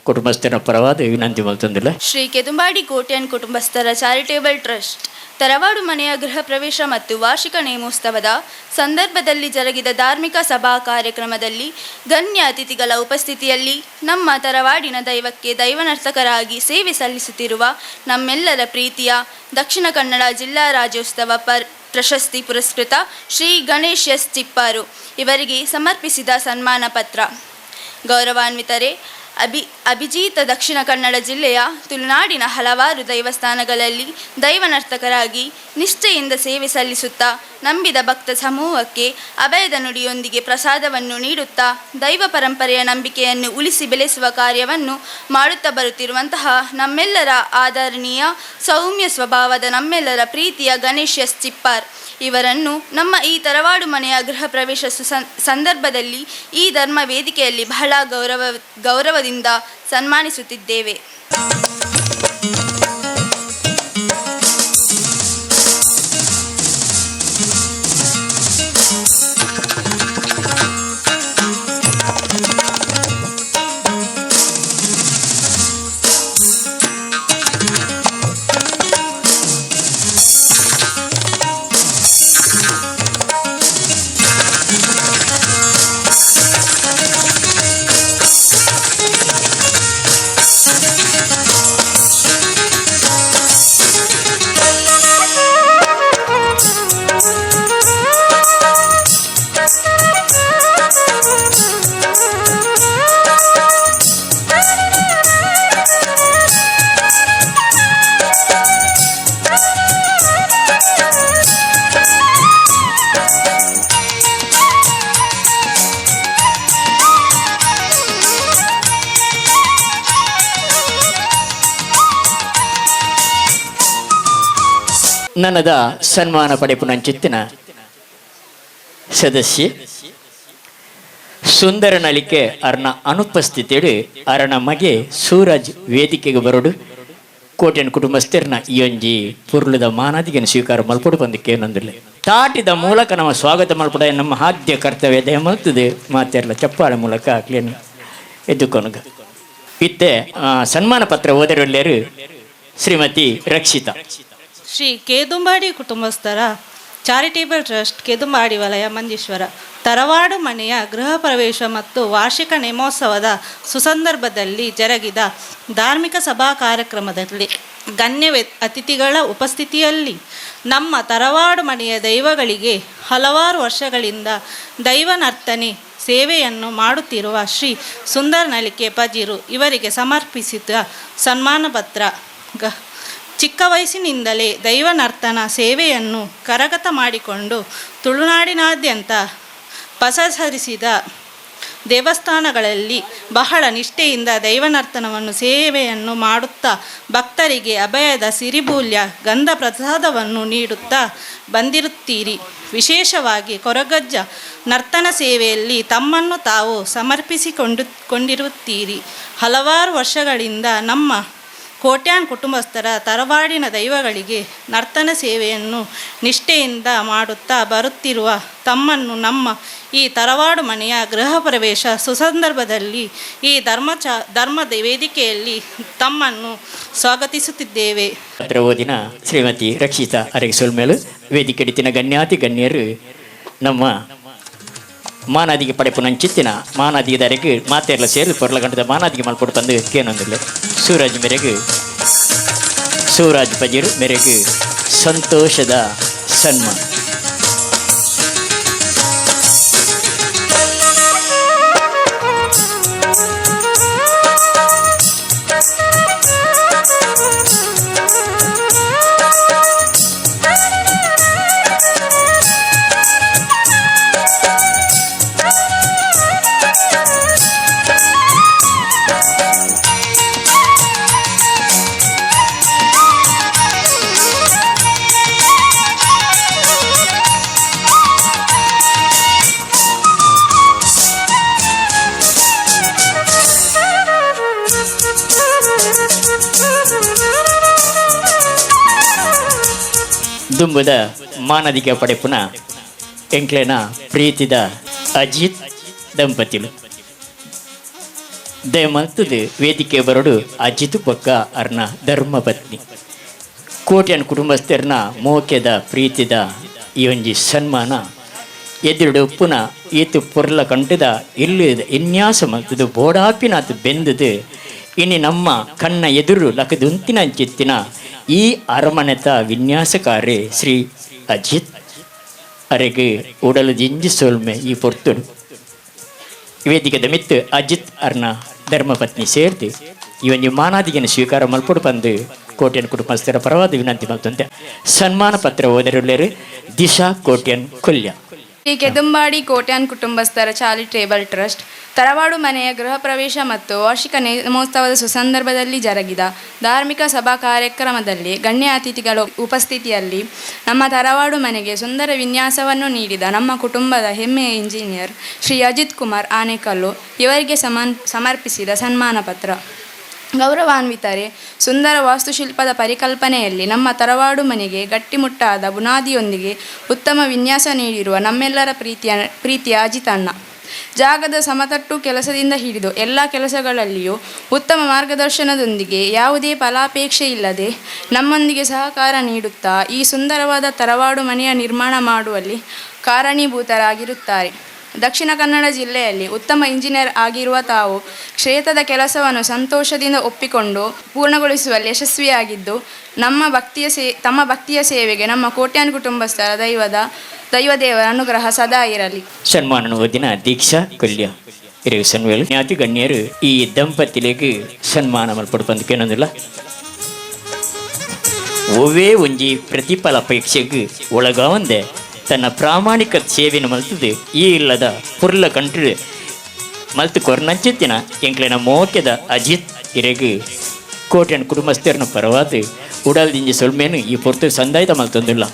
A: ಕುಟುಂಬಸ್ಥರ ಪರವಾದ ವಿನಂತಿ ಮಲ್ತೊಂದಿಲ್ಲ.
G: ಶ್ರೀ ಕೆದುಂಬಾಡಿ ಕೋಟ್ಯಾನ್ ಕುಟುಂಬಸ್ಥರ ಚಾರಿಟೇಬಲ್ ಟ್ರಸ್ಟ್ ತರವಾಡು ಮನೆಯ ಗೃಹ ಪ್ರವೇಶ ಮತ್ತು ವಾರ್ಷಿಕ ನೇಮೋತ್ಸವದ ಸಂದರ್ಭದಲ್ಲಿ ಜರುಗಿದ ಧಾರ್ಮಿಕ ಸಭಾ ಕಾರ್ಯಕ್ರಮದಲ್ಲಿ ಗಣ್ಯ ಅತಿಥಿಗಳ ಉಪಸ್ಥಿತಿಯಲ್ಲಿ ನಮ್ಮ ತರವಾಡಿನ ದೈವಕ್ಕೆ ದೈವನರ್ತಕರಾಗಿ ಸೇವೆ ಸಲ್ಲಿಸುತ್ತಿರುವ ನಮ್ಮೆಲ್ಲರ ಪ್ರೀತಿಯ ದಕ್ಷಿಣ ಕನ್ನಡ ಜಿಲ್ಲಾ ರಾಜ್ಯೋತ್ಸವ ಪ್ರಶಸ್ತಿ ಪುರಸ್ಕೃತ ಶ್ರೀ ಗಣೇಶ್ ಎಸ್ ಚಿಪ್ಪಾರು ಇವರಿಗೆ ಸಮರ್ಪಿಸಿದ ಸನ್ಮಾನ ಪತ್ರ. ಗೌರವಾನ್ವಿತರೇ, ಅಭಿಜೀತ ದಕ್ಷಿಣ ಕನ್ನಡ ಜಿಲ್ಲೆಯ ತುಳುನಾಡಿನ ಹಲವಾರು ದೈವಸ್ಥಾನಗಳಲ್ಲಿ ದೈವನರ್ತಕರಾಗಿ ನಿಷ್ಠೆಯಿಂದ ಸೇವೆ ಸಲ್ಲಿಸುತ್ತಾ ನಂಬಿದ ಭಕ್ತ ಸಮೂಹಕ್ಕೆ ಅಭಯದ ನುಡಿಯೊಂದಿಗೆ ಪ್ರಸಾದವನ್ನು ನೀಡುತ್ತಾ ದೈವ ಪರಂಪರೆಯ ನಂಬಿಕೆಯನ್ನು ಉಳಿಸಿ ಬೆಳೆಸುವ ಕಾರ್ಯವನ್ನು ಮಾಡುತ್ತಾ ಬರುತ್ತಿರುವಂತಹ ನಮ್ಮೆಲ್ಲರ ಆದರಣೀಯ ಸೌಮ್ಯ ಸ್ವಭಾವದ ನಮ್ಮೆಲ್ಲರ ಪ್ರೀತಿಯ ಗಣೇಶ್ ಎಸ್ ಚಿಪ್ಪಾರ್ ಇವರನ್ನು ನಮ್ಮ ಈ ತರವಾಡು ಮನೆಯ ಗೃಹ ಪ್ರವೇಶ ಸಂದರ್ಭದಲ್ಲಿ ಈ ಧರ್ಮ ವೇದಿಕೆಯಲ್ಲಿ ಬಹಳ ಗೌರವದಿಂದ ಸನ್ಮಾನಿಸುತ್ತಿದ್ದೇವೆ.
A: ನನ್ನದ ಸನ್ಮಾನ ಪಡೆಪುನಂಚಿತ್ತಿನ ಸದಸ್ಯೆ ಸುಂದರ ನಲಿಕೆ ಅರ್ನ ಅನುಪಸ್ಥಿತಿಯಡು ಅರಣ ಮಗೆ ಸೂರಜ್ ವೇದಿಕೆಗೆ ಬರೋಡು ಕೋಟೆನ ಕುಟುಂಬಸ್ಥರನ ಈ ಒಂಜಿ ಪುರ್ಲದ ಮಾನಾದಿಗೆನ ಸ್ವೀಕಾರ ಮಲ್ಪೊಡು ಬಂದಕ್ಕೆ ನಂದಿಲ್ಲ ತಾಟಿದ ಮೂಲಕ ನಮ್ಮ ಸ್ವಾಗತ ಮಲ್ಪಡ ನಮ್ಮ ಆದ್ಯ ಕರ್ತವ್ಯ ದಯ ಮಲ್ತದೆ ಮಾತೆರ್ಲ ಚಪ್ಪಾಳೆ ಮೂಲಕ ಕ್ಲೀನ್ ಎದ್ದುಕೊನಗ ಇತ್ತೆ ಸನ್ಮಾನ ಪತ್ರ ಓದರೊಲ್ಲೇರು ಶ್ರೀಮತಿ ರಕ್ಷಿತಾ.
H: ಶ್ರೀ ಕೇದುಂಬಾಡಿ ಕುಟುಂಬಸ್ಥರ ಚಾರಿಟೇಬಲ್ ಟ್ರಸ್ಟ್, ಕೆದುಂಬಾಡಿ ವಲಯ, ಮಂಜೇಶ್ವರ. ತರವಾಡು ಮನೆಯ ಗೃಹ ಪ್ರವೇಶ ಮತ್ತು ವಾರ್ಷಿಕ ನೇಮೋತ್ಸವದ ಸುಸಂದರ್ಭದಲ್ಲಿ ಜರುಗಿದ ಧಾರ್ಮಿಕ ಸಭಾ ಕಾರ್ಯಕ್ರಮದಲ್ಲಿ ಗಣ್ಯ ಅತಿಥಿಗಳ ಉಪಸ್ಥಿತಿಯಲ್ಲಿ ನಮ್ಮ ತರವಾಡು ಮನೆಯ ದೈವಗಳಿಗೆ ಹಲವಾರು ವರ್ಷಗಳಿಂದ ದೈವ ನರ್ತನೆ ಸೇವೆಯನ್ನು ಮಾಡುತ್ತಿರುವ ಶ್ರೀ ಸುಂದರ್ ನಲಿಕೆ ಪಜೀರು ಇವರಿಗೆ ಸಮರ್ಪಿಸಿದ ಸನ್ಮಾನ ಪತ್ರ. ಚಿಕ್ಕ ವಯಸ್ಸಿನಿಂದಲೇ ದೈವ ನರ್ತನ ಸೇವೆಯನ್ನು ಕರಗತ ಮಾಡಿಕೊಂಡು ತುಳುನಾಡಿನಾದ್ಯಂತ ಪಸರಿಸಿದ ದೇವಸ್ಥಾನಗಳಲ್ಲಿ ಬಹಳ ನಿಷ್ಠೆಯಿಂದ ದೈವನರ್ತನವನ್ನು ಸೇವೆಯನ್ನು ಮಾಡುತ್ತಾ, ಭಕ್ತರಿಗೆ ಅಭಯದ ಸಿರಿಬೂಲ್ಯ ಗಂಧ ಪ್ರಸಾದವನ್ನು ನೀಡುತ್ತಾ ಬಂದಿರುತ್ತೀರಿ. ವಿಶೇಷವಾಗಿ ಕೊರಗಜ್ಜ ನರ್ತನ ಸೇವೆಯಲ್ಲಿ ತಮ್ಮನ್ನು ತಾವು ಸಮರ್ಪಿಸಿಕೊಂಡು ಕೊಂಡಿರುತ್ತೀರಿ. ಹಲವಾರು ವರ್ಷಗಳಿಂದ ನಮ್ಮ ಕೋಟ್ಯಾನ್ ಕುಟುಂಬಸ್ಥರ ತರವಾಡಿನ ದೈವಗಳಿಗೆ ನರ್ತನ ಸೇವೆಯನ್ನು ನಿಷ್ಠೆಯಿಂದ ಮಾಡುತ್ತಾ ಬರುತ್ತಿರುವ ತಮ್ಮನ್ನು ನಮ್ಮ ಈ ತರವಾಡು ಮನೆಯ ಗೃಹ ಪ್ರವೇಶ ಸುಸಂದರ್ಭದಲ್ಲಿ ಈ ಧರ್ಮದ ವೇದಿಕೆಯಲ್ಲಿ ತಮ್ಮನ್ನು ಸ್ವಾಗತಿಸುತ್ತಿದ್ದೇವೆ.
A: ಪತ್ರ ಓದಿನ ಶ್ರೀಮತಿ ರಕ್ಷಿತಾ ಅರೆಗೆ ಸೊಲ್ಮೇಲು. ವೇದಿಕೆ ಡಿತ್ತಿನ ಗಣ್ಯಾತಿ ಗಣ್ಯರು, ನಮ್ಮ ಮಾನಾದಿಗೆ ಪಡೆಪುನಂಚಿತ್ತಿನ ಮಾನಾದಿಗೆದರೆಗೆ ಮಾತೆರ್ಲ ಸೇರಿ ಪೊರ್ಲಗಂಟದ ಮಾನಾದಿಗೆ ಮಲ್ಪೊಡು ತಂದು ಕೇನೊಂದಿಲ್ಲ. ಸೂರಜ್ ಮೇರೆಗೆ, ಸೂರಜ್ ಪಜೀರ್ ಮೇರೆಗೆ ಸಂತೋಷದ ಸನ್ಮಾನ. ದುಂಬುದ ಮಾನದಿಕ ಪಡೆಪುನ ಎಂಕ್ಲೆನ ಪ್ರೀತಿದ ಅಜಿತ್ ದಂಪತಿಲು, ದಯಮಲ್ತದು ವೇದಿಕೆ ಬರಡು. ಅಜಿತ್ ಬೊಕ್ಕ ಅರ್ನ ಧರ್ಮಪತ್ನಿ. ಕೋಟ್ಯನ್ ಕುಟುಂಬಸ್ಥರ್ನ ಮೋಕೆದ ಪ್ರೀತಿದ ಈ ಒಂಜಿ ಸನ್ಮಾನ. ಎದುರುಡು ಉಪ್ಪುನ ಈತು ಪೊರ್ಲ ಕಂಟದ ಇಲ್ಲು ವಿನ್ಯಾಸ ಮಲ್ತದು ಬೋಡಾಪಿನಾತ್ ಬೆಂದದು ಇನಿ ನಮ್ಮ ಕಣ್ಣ ಎದುರು ಲಕದುಂತಿನ ಚಿತ್ತಿನ ಈ ಅರಮನೆತ ವಿನ್ಯಾಸಕಾರಿ ಶ್ರೀ ಅಜಿತ್ ಅರೆಗೆ ಉಡಲು ದಿಂಜಿ ಸೊಲ್ಮೆ ಈ ಪೊರ್ತುಡು. ವೇದಿಕೆದ ಮಿತ್ತು ಅಜಿತ್ ಅರ್ನ ಧರ್ಮಪತ್ನಿ ಸೇರ್ದು ಇವನ್ ಮಾನಾದಿಗೆನ ಸ್ವೀಕಾರ ಮಲ್ಪೊಡು ಪಂದು ಕೋಟ್ಯನ್ ಕುಟುಂಬಸ್ಥರ ಪರವಾದ ವಿನಂತಿ ಮಲ್ತಂತೆ. ಸನ್ಮಾನ ಪತ್ರ ಓದರುಳ್ಳೇರು ದಿಶಾ ಕೋಟ್ಯನ್ ಕೊಲ್ಯ.
G: ಶ್ರೀ ಕೆದಂಬಾಡಿ ಕೋಟ್ಯಾನ್ ಕುಟುಂಬಸ್ಥರ ಚಾರಿಟೇಬಲ್ ಟ್ರಸ್ಟ್, ತರವಾಡು ಮನೆಯ ಗೃಹ ಪ್ರವೇಶ ಮತ್ತು ವಾರ್ಷಿಕ ನೇಮೋತ್ಸವದ ಸುಸಂದರ್ಭದಲ್ಲಿ ಜರುಗಿದ ಧಾರ್ಮಿಕ ಸಭಾ ಕಾರ್ಯಕ್ರಮದಲ್ಲಿ ಗಣ್ಯ ಅತಿಥಿಗಳ ಉಪಸ್ಥಿತಿಯಲ್ಲಿ ನಮ್ಮ ತರವಾಡು ಮನೆಗೆ ಸುಂದರ ವಿನ್ಯಾಸವನ್ನು ನೀಡಿದ ನಮ್ಮ ಕುಟುಂಬದ ಹೆಮ್ಮೆಯ ಇಂಜಿನಿಯರ್ ಶ್ರೀ ಅಜಿತ್ ಕುಮಾರ್ ಆನೇಕಲ್ಲು ಇವರಿಗೆ ಸಮರ್ಪಿಸಿದ ಸನ್ಮಾನ ಪತ್ರ. ಗೌರವಾನ್ವಿತರೆ, ಸುಂದರ ವಾಸ್ತುಶಿಲ್ಪದ ಪರಿಕಲ್ಪನೆಯಲ್ಲಿ ನಮ್ಮ ತರವಾಡು ಮನೆಗೆ ಗಟ್ಟಿಮುಟ್ಟಾದ ಬುನಾದಿಯೊಂದಿಗೆ ಉತ್ತಮ ವಿನ್ಯಾಸ ನೀಡಿರುವ ನಮ್ಮೆಲ್ಲರ ಪ್ರೀತಿಯ ಪ್ರೀತಿಯ ಅಜಿತಣ್ಣ, ಜಾಗದ ಸಮತಟ್ಟು ಕೆಲಸದಿಂದ ಹಿಡಿದು ಎಲ್ಲ ಕೆಲಸಗಳಲ್ಲಿಯೂ ಉತ್ತಮ ಮಾರ್ಗದರ್ಶನದೊಂದಿಗೆ ಯಾವುದೇ ಫಲಾಪೇಕ್ಷೆ ಇಲ್ಲದೆ ನಮ್ಮೊಂದಿಗೆ ಸಹಕಾರ ನೀಡುತ್ತಾ ಈ ಸುಂದರವಾದ ತರವಾಡು ಮನೆಯ ನಿರ್ಮಾಣ ಮಾಡುವಲ್ಲಿ ಕಾರಣೀಭೂತರಾಗಿರುತ್ತಾರೆ. ದಕ್ಷಿಣ ಕನ್ನಡ ಜಿಲ್ಲೆಯಲ್ಲಿ ಉತ್ತಮ ಇಂಜಿನಿಯರ್ ಆಗಿರುವ ತಾವು ಕ್ಷೇತ್ರದ ಕೆಲಸವನ್ನು ಸಂತೋಷದಿಂದ ಒಪ್ಪಿಕೊಂಡು ಪೂರ್ಣಗೊಳಿಸುವಲ್ಲಿ ಯಶಸ್ವಿಯಾಗಿದ್ದು, ನಮ್ಮ ಭಕ್ತಿಯ ಸೇ ತಮ್ಮ ಭಕ್ತಿಯ ಸೇವೆಗೆ ನಮ್ಮ ಕೋಟ್ಯಾನ್ ಕುಟುಂಬಸ್ಥರ ದೈವದೇವರ ಅನುಗ್ರಹ ಸದಾ ಇರಲಿ.
A: ಸನ್ಮಾನ ಓದಿನ ದೀಕ್ಷಾ ಕೊಲ್ಯ ಇರು ಸನ್ವೇಲು. ಜ್ಞಾತಿ ಗಣ್ಯರು ಈ ದಂಪತಿಲೆಗ್ ಸನ್ಮಾನ ಮಲ್ಪೊಡು ಪಂದ್ ಕೇನೊಂದುಲ್ಲ. ಒವ್ವೇ ಒಂಜಿ ಪ್ರತಿಫಲ ಅಪೇಕ್ಷೆಗ್ ಒಳಗಾವಂದೆ ತನ್ನ ಪ್ರಾಮಾಣಿಕ ಸೇವೆಯನ್ನು ಮಲ್ತದು ಈ ಇಲ್ಲದ ಪುರ್ಲ ಕಂಟ್ರಿ ಮಲ್ತು ಕೊರ್ನಂಚಿತ್ತಿನ ಎಂಕ್ಲೆನ ಮೋಕೆದ ಅಜಿತ್ ಇರೆಗ್ ಕೋಟೆನ್ ಕುಟುಂಬಸ್ಥರನ ಪರವಾದ ಉಡಲ್ದಿಂಜಿ ಸೊಲ್ಮೇನು ಈ ಪೊರ್ತು ಸಂದಾಯ್ತ ಮಲ್ತೊಂದುಲ್ಲ.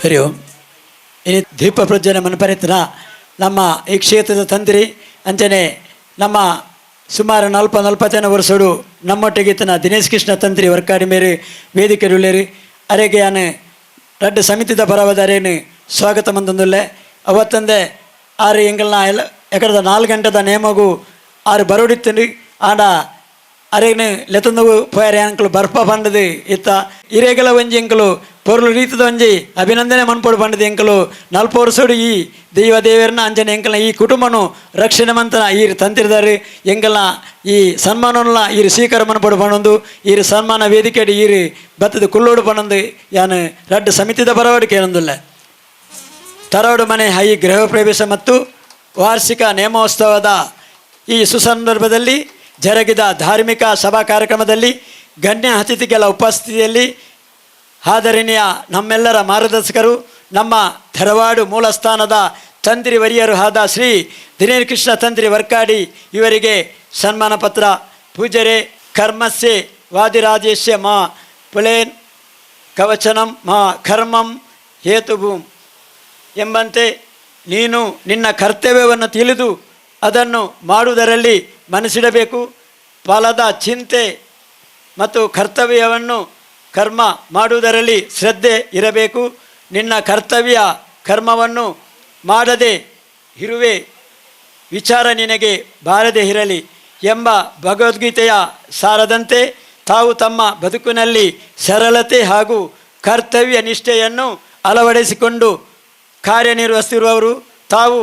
C: ಹರಿ ಓಂ. ಇನಿ ದೀಪ ಪ್ರಜ್ವಲನೆ ಮನ್ಪರಿತನ ನಮ್ಮ ಈ ಕ್ಷೇತ್ರದ ತಂತ್ರಿ ಅಂಚನೆ ನಮ್ಮ ಸುಮಾರು 45 ವರ್ಷಡು ನಮ್ಮೊಟ್ಟಿಗೆ ಇತ್ತನ ದಿನೇಶ್ ಕೃಷ್ಣ ತಂತ್ರಿ ವರ್ಕಾಡಿ ಮೇರು ವೇದಿಕೆ ಉಳ್ಳೇರು. ಅರೆಗೆ ಯಾನು ರಡ್ಡು ಸಮಿತಿದ ಪರವಾದ ಅರೇನು ಸ್ವಾಗತ ಮಂದೊಂದುಲ್ಲೆ. ಅವತ್ತಂದೆ ಆರು ಎಂಗಲ್ನ ಎಲ್ಲ ಎಕಡದ 4 ಗಂಟೆದ ನೇಮಗು ಆರು ಬರೋಡಿತ್ತಂದು ಆಂಡ ಅರೇನು ಲೆತ್ತಂದು ಪೋಯರೆ ಅಂಕಲು ಬರ್ಪ ಪಂಡದು ಇತ್ತ ಇರೇಗಲ ಒಂಜಿ ಎಂಕಲು ಪೊರ್ಲು ರೀತಿದ ಒಂಜಿ ಅಭಿನಂದನೆ ಮನ್ಪೊಡು ಪಂಡದು ಎಂಕಲು 40 ವರ್ಷಡು ಈ ದೈವ ದೇವರನ್ನ ಅಂಚನೆ ಎಂಕಲ್ನ ಈ ಕುಟುಂಬನು ರಕ್ಷಣೆ ಮಂತನ ಈರು ತಂತಿರ್ದಾರು. ಎಂಕಲ್ನ ಈ ಸನ್ಮಾನವನ್ನ ಈರು ಸ್ವೀಕಾರ ಮನ್ಪೊಡು ಪಣೊಂದು ಈರು ಸನ್ಮಾನ ವೇದಿಕೆಡು ಈರು ಬತ್ತದ ಕುಲ್ಲೋಡು ಪಣೊಂದು ಯಾನು ರಡ್ಡು ಸಮಿತಿದ ಪರವಾಡು ಕೇಳೊಂದುಲ್ಲ. ತರವಾಡು ಮನೆ ಹೈ ಗೃಹ ಪ್ರವೇಶ ಮತ್ತು ವಾರ್ಷಿಕ ನೇಮೋತ್ಸವದ ಈ ಸುಸಂದರ್ಭದಲ್ಲಿ ಜರುಗಿದ ಧಾರ್ಮಿಕ ಸಭಾ ಕಾರ್ಯಕ್ರಮದಲ್ಲಿ ಗಣ್ಯ ಅತಿಥಿಗಳ ಉಪಸ್ಥಿತಿಯಲ್ಲಿ ಆದರಣೀಯ ನಮ್ಮೆಲ್ಲರ ಮಾರ್ಗದರ್ಶಕರು ನಮ್ಮ ಧರವಾಡು ಮೂಲಸ್ಥಾನದ ತಂತ್ರಿ ವರಿಯರು ಆದ ಶ್ರೀ ದಿನೇಶ್ ಕೃಷ್ಣ ತಂತ್ರಿ ವರ್ಕಾಡಿ ಇವರಿಗೆ ಸನ್ಮಾನ ಪತ್ರ. ಪೂಜರೆ ಕರ್ಮಸ್ಯೆ ವಾದಿರಾಜೇಶ್ಯ ಮಾ ಪುಲೇನ್ ಕವಚನಂ ಮಾ ಕರ್ಮಂ ಹೇತುಭೂಂ ಎಂಬಂತೆ ನೀನು ನಿನ್ನ ಕರ್ತವ್ಯವನ್ನು ತಿಳಿದು ಅದನ್ನು ಮಾಡುವುದರಲ್ಲಿ ಮನಸ್ಸಿಡಬೇಕು. ಫಲದ ಚಿಂತೆ ಮತ್ತು ಕರ್ತವ್ಯವನ್ನು ಕರ್ಮ ಮಾಡುವುದರಲ್ಲಿ ಶ್ರದ್ಧೆ ಇರಬೇಕು. ನಿನ್ನ ಕರ್ತವ್ಯ ಕರ್ಮವನ್ನು ಮಾಡದೆ ಇರುವೆ ವಿಚಾರ ನಿನಗೆ ಬಾರದೆ ಇರಲಿ ಎಂಬ ಭಗವದ್ಗೀತೆಯ ಸಾರದಂತೆ ತಾವು ತಮ್ಮ ಬದುಕಿನಲ್ಲಿ ಸರಳತೆ ಹಾಗೂ ಕರ್ತವ್ಯ ನಿಷ್ಠೆಯನ್ನು ಅಳವಡಿಸಿಕೊಂಡು ಕಾರ್ಯನಿರ್ವಹಿಸುತ್ತಿರುವವರು. ತಾವು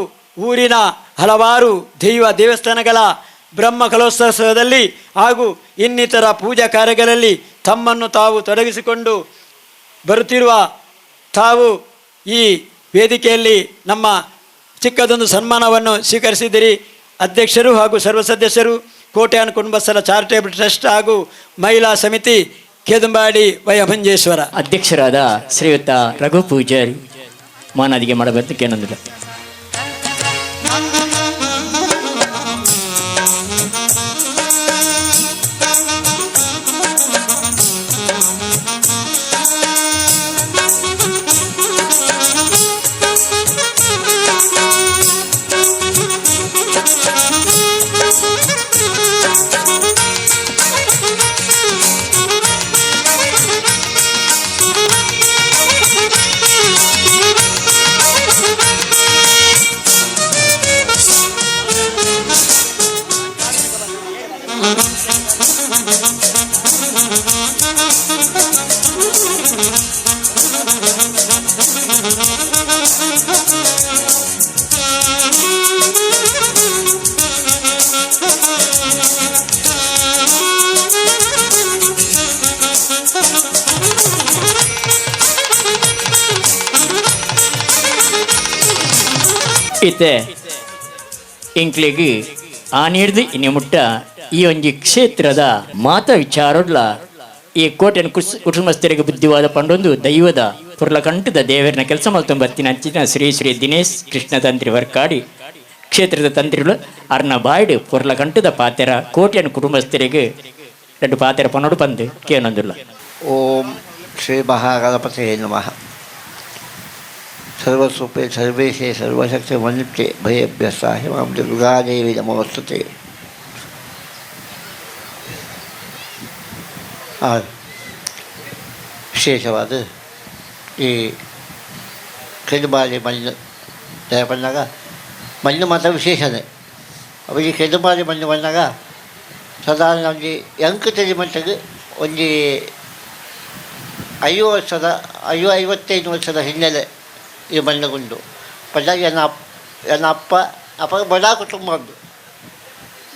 C: ಊರಿನ ಹಲವಾರು ದೈವ ದೇವಸ್ಥಾನಗಳ ಬ್ರಹ್ಮ ಕಲೋತ್ಸವದಲ್ಲಿ ಹಾಗೂ ಇನ್ನಿತರ ಪೂಜಾ ಕಾರ್ಯಗಳಲ್ಲಿ ತಮ್ಮನ್ನು ತಾವು ತೊಡಗಿಸಿಕೊಂಡು ಬರುತ್ತಿರುವ ತಾವು ಈ ವೇದಿಕೆಯಲ್ಲಿ ನಮ್ಮ ಚಿಕ್ಕದೊಂದು ಸನ್ಮಾನವನ್ನು ಸ್ವೀಕರಿಸಿದಿರಿ. ಅಧ್ಯಕ್ಷರು ಹಾಗೂ ಸರ್ವ ಸದಸ್ಯರು, ಕೋಟ್ಯಾನ್ ಕುಟುಂಬಸ್ಥರ ಚಾರಿಟೇಬಲ್ ಟ್ರಸ್ಟ್ ಹಾಗೂ ಮಹಿಳಾ ಸಮಿತಿ ಕೆದಂಬಾಡಿ ವಯಭಂಜೇಶ್ವರ
A: ಅಧ್ಯಕ್ಷರಾದ ಶ್ರೀಯುತ ರಘು ಪೂಜಾರಿ ಮಾನಾದಿಗೆ ಮಾಡಬೇಕು ಕೇನೊಂದಿಲ್ಲ. ಇತ್ತೆ ಎಂಕ್ಲೆಗ್ ಆನಿಡ್ದು ಇನಿ ಮುಟ್ಟ ಈ ಒಂಜಿ ಕ್ಷೇತ್ರದ ಮಾತ ವಿಚಾರಡ್ಲ ಈ ಕೋಟೆನ ಕುಟುಂಬಸ್ಥರಿಗೆ ಬುದ್ಧಿವಾದ ಪಂಡೊಂದು ದೈವದ ಪುರ್ಲಕಂಠದ ದೇವರನ ಕೆಲಸ ಮಲ್ತೊಂಬತ್ತಿನ ಅಂಚಿನ ಶ್ರೀ ಶ್ರೀ ದಿನೇಶ್ ಕೃಷ್ಣ ತಂತ್ರಿ ವರ್ಕಾಡಿ ಕ್ಷೇತ್ರದ ತಂತ್ರಿಗಳು ಅರ್ನ ಬಾಯ್ಡು ಪುರ್ಲಕಂಠದ ಪಾತೆರ ಕೋಟೆನ ಕುಟುಂಬಸ್ಥರಿಗೆ రెండు ಪಾತೆರ ಪನೋಡು ಪಂದು ಕೇನೊಂದುಲ್ಲ.
I: ಓಂ ಶ್ರೀ ಮಹಾಗಣಪತಯೇ ನಮಃ. ಸರ್ವಸ್ವಪೇ ಸರ್ವೇಶೇ ಸರ್ವಶಕ್ತಿ ಮನ್ನಿತ್ಯೆ ಭಯಭ್ಯಸ್ತಾಹಿ ಮಾಂ ದುರ್ಗಾದೇವಿ ನಮೋಸ್ತುತೆ. ವಿಶೇಷವಾದ ಈ ಕೆದುಬಾಲಿ ಮಣ್ಣು ದಯಪಂದಾಗ ಮಣ್ಣು ಮಾತ್ರ ವಿಶೇಷನೇ. ಅವು ಈ ಕೆದುಬಾಲಿ ಮಣ್ಣು ಬಂದಾಗ ಸಾಧಾರಣ ಒಂಜಿ ಎಂಕ್ ತೆಲಿ ಮಟ್ಟಿಗೆ ಒಂಜಿ 50 ವರ್ಷದ 55 ವರ್ಷದ ಹಿನ್ನೆಲೆ ಈ ಮಣ್ಣುಗುಂಡು. ಪಂಡ ಎನ್ನ ಎನ್ನ ಅಪ್ಪ ಅಪ್ಪ ಬಡ ಕುಟುಂಬ ಉಂಟು.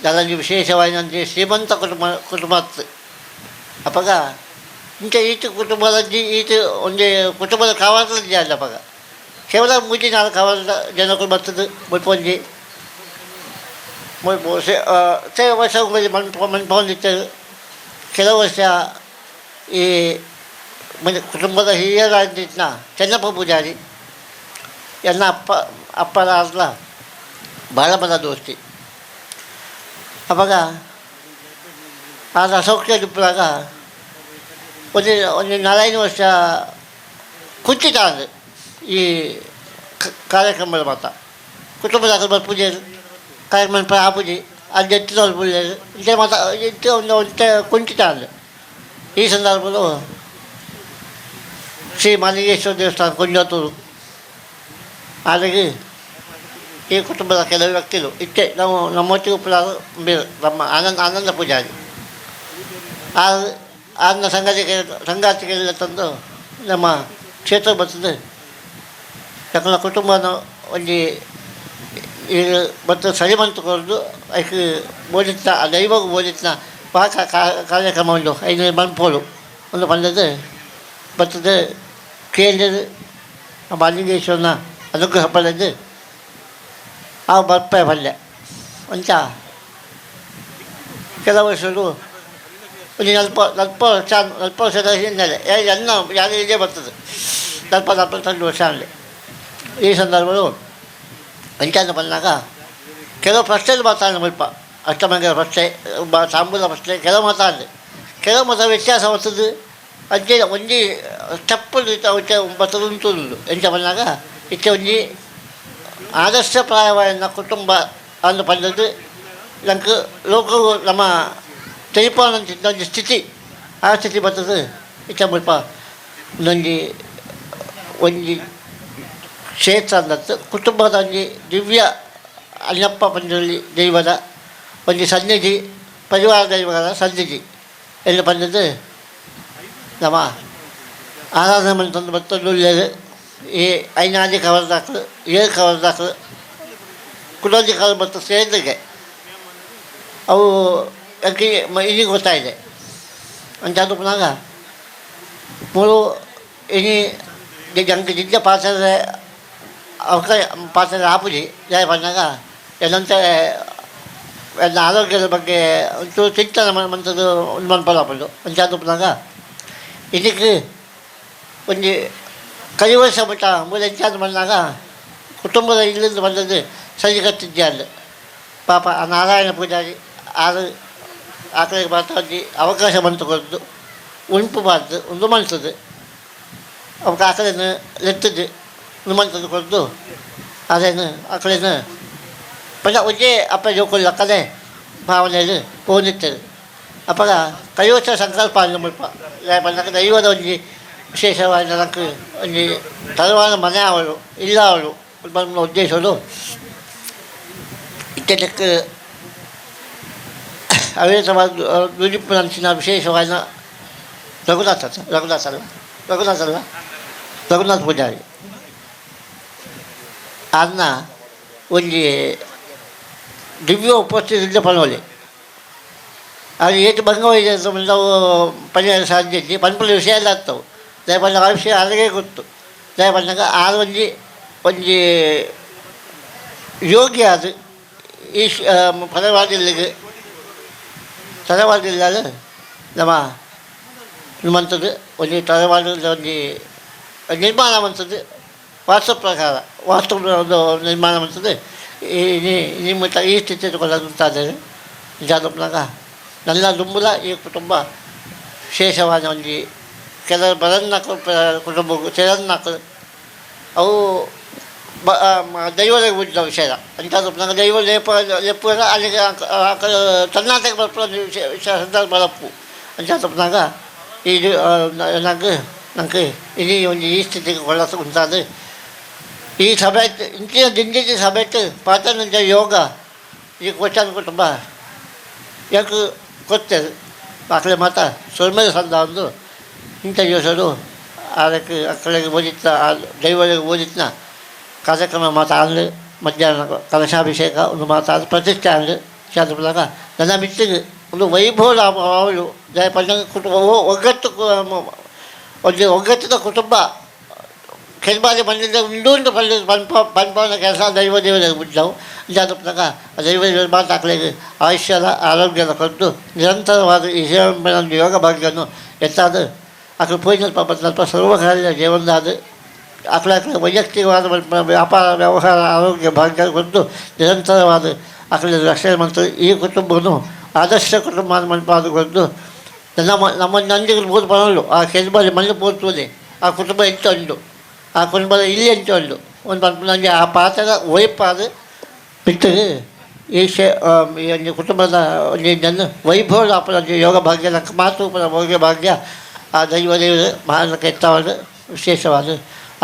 I: ನನಗೆ ವಿಶೇಷವಾಗಿ ನನಗೆ ಶ್ರೀಮಂತ ಕುಟುಂಬ ಕುಟುಂಬ ಅಪಗ ಇಂಚ ಈತ ಕುಟುಂಬದಲ್ಲಿ ಈತ ಒಂಜಿ ಕುಟುಂಬದ ಕಾವಾಲದಲ್ಲಿ ಅಲ್ಲ ಅಪಗ ಕೇವಲ ಮೂಜಿ ನಾಲ್ಕು ಕಾವಲದ ಜನಕ್ಕೂ ಬರ್ತದೆ. ಮುಲ್ಪ ಒಂಜಿ ಮುಲ್ಪ ವರ್ಷ ಮನ್ಪ ಮನ್ಪೊಂದಿತ್ತರು. ಕೆಲವು ವರ್ಷ ಈ ಮನೆ ಕುಟುಂಬದ ಹಿರಿಯರಾಗಿದ್ದ ಚೆನ್ನಪ್ಪ ಪೂಜಾರಿ ಎನ್ನ ಅಪ್ಪ ಅಪ್ಪರಾದ್ಲ ಭಾಳ ಬಲ ದೋಸ್ತಿ. ಅವಾಗ ಆಗ ಅಸೌಖ್ಯ ಇಪ್ಪದಾಗ ಒಂಜಿ ಒಂಜಿ 4-5 ವರ್ಷ ಕುಂಚಿತ ಅಂದು ಈ ಕಾರ್ಯಕ್ರಮದ ಮಾತ ಕುಟುಂಬದ ಪೂಜೆ ಕಾರ್ಯಕ್ರಮ ಆ ಪೂಜೆ ಅದು ಎತ್ತಿದ ಪೂಜೆ ಇಂಚೆ ಮಾತ ಇತ್ತೆ ಒಂದು ಒಂತೆ ಕುಂಠಿತ ಅಂದು. ಈ ಸಂದರ್ಭದಲ್ಲಿ ಶ್ರೀ ಮಾಲಿಂಗೇಶ್ವರ ದೇವಸ್ಥಾನ ಕುಂಜತ್ತೂರು ಹಾಗಾಗಿ ಈ ಕುಟುಂಬದ ಕೆಲವು ವ್ಯಕ್ತಿಗಳು ಇಷ್ಟೇ ನಾವು ನಮ್ಮೊಟ್ಟಿಗೆ ಉಪ್ಪುಲಾರು ಬೇರೆ ನಮ್ಮ ಆನಂದ ಆನಂದ ಪೂಜಾರಿ ಆ ಆನ ಸಂಗಾತಿಗೆಲ್ಲ ತಂದು ನಮ್ಮ ಕ್ಷೇತ್ರ ಬರ್ತದೆ. ಯಾಕಂದ್ರೆ ಕುಟುಂಬನ ಒಂಜಿ ಈ ಮತ್ತು ಸರಿ ಮಂತುಕೊಂಡು ಐಕ್ ಬೋಧಿತ್ತ ದೈವಗ್ ಬೋಧಿತ್ನ ಪಾಕ ಕಾರ್ಯಕ್ರಮ ಉಂಡು ಐದು ಮನ್ಪೋಡು ಒಂದು ಪಂಡದು ಬರ್ತದೆ ಕೇಂದ್ರ ಮಾಲಿಂಗೇಶ್ವರನ ಅನುಗ್ರಹ ಪಡೆದು ಆ ಬರ್ಪೆ ಪಲ್ಯ ಅಂಚ ಕೆಲವು ವರ್ಷಗಳು ಒಂದು ನಲ್ಪ ನಲ್ಪ ವರ್ಷ ನಲ್ಪ ವರ್ಷದ ಹಿನ್ನೆಲೆ ಎನ್ನ ಯಾರು ಇದೇ ಬರ್ತದೆ ನಲ್ಪ 42 ವರ್ಷ ಅಲ್ಲಿ. ಈ ಸಂದರ್ಭಗಳು ಅಂಚಾನ ಬಂದಾಗ ಕೆಲವು ಪ್ರಶ್ನೆಗಳು ಮಾತಾಡ ಮುಲ್ಪ ಅಷ್ಟಮಂಗಲ ಪ್ರಶ್ನೆ ತಾಂಬೂಲ ಪ್ರಶ್ನೆ ಕೆಲವು ಮಾತಾಡಲಿ ಕೆಲವು ಮತ ವ್ಯತ್ಯಾಸ ಬರ್ತದೆ ಅಂಚೆ ಒಂಜಿ ಸ್ಟೆಪ್ ಬರ್ತದೆ ಉಂಟು. ಎಂಚ ಬಂದಾಗ ಇತ್ತೆ ಒಂಜಿ ಆದರ್ಶಪ್ರಾಯವಾದ ಕುಟುಂಬ ಅಂದು ಪಂಡದ್ದು ನಂಗೆ ಲೋಕವು ನಮ್ಮ ತೆರಿಪಾನಂತ ಒಂಜಿ ಸ್ಥಿತಿ ಆ ಸ್ಥಿತಿ ಬರ್ತದೆ. ಇತ್ತೆ ಮುಲ್ಪ ಒಂದೊಂಜಿ ಒಂಜಿ ಕ್ಷೇತ್ರ ಅಂದತ್ತು ಕುಟುಂಬದ ಒಂಜಿ ದಿವ್ಯ ಅಣ್ಣಪ್ಪ ಪಂಜುರ್ಲಿ ದೈವದ ಒಂಜಿ ಸನ್ನಿಧಿ ಪರಿವಾರ ದೈವದ ಸನ್ನಿಧಿ ಎಂದು ಪಂಡದ್ದು ನಮ್ಮ ಆರಾಧನೆ ಮಂತಂದು ಬರ್ತದ್ದು ಈ ಐನಾದಿ ಕವರ್ದಾಕ್ಲು 7 ಕವರ್ದಾಕ್ಲು ಕುಡೋಜಿ ಕವರ್ ಮತ್ತು ಸೇರಿದಕ್ಕೆ ಅವು ಯಾಕೆ ಇನಿ ಗೊತ್ತಾಯಿದೆ ಅಂತ ಪುನಾಗ ಮೂರು ಇನಿ ಜಂಕ್ ಜಿಜ್ಜ ಪಾತ್ರೆ ಅವಕ ಪಾತ್ರೆ ಆಪುಜಿ ಜಯ ಪನ್ನಾಗ ಏನಂತ ನನ್ನ ಆರೋಗ್ಯದ ಬಗ್ಗೆ ಒಂಚೂರು ಚಿಂತನೆ ಮಂತದ್ದು ಒಂದು ಮನ್ಪಲಾಪುಂಡು ಅಂಚಾದ ಪುನಾಗ ಇದಕ್ಕೆ ಒಂಜಿ ಕಲಿವರ್ಷ ಮಟ್ಟ ಮೂಲ ಎಂಚಾದ ಬಂದಾಗ ಕುಟುಂಬದ ಇಲ್ಲಿಂದ ಬಂದದ್ದು ಸರಿಗಟ್ಟಿದ್ದೆ ಪಾಪ ಆ ನಾರಾಯಣ ಪೂಜಾರಿ ಆರು ಆಕಳಿಗೆ ಮಾತಾಡಿ ಅವಕಾಶ ಬಂತು ಕೊದ್ದು ಉಂಪು ಬಾರ್ದು ಒಂದು ಮನ್ಸದು ಅವಕ್ಕೆ ಆಕಳನ್ನು ಲೆತ್ತದ್ದು ಒಂದು ಮಂತದ್ದು ಕೊದ್ದು ಅದೇನು ಆಕಳನ್ನು ಪಂಡ ಒಂಜೇ ಅಪ್ಪ ಜೋಕುಲು ಲಕ್ಕನೆ ಭಾವನೆಯಲ್ಲಿ ಪೋನಿತ್ತದು ಅಪ್ಪಗ ಕೈವರ್ಷ ಸಂಕಲ್ಪ ಅಂದ್ ಮುಲ್ಪ ಪಂಡಕ ದೈವದ ಒಂಜಿ ವಿಶೇಷವಾದ ನಂಗೆ ಒಂಜಿ ತಲವಾದ ಮನೆ ಅವಳು ಇಲ್ಲ ಅವಳು ಬಂದ ಉದ್ದೇಶಗಳು ಇತ್ತೆದಕ್ಕೆ ಅವಿರತವಾದ ದುಡಿಪು ವಿಶೇಷವಾದ ರಘುನಾಥ ರಘುನಾಥ ಅಲ್ಲ ರಘುನಾಥ ಅಲ್ಲ ರಘುನಾಥ ಪೂಜಾರಿ ಅನ್ನ ಒಂಜಿ ದಿವ್ಯ ಉಪಸ್ಥಿತಿ ಪನೋಲಿ ಅದು ಏತು ಭಂಗ ನಾವು ಪರಿಹಾರ ಸಾಧ್ಯ ಇದ್ದಿ ಪನ್ಪುల ವಿಷಯ ಎಲ್ಲ ಆಗ್ತಾವೆ ದಯ ಪಂಡ ಆ ವಿಷಯ ಅಲ್ಲಿಗೆ ಗೊತ್ತು. ದಯ ಪಂಡಾಗ ಆರು ಒಂಜಿ ಒಂಜಿ ಯೋಗ್ಯ ಅದು ಈ ಪರವಾಗಿಲ್ಲಿಗೆ ತರವಾಡಿಲ್ಲಾದ ನಮ್ಮ ಮಂತದ್ದು ಒಂಜಿ ತರವಾಡ ಒಂಜಿ ನಿರ್ಮಾಣ ಮಂತದ್ದು ವಾಸ್ತು ಪ್ರಕಾರ ವಾಸ್ತು ಒಂದು ನಿರ್ಮಾಣ ಮಂತದ್ದು ಈ ನಿಮ್ಮ ಈ ಸ್ಥಿತಿ ಕೊಳ್ಳುತ್ತಾರೆ ಜಾದಪ್ನಾಗ ನನ್ನ ದುಂಬುಲ ಈ ಕುಟುಂಬ ವಿಶೇಷವಾದ ಒಂಜಿ ಕೆಲವು ಬರನ್ನ ಕುಟುಂಬ ಚೆರನ್ನಾಕು ಅವು ಬ ದೈವದ ಬಿದ್ದ ವಿಷಯ ಅಂಚಾದ ದೈವ ಲೇಪ ಲೆಪ್ಪು ಅಲ್ಲಿಗೆ ತನ್ನಾಟಕ ಬರ್ಪುನ ವಿಷಯ ಸಂದರ್ಭ ಬರಪ್ಪು ಅಂಚಾದಪ್ನಾಗ ಇದು ನಂಗೆ ನಂಗೆ ಇಡೀ ಒಂದು ಈ ಸ್ಥಿತಿಗೆ ಕೊಳ್ಳ ಉಂಟಾದ ಈ ಸಭೆ ಇಂಚಿನ ದಿಂಜಿನ ಸಭೆ ಪಾತನಂಜ ಯೋಗ ಈ ಕೋಚಾನ ಕುಟುಂಬ ಯಾಕೆ ಕೊತ್ತೇವೆ ಆಕಳೆ ಮಾತ ಸೊಲ್ಮೆದ ಸಂದ ಒಂದು ಇಂಥ ದಿವಸರು ಅದಕ್ಕೆ ಅಕ್ಕಳಿಗೆ ಓದಿತ್ತ ದೈವಗಳಿಗೆ ಓದಿತ್ನ ಕಾರ್ಯಕ್ರಮ ಮಾತಾಡಲು ಮಧ್ಯಾಹ್ನ ಕಲಶಾಭಿಷೇಕ ಒಂದು ಮಾತಾಡ ಪ್ರತಿಷ್ಠೆ ಆಗಲಿ ಚಾಂದ್ರದಾಗ ನನ್ನ ಮಿತ್ತಿಗೆ ಒಂದು ವೈಭವ ಅವಳು ಜಯಪಂಡ ಕುಟುಂಬ ಒಗ್ಗಟ್ಟು ಒಂದು ಒಗ್ಗಟ್ಟಿನ ಕುಟುಂಬ ಕೆಲ್ಬಾರಿ ಬಂದಿದ್ದ ಉಂಡು ಉಂಡು ಪಲ್ಲೆ ಪನ್ಪ ಪನ್ಪವನ ಕೆಲಸ ದೈವ ದೇವರಿಗೆ ಬಿಟ್ಟವು ಜಾತಪ್ನಾಗ ದೈವ ದೇವರು ಮಾತಾಕ್ಲಿಗೆ ಆಯುಷ್ಯದ ಆರೋಗ್ಯದ ಕೊಟ್ಟು ನಿರಂತರವಾದ ಈ ಸೇವೆ ಯೋಗ ಭಾಗ್ಯವನ್ನು ಎತ್ತಾದ ಅక్కడ ಪೋಯಿನಲ್ಪ ಸ್ವಲ್ಪ ಸರ್ವಕಾರ್ಯ ಜೀವನದಾದ ಅಕಲ ವೈಯಕ್ತಿಕವಾದ ವ್ಯಾಪಾರ ವ್ಯವಹಾರ ಆರೋಗ್ಯ ಭಾಗ್ಯ ಕೊಟ್ಟು ನಿರಂತರವಾದ ಅಕಲ ರಕ್ಷಣೆ ಮಂತ್ರ ಈ ಕುಟುಂಬವನ್ನು ಆದರ್ಶ ಕುಟುಂಬ ಮನ್ಪಾದುಕೊಂಡು ನಮ್ಮ ನಮ್ಮ ನಂದಿಗೆ ಬೋದು ಬರಲು ಆ ಕೆಲ್ಬಾರಿ ಮಣ್ಣು ಪೋತುವುದೇ ಆ ಕುಟುಂಬ ಎಂತ ಉಂಟು. ಆ ಕುಟುಂಬದ ಇಲ್ಲಿ ಅಂತ ಒಂದು ಒಂದು ಪನ್ಪುನಂಜಿ ಆ ಪಾತ್ರದ ಒಯ್ಪಾದ ಮಿತ್ತಗ್ ಈ ಶೇ ಈ ಒಂಜಿ ಕುಟುಂಬದ ಒಂಜಿ ಜನ ವೈಭವ ಆಪುನಂಜಿ ಯೋಗ ಭಾಗ್ಯ ನಂಕ್ ಮಾತ ಉಪ್ಪುನ ಯೋಗ ಭಾಗ್ಯ ಆ ದೈವ ದೇವರು ಮಹಾನಕ ಎತ್ತಾವಾದ ವಿಶೇಷವಾದ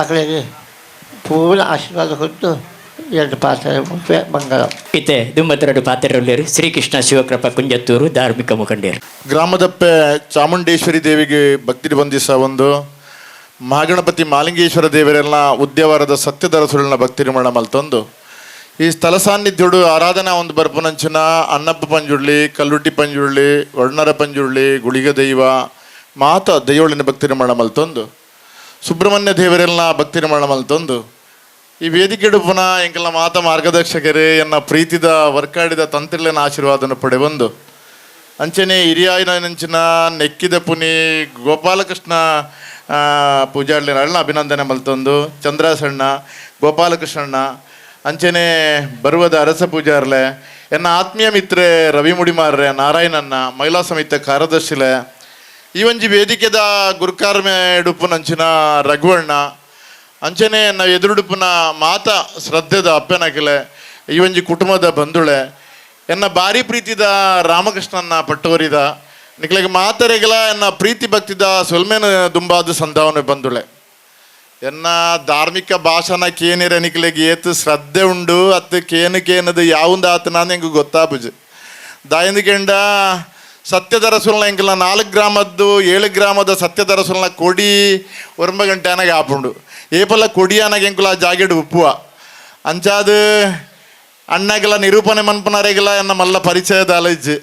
I: ಅಕಲೆಗ್ ಪೂರ್ಣ ಆಶೀರ್ವಾದ ಕೊಟ್ಟು ಎರಡು ಪಾತ್ರ ಮಂಗಳ.
A: ಇತ್ತೆ ದುಮ್ಮತ್ತರಡು ಪಾತ್ರರುಳ್ಳೇರು ಶ್ರೀಕೃಷ್ಣ ಶಿವಕೃಪ ಕುಂಜತ್ತೂರು ಧಾರ್ಮಿಕ ಮುಖಂಡೇರು.
J: ಗ್ರಾಮದಪ್ಪೆ ಚಾಮುಂಡೇಶ್ವರಿ ದೇವಿಗೆ ಭಕ್ತಿ ಬಂದಿಸ ಒಂದು ಮಹಾಗಣಪತಿ ಮಾಲಿಂಗೇಶ್ವರ ದೇವರೆಲ್ಲ ಉದ್ಯವರದ ಸತ್ಯದರಸುಗಳನ್ನ ಭಕ್ತಿ ನಿರ್ಮಾಣ ಮಲ್ತೊಂದು ಈ ಸ್ಥಳ ಸಾನ್ನಿಧ್ಯುಡು ಆರಾಧನಾ ಒಂದು ಬರ್ಪುನಂಚಿನ ಅನ್ನಪ್ಪ ಪಂಜುರ್ಲಿ, ಕಲ್ಲುಟ್ಟಿ ಪಂಜುರ್ಲಿ, ವರ್ಣರ ಪಂಜುರ್ಲಿ, ಗುಳಿಗ ದೈವ ಮಾತ ದೈವಳಿನ ಭಕ್ತಿ ನಿರ್ಮಾಣ ಮಲ್ತೊಂದು ಸುಬ್ರಹ್ಮಣ್ಯ ದೇವರೆಲ್ಲ ಭಕ್ತಿ ನಿರ್ಮಾಣ ಮಲ್ತೊಂದು ಈ ವೇದಿಕೆ ಪುನಃ ಎಂಕೆಲ್ಲ ಮಾತ ಮಾರ್ಗದರ್ಶಕರೇ ಎನ್ನ ಪ್ರೀತಿದ ವರ್ಕಾಡಿದ ತಂತ್ರಿಲೆನ ಆಶೀರ್ವಾದನ ಪಡೆಬಂದು ಅಂಚನೆ ಹಿರಿಯಾಯಿನಂಚಿನ ನೆಕ್ಕಿದ ಪುನಿ ಗೋಪಾಲಕೃಷ್ಣ ಪೂಜಾರ್ಲಿನ ಅಭಿನಂದನೆ ಮಲ್ತೊಂದು ಚಂದ್ರಾಸಣ್ಣ ಗೋಪಾಲಕೃಷ್ಣಣ್ಣ ಅಂಚನೆ ಬರುವದ ಅರಸ ಪೂಜಾರ್ಲೆ ಎನ್ನ ಆತ್ಮೀಯ ಮಿತ್ರೆ ರವಿ ಮುಡಿಮಾರ್ರೆ ನಾರಾಯಣಣ್ಣ ಮಹಿಳಾ ಸಮಿತಿ ಕಾರ್ಯದರ್ಶಿಲೆ ಈ ಒಂಜಿ ವೇದಿಕೆದ ಗುರುಕಾರ್ಮೆ ಉಡುಪುನಂಚಿನ ರಘುವಣ್ಣ ಅಂಚನೆ ನಾವು ಎದುರುಡುಪುನ ಮಾತ ಶ್ರದ್ಧೆದ ಅಪ್ಪನಕಿಲೆ ಈ ಒಂಜಿ ಕುಟುಂಬದ ಬಂಧುಳೆ ಎನ್ನ ಭಾರಿ ಪ್ರೀತಿದ ರಾಮಕೃಷ್ಣನ ಪಟ್ಟೋರಿದ ನಿಕ್ಲೆಗ್ ಮಾತರೆಗಲ ಎನ್ನ ಪ್ರೀತಿ ಭಕ್ತಿದ ಸೊಲ್ಮೇನ ದುಂಬಾದ ಸಂಧಾವನೆ ಬಂಧುಳೆ ಎನ್ನ ಧಾರ್ಮಿಕ ಭಾಷಣ ಕೇನಿರ ನಿಕ್ಲೆಗ್ ಏತ್ ಶ್ರದ್ಧೆ ಉಂಡು ಅತ್ತು ಕೇನು ಕೇನದು ಯಾവുಂದ ಆತ ನಾನು ಎಂಗ್ ಗೊತ್ತಾಪುಜು ದಾಯಂದಿಕೆಂಡ ಸತ್ಯದ ರಸುಲ್ನ ಎಂಕಲ್ನ 4 ಗ್ರಾಮದ್ದು 7 ಗ್ರಾಮದ ಸತ್ಯದ ರಸುಲ್ನ ಕೊಡಿ ಒರಂಬ ಗಂಟೆ ಅನಗ ಆಪುಂಡು ಏಪಲ್ಲ ಕೊಡಿ ಅನಗ ಎಂಕುಲ ಆ ಜಾಗೆಡ್ ಉಪ್ಪುವ ಅಂಚಾದ ಅಣ್ಣಗೆಲ್ಲ ನಿರೂಪಣೆ ಮನ್ಪುನರೆಗೆಲ್ಲ ಎನ್ನ ಮಲ್ಲ ಪರಿಚಯದ ಅಲಜ್ಜಿ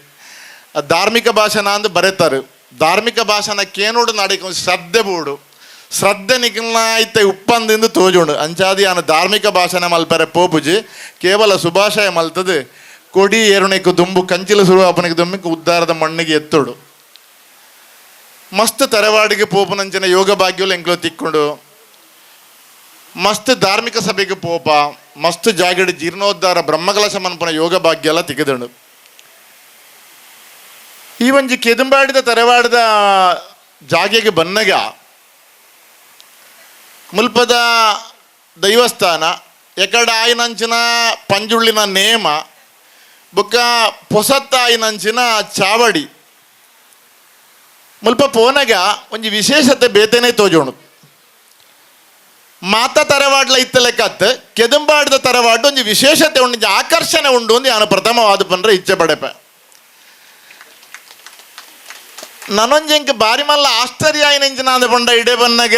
J: ಧಾರ್ಮಿಕ ಭಾಷಣ ಅಂದು ಬರೆತಾರೆ ಧಾರ್ಮಿಕ ಭಾಷಣ ಕೇನೋಡು ನಾಡಿಕ ಶ್ರದ್ಧೆ ಬೋಡು ಶ್ರದ್ಧೆ ನಿಖಲ್ನ ಇತ್ತೆ ಉಪ್ಪಂದಿಂದ ತೋಜುಂಡು ಅಂಚಾದಿ ಆನ ಧಾರ್ಮಿಕ ಭಾಷಣ ಮಲ್ಪರೆ ಪೋಪುಜಿ ಕೇವಲ ಸುಭಾಷಯ ಮಲ್ತದೆ ಕೊಡಿ ಏರುಣಿக்கு ದುಂಬು ಕಂಚಿಲ ಸುರುವಾಪನಿಗೆ ದುಂಬಿಗೆ ಉದ್ದಾರದ ಮಣ್ಣಿಗೆ ಎತ್ತೋಡು ಮಸ್ತ್ ತರವಾಡಿಗೆ ಪೋಪುನಂಚಿನ ಯೋಗ ಭಾಗ್ಯಲು ಎಂಕ್ಲೋ ತಿಕ್ಕೊಂಡು ಮಸ್ತ್ ಧಾರ್ಮಿಕ ಸಭೆಗೆ ಪೋಪ ಮಸ್ತ್ ಜಾಗಡಿ ಜೀರ್ಣೋದ್ಧಾರ ಬ್ರಹ್ಮಕಲಶ ಮನ್ಪುನ ಯೋಗ ಭಾಗ್ಯ ಎಲ್ಲ ತಿಕ್ಕಿದಳು. ಈ ಒಂಜಿ ಕೆದಂಬಾಡಿದ ತರವಾಡಿದ ಜಾಗೆಗೆ ಬನ್ನಗ ಮುಲ್ಪದ ದೈವಸ್ಥಾನ ಎಕಡ ಆಯಿನಂಚಿನ ಪಂಜುಳ್ಳಿನ ನೇಮ ಬೊಕ್ಕ ಪೊಸತ್ತಾಯಿನಂಚಿನ ಚಾವಡಿ ಮುಲ್ಪ ಪೋನಗ ಒಂಜಿ ವಿಶೇಷತೆ ಬೇತೇನೆ ತೋಜೋಣು. ಮಾತ ತರವಾಡ್ಲ ಇತ್ತ ಲೆಕ್ಕತ್ ಕೆದಂಬಾಡಿದ ತರವಾಡು ಒಂಜಿ ವಿಶೇಷತೆ ಉಂಡು, ಒಂಜಿ ಆಕರ್ಷಣೆ ಉಂಡು ಒಂದು ಯಾನು ಪ್ರಥಮವಾದ ಪಂಡ್ರೆ ಇಚ್ಛೆ ಪಡೆಪೆ. ನನೊಂಜೆಂಕ್ ಬಾರಿ ಮಲ್ಲ ಆಶ್ಚರ್ಯ ಆಯಿನಂಚಿನ ಅಂದ ಪಂಡ ಇಡೆ ಬನ್ನಗ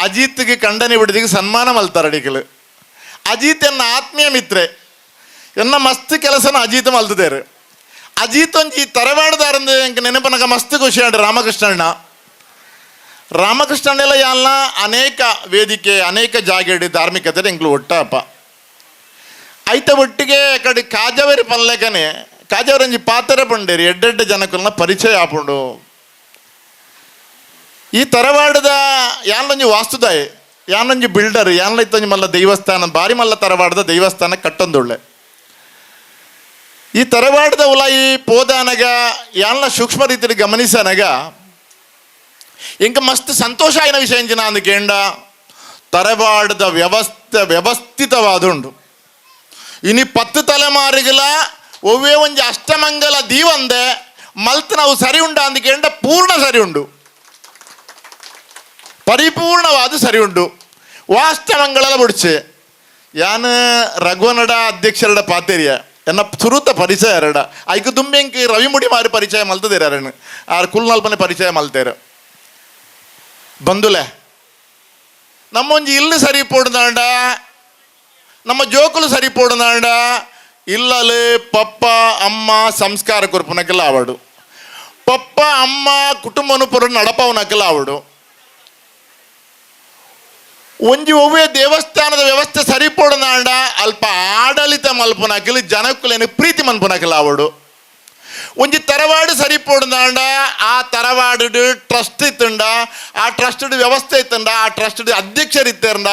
J: ಅಜಿತ್ಗೆ ಕಂಡನಿ ಬಿಡದಿಗೆ ಸನ್ಮಾನ ಮಲ್ತಾರ ಅಡಿಕಲು. ಅಜಿತ್ ಎನ್ನ ಆತ್ಮೀಯ ಮಿತ್ರೆ, ಎನ್ನ ಮಸ್ತ್ ಕೆಲಸನ ಅಜಿತ್ ಮಲ್ತದೇರು. ಅಜಿತ್ ಒಂಜಿ ತರವಾಡದಾರಂದು ಎಂಕ್ ನೆನಪನಗ ಮಸ್ತ್ ಖುಷಿ ಆಂಡ್ ರಾಮಕೃಷ್ಣಣ್ಣ. ರಾಮಕೃಷ್ಣನೆಲ್ಲ ಯಾಲ್ನ ಅನೇಕ ವೇದಿಕೆ ಅನೇಕ ಜಾಗೆಡ್ ಧಾರ್ಮಿಕತೆ ಎಂಕ್ಲು ಒಟ್ಟಾಪ ಐತ ಒಟ್ಟಿಗೆ ಕಡೆ ಕಾಜಾವರಿ ಪನ್ಲೆಕನೆ ಕಾಜಾವರಿ ಒಂಜಿ ಪಾತ್ರೆ ಪಂಡೇರಿ ಎಡ್ಡೆಡ್ಡೆ ಜನಕುಲ್ನ ಪರಿಚಯ ಆಪುಂಡು. ಈ ತರವಾಡದ ಯಾನೊಂಜಿ ವಾಸ್ತುದಾಯ ಯಾನೊಂಜಿ ಬಿಲ್ಡರ್ ಯಾನ್ಲ ಇತ್ತೊಂಜಿ ಮಲ್ಲ ದೇವಸ್ಥಾನ ಬಾರಿ ಮಲ್ಲ ತರವಾಡದ ದೇವಸ್ಥಾನ ಕಟ್ಟೊಂದುಳ್ಳೆ. ಈ ತರವಾಡದ ಉಲಾಯಿ ಪೋದಾನಗ ಯಾನ್ಲ ಸೂಕ್ಷ್ಮ ರೀತಿಯಲ್ಲಿ ಗಮನಿಸನಗ ಇಂಕ ಮಸ್ತ್ ಸಂತೋಷ ಆಯಿನ ವಿಷಯ ಎಂಚಿನ ಅಂದ ತರವಾಡದ ವ್ಯವಸ್ಥೆ ವ್ಯವಸ್ಥಿತವಾದುಂಡು. ಇನಿ 10 ತಲೆಮಾರಿಗಳ ಒವ್ವೇ ಒಂಜಿ ಅಷ್ಟಮಂಗಲ ದೀವಂದೆ ಮಲ್ತ್ ನಾವು ಸರಿ ಉಂಡ ಅಂದಕೇಂಡ ಪೂರ್ಣ ಸರಿ ಉಂಡು, ಪರಿಪೂರ್ಣವಾದ ಸರಿ ಉಂಡು. ವಾಷ್ಟಮಂಗಳಲ ಬುಡ್ಚೆ ಯಾನ್ ರಘುವನಡ ಅಧ್ಯಕ್ಷರಡ ಪಾತೇರಿಯ ಎನ್ನ ಸುರುತ ಪರಿಚಯ ಅರಡ ಐಕು ದುಂಬೆಂಕ್ ರವಿ ಮುಡಿ ಮಾರಿ ಪರಿಚಯ ಮಲ್ತದೇರ ಅರಣ್ಣ ಆರ್ ಕುಲ್ನಲ್ಪನೆ ಪರಿಚಯ ಮಲ್ತೇರ ಬಂದುಲೆ. ನಮ್ಮೊಂಜಿ ಇಲ್ಲಿ ಸರಿ ಪೋಡ್ದಾಂಡ ನಮ್ಮ ಜೋಕುಲು ಸರಿ ಪೋಡ್ದಾಂಡ ಇಲ್ಲಲು ಪಪ್ಪ ಅಮ್ಮ ಸಂಸ್ಕಾರ ಕೊರ್ಪುನಕ್ಕೆಲ್ಲ ಆವಡು, ಪಪ್ಪ ಅಮ್ಮ ಕುಟುಂಬನು ಪುರ ನಡಪವನಕ್ಕೆಲ್ಲ ಆವಡು. ಒಂಜಿ ಒವ್ವೇ ದೇವಸ್ಥಾನದ ವ್ಯವಸ್ಥೆ ಸರಿ ಪೋಡ್ದಾಂಡ ಅಲ್ಪ ಆಡಳಿತ ಮಲ್ಪುನಕಿಲ್ ಜನಕ್ಕುಲೇನು ಪ್ರೀತಿ ಮನ್ಪುನಕ್ಕೆಲ್ಲ ಆವಡು. ಒಂಜಿ ತರವಾಡು ಸರಿ ಪೋಡ್ದಾಂಡ ಆ ತರವಾಡು ಟ್ರಸ್ಟ್ ಇತ್ತುಂಡ ಆ ಟ್ರಸ್ಟ್ ವ್ಯವಸ್ಥೆ ಇತ್ತುಂಡ ಆ ಟ್ರಸ್ಟ್ ಅಧ್ಯಕ್ಷರು ಇತ್ತಂಡ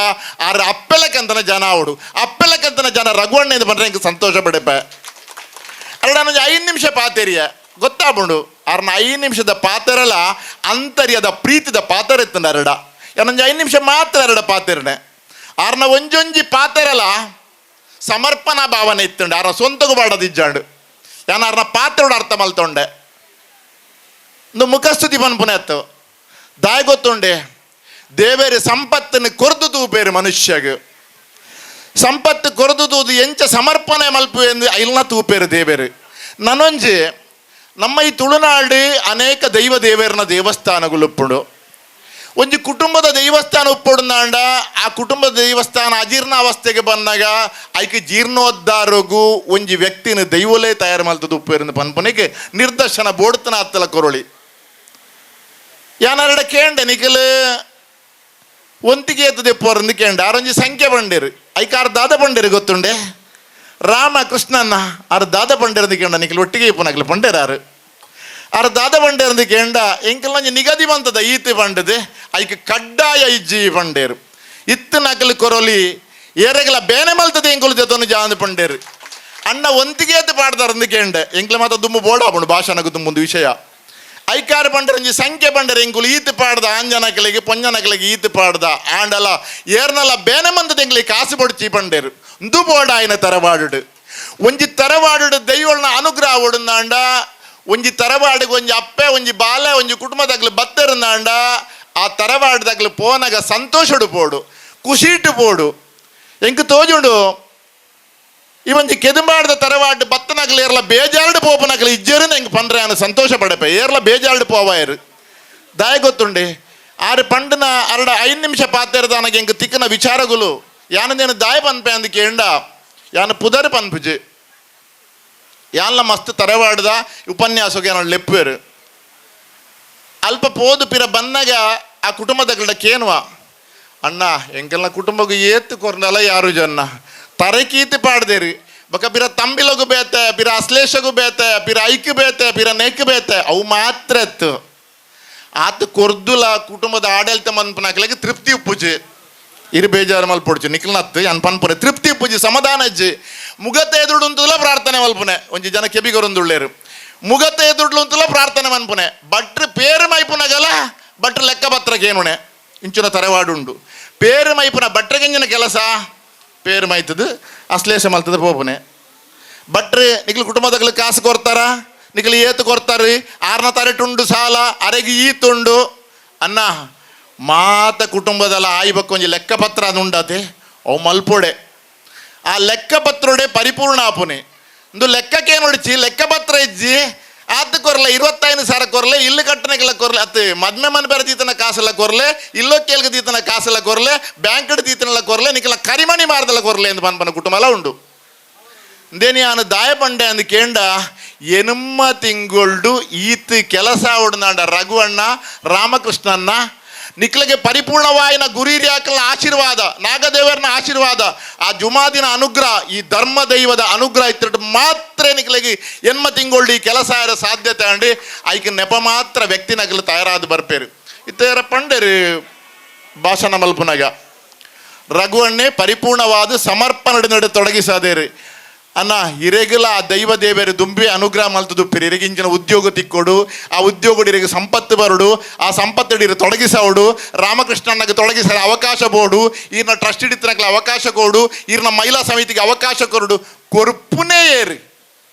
J: ಆರ ಅಪ್ಪೆಲಕ್ಕಂತನ ಜನ ಅವಡು ಅಪ್ಪೆಲಕ್ಕಂತನ ಜನ ರಘುವಣ್ಣ ಇದು ಬಂದ್ರೆ ಎಂಕ್ ಸಂತೋಷ ಪಡೆಪ. ಅಲ್ಲ ಒಂಜಿ 5 ನಿಮಿಷ ಪಾತೆರಿಯ ಗೊತ್ತಾಪುಂಡು ಆರ್ನ 5 ನಿಮಿಷದ ಪಾತೆರಲ ಅಂತರ್ಯದ ಪ್ರೀತಿದ ಪಾತೆರ ಇತ್ತಂಡ ಅರಡ. ಏನೊಂಜಿ 5 ನಿಮಿಷ ಮಾತ್ರ ಎರಡ ಪಾತಿರ್ನೆ ಆರ್ನ ಒಂಜೊಂಜಿ ಪಾತೆರಲ ಸಮರ್ಪಣಾ ಭಾವನೆ ಇತ್ತುಂಡು ಆರ್ನ ಸ್ವಂತಗೂ ಬಾಡದಿಜ್ಜಾಂಡು ಯಾನ ಆರ್ನ ಪಾತ್ರೋಡು ಅರ್ಥ ಮಲ್ತೊಂಡೆ ಒಂದು ಮುಖಸ್ತುತಿ ಪನ್ಪುನೆ ಅತ್ತು ದಾಯ ಗೊತ್ತುಂಡೆ ದೇವೇರು ಸಂಪತ್ತನ್ನು ಕೊರ್ದು ತೂಪೇರು ಮನುಷ್ಯಗ್ ಸಂಪತ್ತು ಕೊರದು ತೂದು ಎಂಚ ಸಮರ್ಪಣೆ ಮಲ್ಪು ಎಂದು ಐಲ್ನ ತೂಪೇರು ದೇವೇರು. ನನೊಂಜಿ ನಮ್ಮ ಈ ತುಳುನಾಡು ಅನೇಕ ದೈವ ದೇವೇರ್ನ ದೇವಸ್ಥಾನಗಳು ಉಪ್ಪುಂಡು. ಒಂಜಿ ಕುಟುಂಬದ ದೇವಸ್ಥಾನ ಉಪ್ಪುಂಡಾಂಡ ಆ ಕುಟುಂಬದ ದೇವಸ್ಥಾನ ಅಜೀರ್ಣ ಅವಸ್ಥೆಗೆ ಬಂದಾಗ ಐಕೆ ಜೀರ್ಣೋದ್ಧಾರಗು ಒಂಜಿ ವ್ಯಕ್ತಿನ ದೈವಲೇ ತಯಾರು ಮಲ್ತದ ಉಪ್ಪೇರಿಂದ ಪನ್ಪುನಿಗೆ ನಿರ್ದರ್ಶನ ಬೋಡ್ತನ ಅತ್ತಲ ಕೊರೊಳಿ. ಯಾನಾರಡ ಕೇಂಡೆ ನಿಖಲ್ ಒಂತಿಗೆ ಎತ್ತದೆ ಪೋರಂದು ಕೇಂಡೆ ಆರೊಂಜಿ ಸಂಖ್ಯೆ ಬಂಡೇರು ಐಕಾರ್ ದಾದ ಪಂಡೇರು ಗೊತ್ತುಂಡೆ ರಾಮ ಕೃಷ್ಣನ್ನ ಆರು ದಾದ ಪಂಡೇರಂದು ಕೇಂಡ ನಿಖಲ್ ಒಟ್ಟಿಗೆ ಇಪ್ಪನಕ್ಲು ಪಂಡೇರು ಆರು ಆರು ದಾದ ಪಂಡೇರಂದು ಕೇಂಡ ಎಂಕಲ್ ನಿಗದಿ ಬಂತದ ಈತಿ ಪಂಡದೆ ಐಕ್ ಕಡ್ಡಾಯ ಇಜ್ಜಿ ಪಂಡೇರು ಇತ್ತು ನಕಲು ಕೊರೊಲಿ ಏರೆಗಲ ಬೇನೆ ಮಲ್ತದೆ ಎಂಕುಲು ಜೊತನು ಜಾಂದು ಪಂಡೇರು ಅಣ್ಣ ಒಂತಿಗೆ ಎದ್ದು ಪಾಡ್ದಾರಂದು ಕೇಂಡೆ ಎಂಕ್ಲ ಮಾತ ದುಮ್ಮು ಬೋಡಾಪುಂಡು ಭಾಷಣకు ದುಮ್ಮೊಂದು ವಿಷಯ ಐಕಾರ ಪಂಡರಂಜಿ ಸಂಖ್ಯೆ ಪಂಡರೆ ಎಂಕುಲು ಈತು ಪಾಡ್ದ ಆಂಜನಕಲಿಗೆ ಪೊಂಜನಕಲಿಗೆ ಈತು ಪಾಡ್ದ ಆಂಡಲ ಏರ್ನಲ ಬೇನೆ ಮಂದದ ಎಂಕ್ಲಿ ಕಾಸು ಪೊಡ್ಚಿ ಪಂಡೇರು ಇಂದು ಬೋಡಾಯಿನ ತರವಾಡು ಒಂಜಿ ತರವಾಡು ದೈವಳನ ಅನುಗ್ರಹ ಒಡುಂದಾಂಡ ಒಂಜಿ ತರವಾಡಿಗೆ ಒಂಜಿ ಅಪ್ಪೆ ಒಂಜಿ ಬಾಲೆ ಒಂಜಿ ಕುಟುಂಬದಾಗ್ಲು ಬತ್ತೆರುಂದಾಂಡ ಆ ತರವಾಡದಾಗ್ಲು ಪೋನಗ ಸಂತೋಷಡು ಪೋಡು ಖುಷಿಟು ಪೋಡು ಎಂಕ್ ತೋಜುಂಡು ಈ ಒಂಜಿ ಕೆದುಂಬಾಡ್ದ ತರವಾಡು ಬತ್ತನಗಲು ಏರ್ಲ ಬೇಜಾರ್ಡು ಪೋಪನಗಲು ಇಜ್ಜರು ಎಂಕ್ ಪಂಡ್ರೆ ಆನು ಸಂತೋಷ ಪಡಪೆ ಏರ್ಲ ಬೇಜಾರ್ಡು ಪೋವಾಯರು ದಾಯ ಗೊತ್ತುಂಡೆ ಆರು ಪಂಡನ ಅರಡ 5 ನಿಮಿಷ ಪಾತೆರದಾನಗೆ ಎಂಕ್ ತಿಕ್ಕನ ವಿಚಾರಗಳು ಯಾನದೇನು ದಾಯ ಪನ್ಪೆ ಅಂದ್ ಕೇಂಡ ಯಾನ ಪುದರ್ ಪನ್ಪುಜಿ ಯಾನ್ಲ ಮಸ್ತ್ ತರವಾಡ್ದ ಉಪನ್ಯಾಸಕ್ಕೆ ಯಾನ ಲೆಪ್ಪೇರು ಅಲ್ಪ ಪೋದು ಪಿರ ಬನ್ನಗ ಆ ಕುಟುಂಬದಗಡ ಕೇನುವ ಅಣ್ಣ ಎಂಕೆಲ್ಲ ಕುಟುಂಬಕ್ಕೆ ಏತ್ತು ಕೊರ್ನಲ್ಲ ಯಾರು ಜನ್ನ ತರಕೀತಿ ಪಾಡ್ದೇರಿ ಬಕ ಪಿರ ತಂಬಿಲಗು ಬೇತೆ ಪಿರ ಅಶ್ಲೇಷಗೂ ಬೇತೆ ಪಿರ ಐಕ್ ಬೇತೆ ಪಿರ ನೆಕ್ ಬೇತೆ ಅವು ಮಾತ್ರ ಎತ್ತು ಆತ ಕೊರ್ದುಲ ಕುಟುಂಬದ ಆಡಳಿತ ಮನ್ಪನಾಕ್ಲಿಗೆ ತೃಪ್ತಿ ಉಪ್ಪುಜಿ ಇರು ಬೇಜಾರು ಮಲ್ಪೊಡ್ಚು ನಿಖಲ್ನತ್ತು ಅನ್ ಪನ್ಪುನೆ ತೃಪ್ತಿ ಉಪ್ಪುಜಿ ಸಮಾಧಾನ ಅಜ್ಜಿ ಮುಗತೆ ಎದುರುಡು ಉಂತುಲ ಪ್ರಾರ್ಥನೆ ಮಲ್ಪುನೆ ಒಂಜಿ ಜನ ಕೆಬಿಗೊರೊಂದುಳ್ಳೇರು ಮುಗತೆ ಎದುರುಡು ಉಂತುಲ ಪ್ರಾರ್ಥನೆ ಮನ್ಪುನೆ ಭಟ್ರು ಪೇರು ಮೈಪುನಗಲ ಭಟ್ರು ಲೆಕ್ಕ ಪತ್ರಕ್ಕೇನುಣೆ ಇಂಚಿನ ತರವಾಡುಂಡು ಪೇರು ಮೈಪುನ ಭಟ್ರಗಂಜಿನ ಕೆಲಸ ಪೇರು ಮೈತದು ಅಶ್ಲೇಷ ಮಲ್ತದ ಪೋಪುನೆ ಭಟ್ರು ನಿಖಲ್ ಕುಟುಂಬದಗ್ಲು ಕಾಸು ಕೊರ್ತಾರ ನಿಖಲ್ ಏತು ಕೊರ್ತಾರೆ ಆರ್ನ ತರೆಟುಂಡು ಸಾಲ ಅರೆಗೆ ಈತುಂಡು ಅನ್ನ ಮಾತ ಕುಟುಂಬದಲ್ಲ ಆಯ್ಬಕ್ಕೊಂಜಿ ಒಂಜಿ ಲೆಕ್ಕಪತ್ರ ಅದು ಉಂಡಾತೆ ಅವು ಮಲ್ಪೊಡೆ ಆ ಲೆಕ್ಕಪತ್ರೊಡೆ ಪರಿಪೂರ್ಣ ಆಪುನೆ ಒಂದು ಲೆಕ್ಕಕ್ಕೆ ನೋಡಿಚಿ ಲೆಕ್ಕಪತ್ರ ಇಜ್ಜಿ ಆತು ಕೊರ್ಲೆ 25,000 ಕೊರ್ಲೆ ಇಲ್ಲು ಕಟ್ಟಣಕ್ಕೆಲ್ಲ ಕೊರ್ಲೆ ಅತ್ತು ಮದ್ಮೆ ಮನೆ ಬೇರೆ ತೀತನ ಕಾಸೆಲ್ಲ ಕೊರ್ಲೆ ಇಲ್ಲೋ ಕೇಳ್ಕ ತೀತನ ಕಾಸೆಲ್ಲ ಕೊರ್ಲೆ ಬ್ಯಾಂಕ್ ತೀತನೆಲ್ಲ ಕೊರ್ಲೆ ನಿಕ್ಕೆಲ್ಲ ಕರಿಮಣಿ ಮಾರದೆಲ್ಲ ಕೊರ್ಲೆ ಎಂದು ಪನ್ಪನ ಕುಟುಂಬ ಎಲ್ಲ ಉಂಡು. ದೇನಿ ದಾಯ ಪಂಡೆ ಅಂದ್ ಕೇಂಡ ಎನುಮ್ಮ ತಿಂಗೊಳ್ಡು ಈತ್ ಕೆಲಸ ಉಡ್ನಾಂಡ ರಘುವಣ್ಣ ರಾಮಕೃಷ್ಣನ್ನ ನಿಕ್ಲಗೆ ಪರಿಪೂರ್ಣವಾಯಿನ ಗುರಿರ್ಯಾಕಲ್ನ ಆಶೀರ್ವಾದ ನಾಗದೇವರನ ಆಶೀರ್ವಾದ ಆ ಜುಮಾದಿನ ಅನುಗ್ರಹ ಈ ಧರ್ಮ ದೈವದ ಅನುಗ್ರಹ ಇತ್ತಿಟ್ಟು ಮಾತ್ರ ನಿಕ್ಲಗೆ ಎನ್ಮ ತಿಂಗೊಳ್ಡು ಈ ಕೆಲಸ ಆರ ಸಾಧ್ಯತೆ ಅಂಡಿ ಐಕ್ ನೆಪ ಮಾತ್ರ ವ್ಯಕ್ತಿನಗಲು ತಯಾರಾದ ಬರ್ಪೇರು ಇತ್ತರ ಪಂಡೇರು ಭಾಷಣ ಮಲ್ಪುನಗ ರಘುವಣ್ಣೆ ಪರಿಪೂರ್ಣವಾದ ಸಮರ್ಪಣೆ ನಡೆ ತೊಡಗಿಸದೇರಿ ಅನ್ನ ಇರೆಗಲ ಆ ದೈವ ದೇವರು ದುಂಬಿ ಅನುಗ್ರಹ ಮಲ್ತದುಪ್ಪಿರಿ ಇರೆಗಿಂಚಿನ ಉದ್ಯೋಗ ತಿಕ್ಕೊಡು ಆ ಉದ್ಯೋಗ ಇರೆಗೆ ಸಂಪತ್ತು ಬರುಡು ಆ ಸಂಪತ್ತು ಇರು ತೊಡಗಿಸೋಡು ರಾಮಕೃಷ್ಣನಿಗೆ ತೊಡಗಿಸರ ಅವಕಾಶ ಬೋಡು ಈರ್ನ ಟ್ರಸ್ಟ್ ಹಿಡಿತನಕ್ಲ ಅವಕಾಶ ಕೊಡು ಈರ್ನ ಮಹಿಳಾ ಸಮಿತಿಗೆ ಅವಕಾಶ ಕೊರಡು ಕೊರ್ಪುನೇ ಏರಿ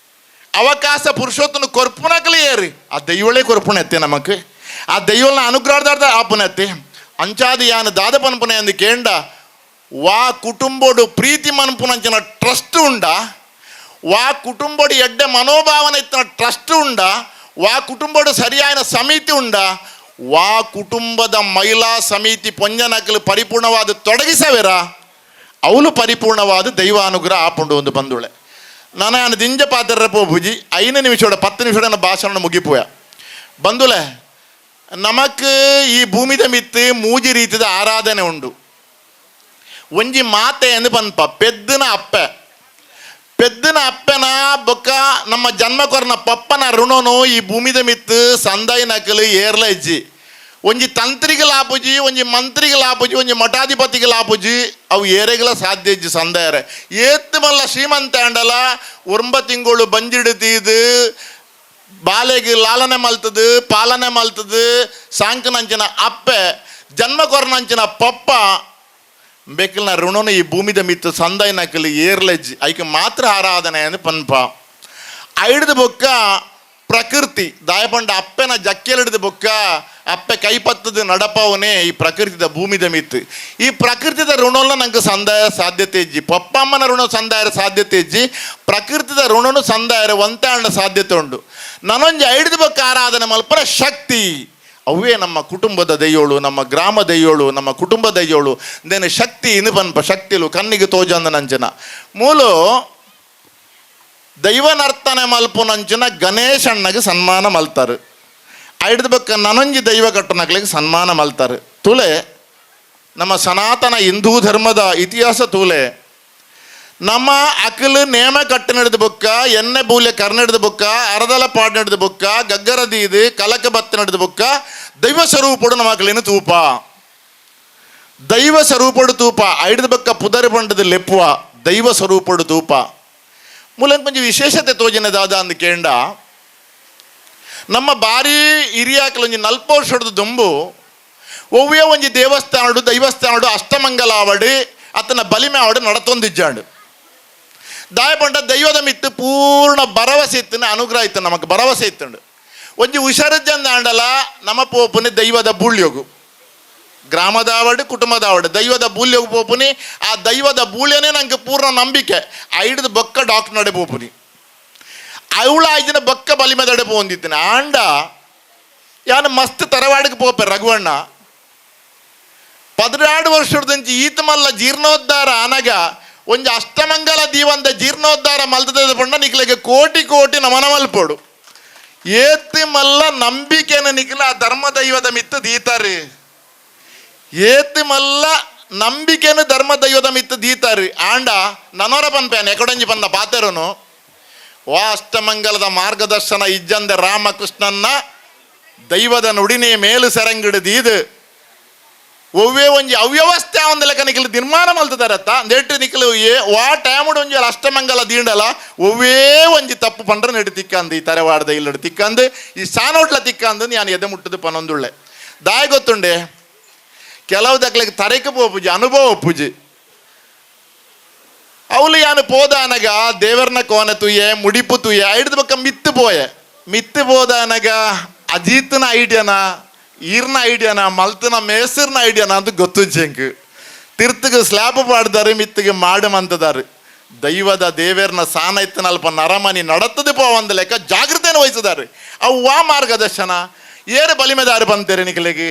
J: ಅವಕಾಶ ಪುರುಷೋತ್ತನ ಕೊರ್ಪುನಕಲಿ ಏರಿ ಆ ದೈವಳೇ ಕೊರ್ಪುಣೆತ್ತೆ ನಮಕ್ ಆ ದೈವನ ಅನುಗ್ರಹದ ಆಪುನತ್ತೆ ಅಂಚಾದಿ ಯಾನು ದಾದ ಪನ್ಪುನೆ ಅಂದು ಕೇಂಡ ವಾ ಕುಟುಂಬೋಡು ಪ್ರೀತಿ ಮನ್ಪುನಂಚಿನ ಟ್ರಸ್ಟ್ ಉಂಡ ವಾ ಕುಟುಂಬಡು ಎಡ್ಡೆ ಮನೋಭಾವನೆ ಇತ್ತಿನ ಟ್ರಸ್ಟ್ ಉಂಡ ವಾ ಕುಟುಂಬಡು ಸರಿಯಾದ ಸಮಿತಿ ಉಂಡ ವಾ ಕುಟುಂಬದ ಮಹಿಳಾ ಸಮಿತಿ ಪೊಂಜನಕಲು ಪರಿಪೂರ್ಣವಾದ ತೊಡಗಿಸವೇರ ಅವಳು ಪರಿಪೂರ್ಣವಾದ ದೈವಾನುಗ್ರಹ ಆಪುಂಡು ಒಂದು ಬಂದುಳೆ. ನಾನು ದಿಂಜ ಪಾತ್ರ ಪೋಪುಜಿ 5 ನಿಮಿಷೋಡ 10 ನಿಮಿಷೋಡ ಭಾಷಣ ಮುಗಿಪೋಯ ಬಂದುಲೆ. ನಮಕ್ ಈ ಭೂಮಿದ ಮಿತ್ತು ಮೂಜಿ ರೀತಿದ ಆರಾಧನೆ ಉಂಡು. ಒಂಜಿ ಮಾತೆ ಎಂದು ಪನ್ಪ ಪೆದ್ದನ ಅಪ್ಪೆ ಪೆದ್ದನ ಅಪ್ಪನ ಬೊಕ್ಕ ನಮ್ಮ ಜನ್ಮ ಕೊರ್ನ ಪಪ್ಪನ ಋಣನು ಈ ಭೂಮಿದ ಮಿತ್ತು ಸಂದಾಯ ನಕಲು ಏರ್ಲ ಇಜ್ಜಿ. ಒಂಜಿ ತಂತ್ರಿಗಳ ಆಪುಜಿ, ಒಂಜಿ ಮಂತ್ರಿಗಳ ಆಪುಜಿ, ಒಂಜಿ ಮಠಾಧಿಪತಿಗಳ ಆಪುಜಿ, ಅವು ಏರೆಗಳ ಸಾಧ್ಯ ಇಜ್ಜಿ ಸಂದಾಯರೆ. ಏತ್ ಮಲ್ಲ ಶ್ರೀಮಂತ ಅಂಡಲ ಒಂಬ ತಿಂಗಳು ಬಂಜಿಡ್ತೀದು ಬಾಲೆಗೆ ಲಾಲನೆ ಮಲ್ತದು ಪಾಲನೆ ಮಲ್ತದು ಸಾಂಕನಂಚಿನ ಅಪ್ಪೆ ಜನ್ಮ ಕೊರ್ನಂಚಿನ ಪಪ್ಪ ಬೇಕಲ್ನ ಋಣನು ಈ ಭೂಮಿದ ಮಿತ್ತು ಸಂದೈನಕಲಿ ಏರ್ಲೆಜ್ಜಿ ಐಕೆ ಮಾತ್ರ ಆರಾಧನೆ ಅಂದ್ ಪನ್ಪ. ಐಡ್ದು ಬೊಕ್ಕ ಪ್ರಕೃತಿ ದಾಯಪಂಡ ಅಪ್ಪೆನ ಜಕ್ಕೆಲಿಡ್ದು ಬೊಕ್ಕ ಅಪ್ಪೆ ಕೈಪತ್ತದ ನಡಪವನೇ ಈ ಪ್ರಕೃತಿದ ಭೂಮಿದ ಮಿತ್ತು. ಈ ಪ್ರಕೃತಿದ ಋಣನ ನಂಗೆ ಸಂದಾಯ ಸಾಧ್ಯತೆ ಇಜ್ಜಿ, ಪಪ್ಪಮ್ಮನ ಋಣ ಸಂದಾಯ ಸಾಧ್ಯತೆ ಇಜ್ಜಿ, ಪ್ರಕೃತಿದ ಋಣನು ಸಂದಾಯ ಒಂತಾಂಡ ಸಾಧ್ಯತೆ ಉಂಡು. ನನೊಂಜಿ ಐಡ್ದು ಬೊಕ್ಕ ಆರಾಧನೆ ಮಲ್ಪರ ಶಕ್ತಿ ಅವೇ ನಮ್ಮ ಕುಟುಂಬದ ದೈಯೋಳು, ನಮ್ಮ ಗ್ರಾಮ ದೈಯೋಳು, ನಮ್ಮ ಕುಟುಂಬ ದೈಯೋಳು ದೇನ ಶಕ್ತಿ ಇನ್ನು ಪನ್ಪ ಶಕ್ತಿಲು ಕಣ್ಣಿಗೆ ತೋಜಂದ ನಂಚನ ಮೂಲು ದೈವನರ್ತನೆ ಮಲ್ಪುನಂಚಿನ ಗಣೇಶಣ್ಣಗೆ ಸನ್ಮಾನ ಮಲ್ತಾರೆ. ಐಡ್ದು ಬೊಕ್ಕ ನನೊಂಜಿ ದೈವ ಕಟ್ಟನಕ್ಲಿಗೆ ಸನ್ಮಾನ ಮಲ್ತಾರೆ. ತುಲೆ ನಮ್ಮ ಸನಾತನ ಹಿಂದೂ ಧರ್ಮದ ಇತಿಹಾಸ ತೂಲೆ ನಮ್ಮ ಅಕಲು ನೇಮ ಕಟ್ಟು ನಡೆದ ಬೊಕ್ಕ, ಎಣ್ಣೆ ಬೂಲ್ಯ ಕರ್ ನಡೆದ ಬೊಕ್ಕ, ಅರದಲ ಪಾಡ್ ನಡೆದ ಬೊಕ್ಕ, ಗಗ್ಗರ ದೀದು ಕಲಕ ಬತ್ತ ನಡೆದ ಬೊಕ್ಕ ದೈವ ಸ್ವರೂಪಡು ನಮ್ಮ ಅಕಲಿನ ತೂಪ ದೈವ ಸ್ವರೂಪಡು ತೂಪ ಐಡ್ದ ಬೊಕ್ಕ ಪುದರ್ ಬಂಡದ ಲೆಪ್ಪುವ ದೈವ ಸ್ವರೂಪಡು ತೂಪ. ಮೂಲಂಕ ಒಂಜಿ ವಿಶೇಷತೆ ತೋಜಿನ ದಾದ ಅಂದ್ ಕೇಂಡ ನಮ್ಮ ಬಾರಿ ಹಿರಿಯಾಕಲೊಂಜಿ ನಲ್ಪ ವರ್ಷದ ದುಂಬು ಒವ್ವೇ ಒಂಜಿ ದೇವಸ್ಥಾನಡು ದೈವಸ್ಥಾನಡು ಅಷ್ಟಮಂಗಲಾವಡಿ ಅತನ ಬಲಿಮೆ ಆವಡು ನಡತೊಂದಿಜ್ಜಾಂಡು. ದಾಯಪಂಡ ದೈವದ ಮಿತ್ತು ಪೂರ್ಣ ಭರವಸೆ ಇತ್ತು, ಅನುಗ್ರಹ ಇತ್ತು, ನಮಕ್ ಭರವಸೆ ಇತ್ತುಂಡು. ಒಂಜಿ ಹುಷಾರಜ್ಜಂದ ಆಂಡಲ ನಮ್ಮ ಪೋಪುನಿ ದೈವದ ಬೂಳ್ಯೋಗು, ಗ್ರಾಮದಾವಡು ಕುಟುಂಬದಾವಡು ದೈವದ ಬೂಲ್ಯೋಗು ಪೋಪುನಿ. ಆ ದೈವದ ಬೂಳ್ಯನೇ ನಂಗೆ ಪೂರ್ಣ ನಂಬಿಕೆ. ಐಡ್ದು ಬೊಕ್ಕ ಡಾಕ್ಟರ್ ನಡೆ ಪೋಪುನಿ, ಅವಳ ಐದಿನ ಬೊಕ್ಕ ಬಲಿಮೆದಡೆ ಪೋಂದಿತ್ತಿನ ಆಂಡ ಯಾನು ಮಸ್ತ್ ತರವಾಡಿಗೆ ಪೋಪೆ ರಘುವಣ್ಣ 12 ವರ್ಷದಂಚಿ ಈತ ಮಲ್ಲ ಜೀರ್ಣೋದ್ಧಾರ ಆನಗ ಒಂಜಿ ಅಷ್ಟಮಂಗಲ ದೀವಂದ ಜೀರ್ಣೋದ್ಧಾರ ಮಲ್ತದ ಪಂಡ ನಿಕ್ಲೆಗೆ ಕೋಟಿ ಕೋಟಿ ನಮನ ಮಲ್ಪೋಡು. ಏತಿ ಮಲ್ಲ ನಂಬಿಕೆನ ನಿಕ್ಲ ಆ ಧರ್ಮ ದೈವದ ಮಿತ್ತು ದೀತಾರೆ. ಏತಿ ಮಲ್ಲ ನಂಬಿಕೆನ ಧರ್ಮ ದೈವದ ಮಿತ್ತು ದೀತಾರೆ. ಆಂಡ ನನೋರ ಪನ್ಪೇನೆ ಎಕಡೊಂಜಿ ಪನ್ನ ಪಾತೆರನು ವಾ ಅಷ್ಟಮಂಗಲದ ಮಾರ್ಗದರ್ಶನ ಇಜ್ಜಂದೆ ರಾಮಕೃಷ್ಣನ್ನ ದೈವದ ನುಡಿನೇ ಮೇಲು ಸೆರಂಗಿಡು ದೀದು ಒವ್ವೇ ಒಂಜಿ ಅವ್ಯವಸ್ಥೆ ಒಂದು ಲೆಕ್ಕ ನಿಕ್ಲು ನಿರ್ಮಾಣ ಮಲ್ತದಾರತ್ತ ಅಂದೇಟು ನಿಕ್ಲು ಏ ವಾ ಟೈಮುಡು ಒಂಜಿ ಅಷ್ಟಮಂಗಲ ದೀಂಡಲ ಒವ್ವೇ ಒಂಜಿ ತಪ್ಪು ಪಂಡ್ರ ನೆಡು ತಿಕ್ಕಂದು ಈ ತರೆವಾಡದ ಇಲ್ಲಡು ತಿಕ್ಕಂದು ಈ ಸಾನೋಟ್ಲ ತಿಕ್ಕಂದು ನಾನು ಎದೆ ಮುಟ್ಟದು ಪನೊಂದುಳ್ಳೆ. ದಾಯ ಗೊತ್ತುಂಡೆ ಕೆಲವು ದಕ್ಲಿಗೆ ತರೆக்கு ಪೋಪುಜಿ ಅನುಭವ ಒಪ್ಪುಜಿ ಅವಳು ಯಾನು ಪೋದಾನಗ ದೇವರನ ಕೋನ ತುಯ್ಯೆ ಮುಡಿಪು ತುಯ್ಯೆ ಐಡ್ದು ಬೊಕ್ಕ ಮಿತ್ತು ಪೋಯೆ ಮಿತ್ತು ಪೋದಾನಗ ಅಜೀತನ ಐಡಿಯಾನ ಈರ್ನ ಐಡಿಯಾನ ಮಲ್ತನ ಮೇಸರ್ನ ಐಡಿಯಾನ ಅಂತ ಗೊತ್ತುಂಚೆಂಕ್ ತಿರ್ತಗೆ ಸ್ಲ್ಯಾಬ್ ಪಾಡ್ದಾರೆ ಮಿತ್ತಿಗೆ ಮಾಡು ಮಂತದಾರೆ. ದೈವದ ದೇವೇರ್ನ ಸಾನ ಇತ್ತನಲ್ಪ ನರಮನಿ ನಡತದೆ ಪೋವಂದ ಲೆಕ್ಕ ಜಾಗೃತೆಯನ್ನು ವಹಿಸಿದಾರೆ. ಅವು ವಾ ಮಾರ್ಗದರ್ಶನ ಏರು ಬಲಿಮೆದಾರು ಬಂತೇರೆ ನಿಕಲಿಗೆ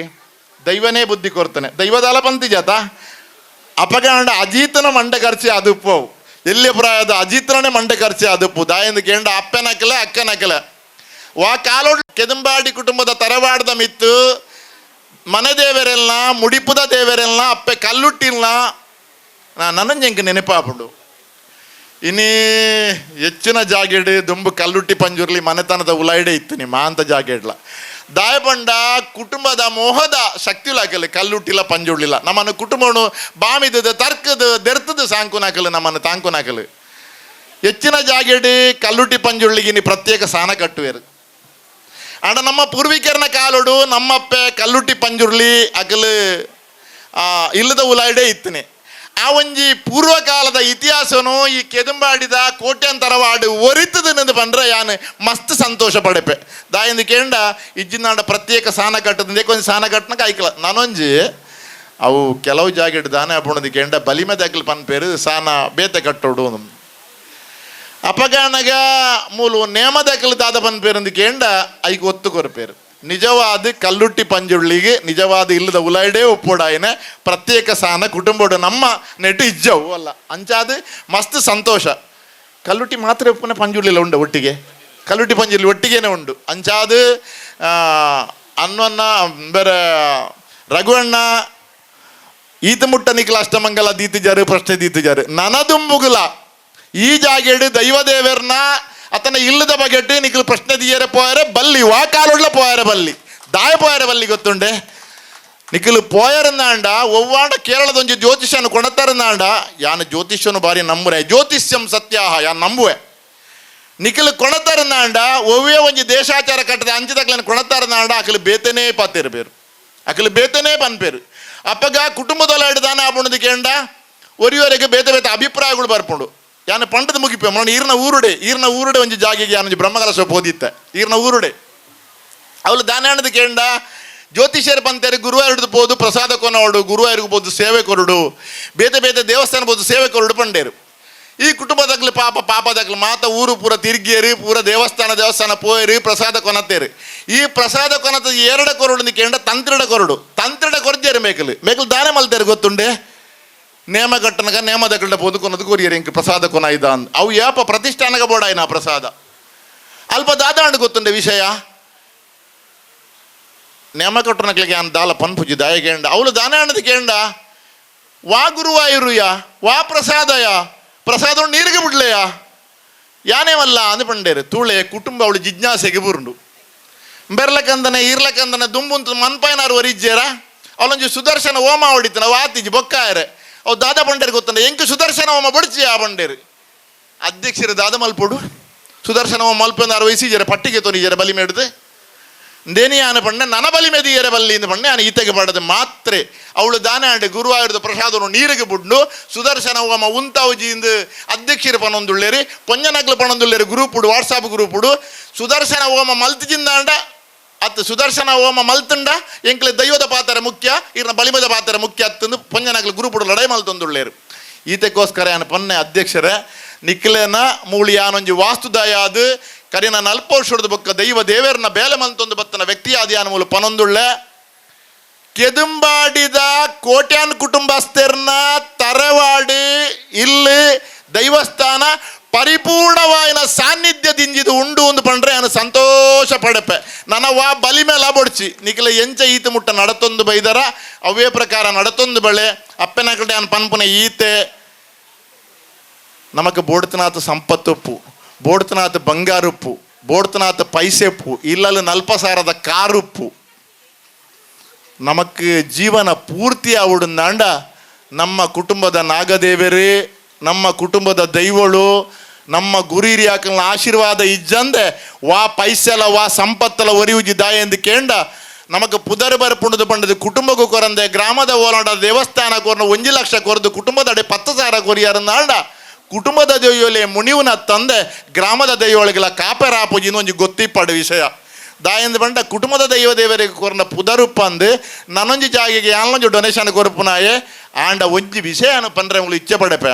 J: ದೈವನೇ ಬುದ್ಧಿ ಕೊಡ್ತಾನೆ ದೈವದಾಲ ಪಂತಿ ಜಾತ ಅಪಗಾಂಡ ಅಜೀತನ ಮಂಡೆ ಖರ್ಚಿ ಅದುಪ್ಪವು ಎಲ್ಲಿ ಪ್ರಾಯದ ಅಜೀತನೇ ಮಂಡೆ ಖರ್ಚಿ ಅದುಪ್ಪು ದಾಯಂದು ಕೇಂಡ ಅಪ್ಪನಕಲೆ ಅಕ್ಕನಕಲೆ ವಾ ಕಾಲೋಡ್ ಕೆದಂಬಾಡಿ ಕುಟುಂಬದ ತರವಾಡದ ಮಿತ್ತು ಮನೆ ದೇವರೆಲ್ಲ ಮುಡಿಪುದ ದೇವರೆಲ್ಲ ಅಪ್ಪೆ ಕಲ್ಲುಟ್ಟಿಲ್ಲ ನನ್ನ ನೆನಪಾಪುಂಡು. ಇನಿ ಹೆಚ್ಚಿನ ಜಾಗೆಡ್ ದುಂಬು ಕಲ್ಲುಟ್ಟಿ ಪಂಜುರ್ಲಿ ಮನೆತನದ ಉಲಾಯಿಡೆ ಇತ್ತು ನಿಮ್ಮ ಅಂತ ಜಾಗೆಡ್ಲ ದಾಯಪಂಡ ಕುಟುಂಬದ ಮೋಹದ ಶಕ್ತಿಲಾಕಲಿ ಕಲ್ಲುಟ್ಟಿಲ್ಲ ಪಂಜುರ್ಲಿಲ್ಲ ನಮ್ಮನ್ನು ಕುಟುಂಬನು ಬಾಮಿದ ತರ್ಕದ ದೆರ್ತದ ಸಾಂಕುನಾಕಲು ನಮ್ಮನ್ನು ತಾಂಕುನಾಕಲು. ಹೆಚ್ಚಿನ ಜಾಗೆಡ್ ಕಲ್ಲುಟ್ಟಿ ಪಂಜುರ್ಲಿಗೆ ನೀ ಪ್ರತ್ಯೇಕ ಸಾನ ಕಟ್ಟುವೇರು. ಆಂಡ ನಮ್ಮ ಪೂರ್ವಿಕರನ ಕಾಲೋಡು ನಮ್ಮಪ್ಪೆ ಕಲ್ಲುಟ್ಟಿ ಪಂಜುರ್ಲಿ ಅಗಲು ಇಲ್ಲದ ಉಲಾಯಿಡೆ ಇತ್ತನೆ. ಆ ಒಂಜಿ ಪೂರ್ವಕಾಲದ ಇತಿಹಾಸನು ಈ ಕೆದಂಬಾಡಿದ ಕೋಟ್ಯಾಂತರವಾಡು ಒರಿತದ ಪಂಡ್ರೆ ಯಾನು ಮಸ್ತ್ ಸಂತೋಷ ಪಡೆಪೆ. ದಾಯಂದು ಕೇಂಡ ಇಜ್ಜಿನಾಡ ಪ್ರತ್ಯೇಕ ಸಾನ ಕಟ್ಟದ ಕೊಂಚ ಸಾನ ಕಟ್ಟನ ಕಾಯ್ಕಲ ನಾನೊಂಜಿ ಅವು ಕೆಲವು ಜಾಗೆಡ್ ದಾನೆ ಅಪ್ಪಣದ ಕೇಂಡ ಬಲಿಮೆ ದಕ್ಲು ಪನ್ಪೇರು ಸಾನ ಬೇತೆ ಕಟ್ಟೋಡು ಅಪಗಾನಗ ಮೂಲು ನೇಮದಕಲು ದಾದ ಪನ್ಪೇರಂದು ಕೇಂಡ ಐಕ್ ಒತ್ತು ಕೊರಪೇರು. ನಿಜವಾದ ಕಲ್ಲುಟ್ಟಿ ಪಂಜುಳ್ಳಿಗೆ ನಿಜವಾದ ಇಲ್ಲದ ಉಲಾಯ್ಡೇ ಒಪ್ಪೋಡಾಯನೆ ಪ್ರತ್ಯೇಕ ಸಾನ ಕುಟುಂಬೋಡು ನಮ್ಮ ನೆಟ್ಟು ಇಜ್ಜವು ಅಲ್ಲ ಅಂಚಾದ ಮಸ್ತ್ ಸಂತೋಷ. ಕಲ್ಲುಟ್ಟಿ ಮಾತ್ರ ಒಪ್ಪುನ ಪಂಜುಳ್ಳಿಲ್ಲ ಉಂಡು ಒಟ್ಟಿಗೆ ಕಲ್ಲುಟ್ಟಿ ಪಂಜುಳ್ಳಿ ಒಟ್ಟಿಗೆನೆ ಉಂಡು ಅಂಚಾದ ಅನ್ವನ್ನ ಬೇರೆ ರಘುವಣ್ಣ ಈತ ಮುಟ್ಟ ನಿಖಲ ಅಷ್ಟಮಂಗಲ ದೀತಿಜಾರು ಪ್ರಶ್ನೆ ದೀತಿಜಾರು ನನದುಂಬುಗುಲ ಈ ಜಾಗೆಡು ದೈವ ದೇವರ್ನ ಅತನ ಇಲ್ಲದ ಬಗೆಟ್ ನಿಖಲ್ ಪ್ರಶ್ನೆ ದಿಯರೆ ಪೋಯರೆ ಬಲ್ಲಿ ವಾ ಕಾಲೊಡ್ಲ ಪೋಯರೆ ಬಲ್ಲಿ ದಾಯ ಪೋಯರೆ ಬಲ್ಲಿ ಗೊತ್ತುಂಡೆ ನಿಖಲ್ ಪೋಯರನ್ನಾಂಡ ಒವ್ವಾಂಡ ಕೇರಳದ ಒಂಜಿ ಜ್ಯೋತಿಷ್ಯನು ಕೊಣತಾರನ್ನಾಂಡ ಯಾನ ಜ್ಯೋತಿಷ್ಯನು ಬಾರಿ ನಂಬುರೆ ಜ್ಯೋತಿಷ್ಯಂ ಸತ್ಯಾಹ ಯಾನ್ ನಂಬುವೆ ನಿಖಲ್ ಕೊಣತಾರನ್ನಾಂಡ ಒವ್ವೇ ಒಂಜಿ ದೇಶಾಚಾರ ಕಟ್ಟದ ಅಂಚಿದಕ್ಲನ ಕೊಣತಾರನ್ನಾಂಡ ಅಕಲು ಬೇತನೇ ಪಾತೇರು ಬೇರು ಅಕಲು ಬೇತನೇ ಪನ್ಪೇರು. ಅಪ್ಪಗ ಕುಟುಂಬದೊಲ ಹಿಡ್ದಾನೆ ಆಪುಣದ ಕೇಂಡ ಒರಿಯವರೆಗೆ ಬೇತೆ ಬೇತೆ ಅಭಿಪ್ರಾಯಗಳು ಬರ್ಪುಂಡು. ಯಾನ ಪಂಡದ ಮುಗಿಪೆ ಮೊನ್ನೆ ಈರ್ನ ಊರುಡೆ, ಈರ್ನ ಊರುಡೆ ಒಂಜಿ ಜಾಗೆಗೆ ಯಾನೊಂಜಿ ಬ್ರಹ್ಮಕಲಶ ಪೋದಿತ್ತೆ ಈರ್ನ ಊರುಡೆ. ಅವಳು ದಾನ ಕೇಂಡ ಜ್ಯೋತಿಷ್ಯರು ಪಂತೇರು ಗುರುವಾಯೂರ್ದು ಪೋದು ಪ್ರಸಾದ ಕೊನೋಡು, ಗುರುವಾಯೂರಿಗೆ ಪೋದು ಸೇವೆ ಕೊರಡು, ಬೇತೆ ಬೇತೆ ದೇವಸ್ಥಾನ ಪೋದು ಸೇವೆ ಕೊರಡು ಪಂಡೇರು. ಈ ಕುಟುಂಬದಾಗ್ಲು ಪಾಪ ಪಾಪದಾಗ್ಲು ಮಾತ ಊರು ಪೂರ ತಿರ್ಗಿಯರು, ಪೂರ ದೇವಸ್ಥಾನ ದೇವಸ್ಥಾನ ಪೋಯರು, ಪ್ರಸಾದ ಕೊನತೇರು. ಈ ಪ್ರಸಾದ ಕೊನತ ಎರಡ ಕೊರಡು ಕೇಂಡ ತಂತ್ರಿಡ ಕೊರಡು, ತಂತ್ರಿಡ ಕೊರ್ಜೇರು ಮೇಕಲು ಮೇಕಲು ದಾನ ಮಲ್ತೇರು ಗೊತ್ತುಂಡೆ. ನೇಮ ಕಟ್ಟನಗ ನೇಮದಗಳ್ಡ ಪೋದು ಕೊನದು ಕೊರಿಯರು ಇಂಕ ಪ್ರಸಾದ ಕೊನ ಇದ ಅಂದ್ ಅವು ಯಾಪ ಪ್ರತಿಷ್ಠಾನಗ ಬೋಡಾಯ್ನ ಪ್ರಸಾದ ಅಲ್ಪ ದಾದಾಂಡು ಗೊತ್ತುಂಡೆ ವಿಷಯ. ನೇಮ ಕಟ್ಟನಕ್ಲಿಗೆ ಅನ್ ದಾಲ ಪನ್ಪುಜಿ ದಾಯಗೇಂಡ ಅವಳು ದಾನ ಅಣ್ಣದ ಕೇಂಡ ವಾ ಗುರುವಾಯೂರುಯ ವಾ ಪ್ರಸಾದಯ ಪ್ರಸಾದ ನೀರಿಗೆ ಬಿಡ್ಲೆಯ ಯಾನೇವಲ್ಲ ಅಂದ್ ಪಂಡೇರು. ತೂಳೆ ಕುಟುಂಬ ಅವಳು ಜಿಜ್ಞಾಸೆಗೆ ಬುರುಂಡು ಬೆರ್ಲಕಂದನೆ ಈರ್ಲಕಂದನೆ ದುಂಬುಂತು ಮನ್ಪಾಯನಾರು ವರಿಜ್ಜೇರ ಅವಳೊಂಜಿ ಸುದರ್ಶನ ಹೋಮ ಹೊಡಿತನ ಅವು ಆತಿಜಿ ಬೊಕ್ಕಾಯರೆ ಅವು ದಾದ ಪಂಡೇರು ಗೊತ್ತಂಡೆ ಎಂಕ್ ಸುದರ್ಶನ ಹೋಮ ಬಡಿಚಿ ಆ ಪಂಡೇರು. ಅಧ್ಯಕ್ಷರು ದಾದ ಮಲ್ಪೊಡು ಸುದರ್ಶನ ಹೋಮ ಮಲ್ಪಂದಾರು ವಯಸ್ಸಿಜರ ಪಟ್ಟಿಗೆ ತೊನಿಜರ ಬಲಿ ಮೇಡ್ದು ದೇನಿಯಾನ ಪಂಡೆ ನನ ಬಲಿ ಮೆದಿಯರ ಬಲ್ಲಿ ಇಂದ ಪಂಡೆ ಆನ ಈತೆಗೆ ಪಡದು ಮಾತ್ರೆ ಅವಳು ದಾನ ಆಂಡೆ ಗುರುವಾಯೂರದ ಪ್ರಸಾದನು ನೀರಿಗೆ ಬುಡ್ಡು ಸುದರ್ಶನ ಹೋಮ ಉಂತಾವುಜಿ ಇಂದು ಅಧ್ಯಕ್ಷರು ಪನೊಂದುಳ್ಳೇರಿ ಪೊಂಜನಕ್ಲು ಪನೊಂದುಳ್ಳೇರಿ ಗ್ರೂಪುಡು ವಾಟ್ಸಾಪ್ ಗ್ರೂಪುಡು ಸುದರ್ಶನ ಹೋಮ ಮಲ್ತಿಜಿಂದಾಂಡ ಅತ್ತು ಸುದರ್ಶನ ಹೋಮ ಮಲ್ತುಂಡ ಎಂಕ್ಲೆ ದೈವದ ಪಾತ್ರ ಮುಖ್ಯ ಇರ್ನ ಬಲಿಮದ ಪಾತ್ರ ಮುಖ್ಯ ಅತ್ತಂದು ಪೊಂಜನಕ್ಲು ಗ್ರೂಪುಡು ಲಡೈ ಮಲ್ತೊಂದುಳ್ಳೇರು. ಈತೆಗೋಸ್ಕರ ಯಾನ ಪೊನ್ನೆ ಅಧ್ಯಕ್ಷರೇ ನಿಕ್ಲೇನ ಮೂಳಿ ಯಾನೊಂಜಿ ವಾಸ್ತುದಾಯಾದು ಕರಿನ ನಲ್ಪೌಷಧದ ಬೊಕ್ಕ ದೈವ ದೇವೇರ್ನ ಬೇಲೆ ಮಲ್ತೊಂದು ಬತ್ತನ ವ್ಯಕ್ತಿಯಾದ ಯಾನ ಮೂಲ ಪನೊಂದುಳ್ಳೆ ಕೆದುಂಬಾಡಿದ ಕೋಟ್ಯಾನ್ ಕುಟುಂಬಸ್ಥರ್ನ ತರವಾಡಿ ಇಲ್ಲಿ ದೈವಸ್ಥಾನ ಪರಿಪೂರ್ಣವಾಯಿನ ಸಾನ್ನಿಧ್ಯ ದಿಂಜಿದು ಉಂಡು ಒಂದು ಪಂಡ್ರೆ ನಾನು ಸಂತೋಷ ಪಡಪೆ. ನನ್ನ ವಾ ಬಲಿ ಮೇಲೆ ಬೊಡ್ಚಿ ನಿಖಲ ಎಂಚ ಈತ ಮುಟ್ಟ ನಡತೊಂದು ಬೈದರ ಅವೇ ಪ್ರಕಾರ ನಡತೊಂದು ಬಳೆ ಅಪ್ಪನ ಕಡೆ ನಾನು ಪನ್ಪುನ ಈತೆ ನಮಕ್ ಬೋಡ್ತನಾಥ ಸಂಪತ್ತುಪ್ಪು, ಬೋಡ್ತನಾಥ ಬಂಗಾರುಪ್ಪು, ಬೋಡ್ತನಾಥ ಪೈಸೆಪ್ಪು, ಇಲ್ಲಲ್ಲಿ ನಲ್ಪಸಾರದ ಕಾರುಪ್ಪು ನಮಕ್ ಜೀವನ ಪೂರ್ತಿ ಆವುಡುಂದಾಂಡ ನಮ್ಮ ಕುಟುಂಬದ ನಾಗದೇವರೇ, ನಮ್ಮ ಕುಟುಂಬದ ದೈವಳು, ನಮ್ಮ ಗುರಿರಿಯಾಕಲ್ನ ಆಶೀರ್ವಾದ ಇಜ್ಜಂದೆ ವಾ ಪೈಸೆಲ ವಾ ಸಂಪತ್ತಲ ಒರಿಯುಜಿ ದಾಯ ಎಂದು ಕೇಂಡ ನಮಕ್ ಪುದರ್ ಬರಪುಂಡದು ಪಂಡದು ಕುಟುಂಬಕ್ಕೂ ಕೊರಂದೆ ಗ್ರಾಮದ ಓಲಾಡ ದೇವಸ್ಥಾನ ಕೊರ್ನ 1 ಲಕ್ಷ ಕೊರದು ಕುಟುಂಬದಡೆ 10,000 ಕೊರಿಯಾರನ್ನಾಂಡ ಕುಟುಂಬದ ದೈವಲೆ ಮುನಿವುನ ತಂದೆ ಗ್ರಾಮದ ದೈವಳಿಗೆಲ್ಲ ಕಾಪೆರಾಪುಜಿ ಇನ್ನೊಂದು ಗೊತ್ತಿಪ್ಪಡು ವಿಷಯ ದಾಯಂದು ಬಂಡ ಕುಟುಂಬದ ದೈವ ದೇವರಿಗೆ ಕೊರ್ನ ಪುದರುಪ್ಪ ಅಂದು ನನ್ನೊಂಜಿ ಜಾಗಿಗೆ ಯಾನೊಂಜಿ ಡೊನೇಷನ್ ಕೊರಪುನಾಯೆ ಆಂಡ ಒಂಜಿ ವಿಷಯ ಪಂಡ್ರೆ உங்களுக்கு ಇಚ್ಛೆ ಪಡೆಪೆ.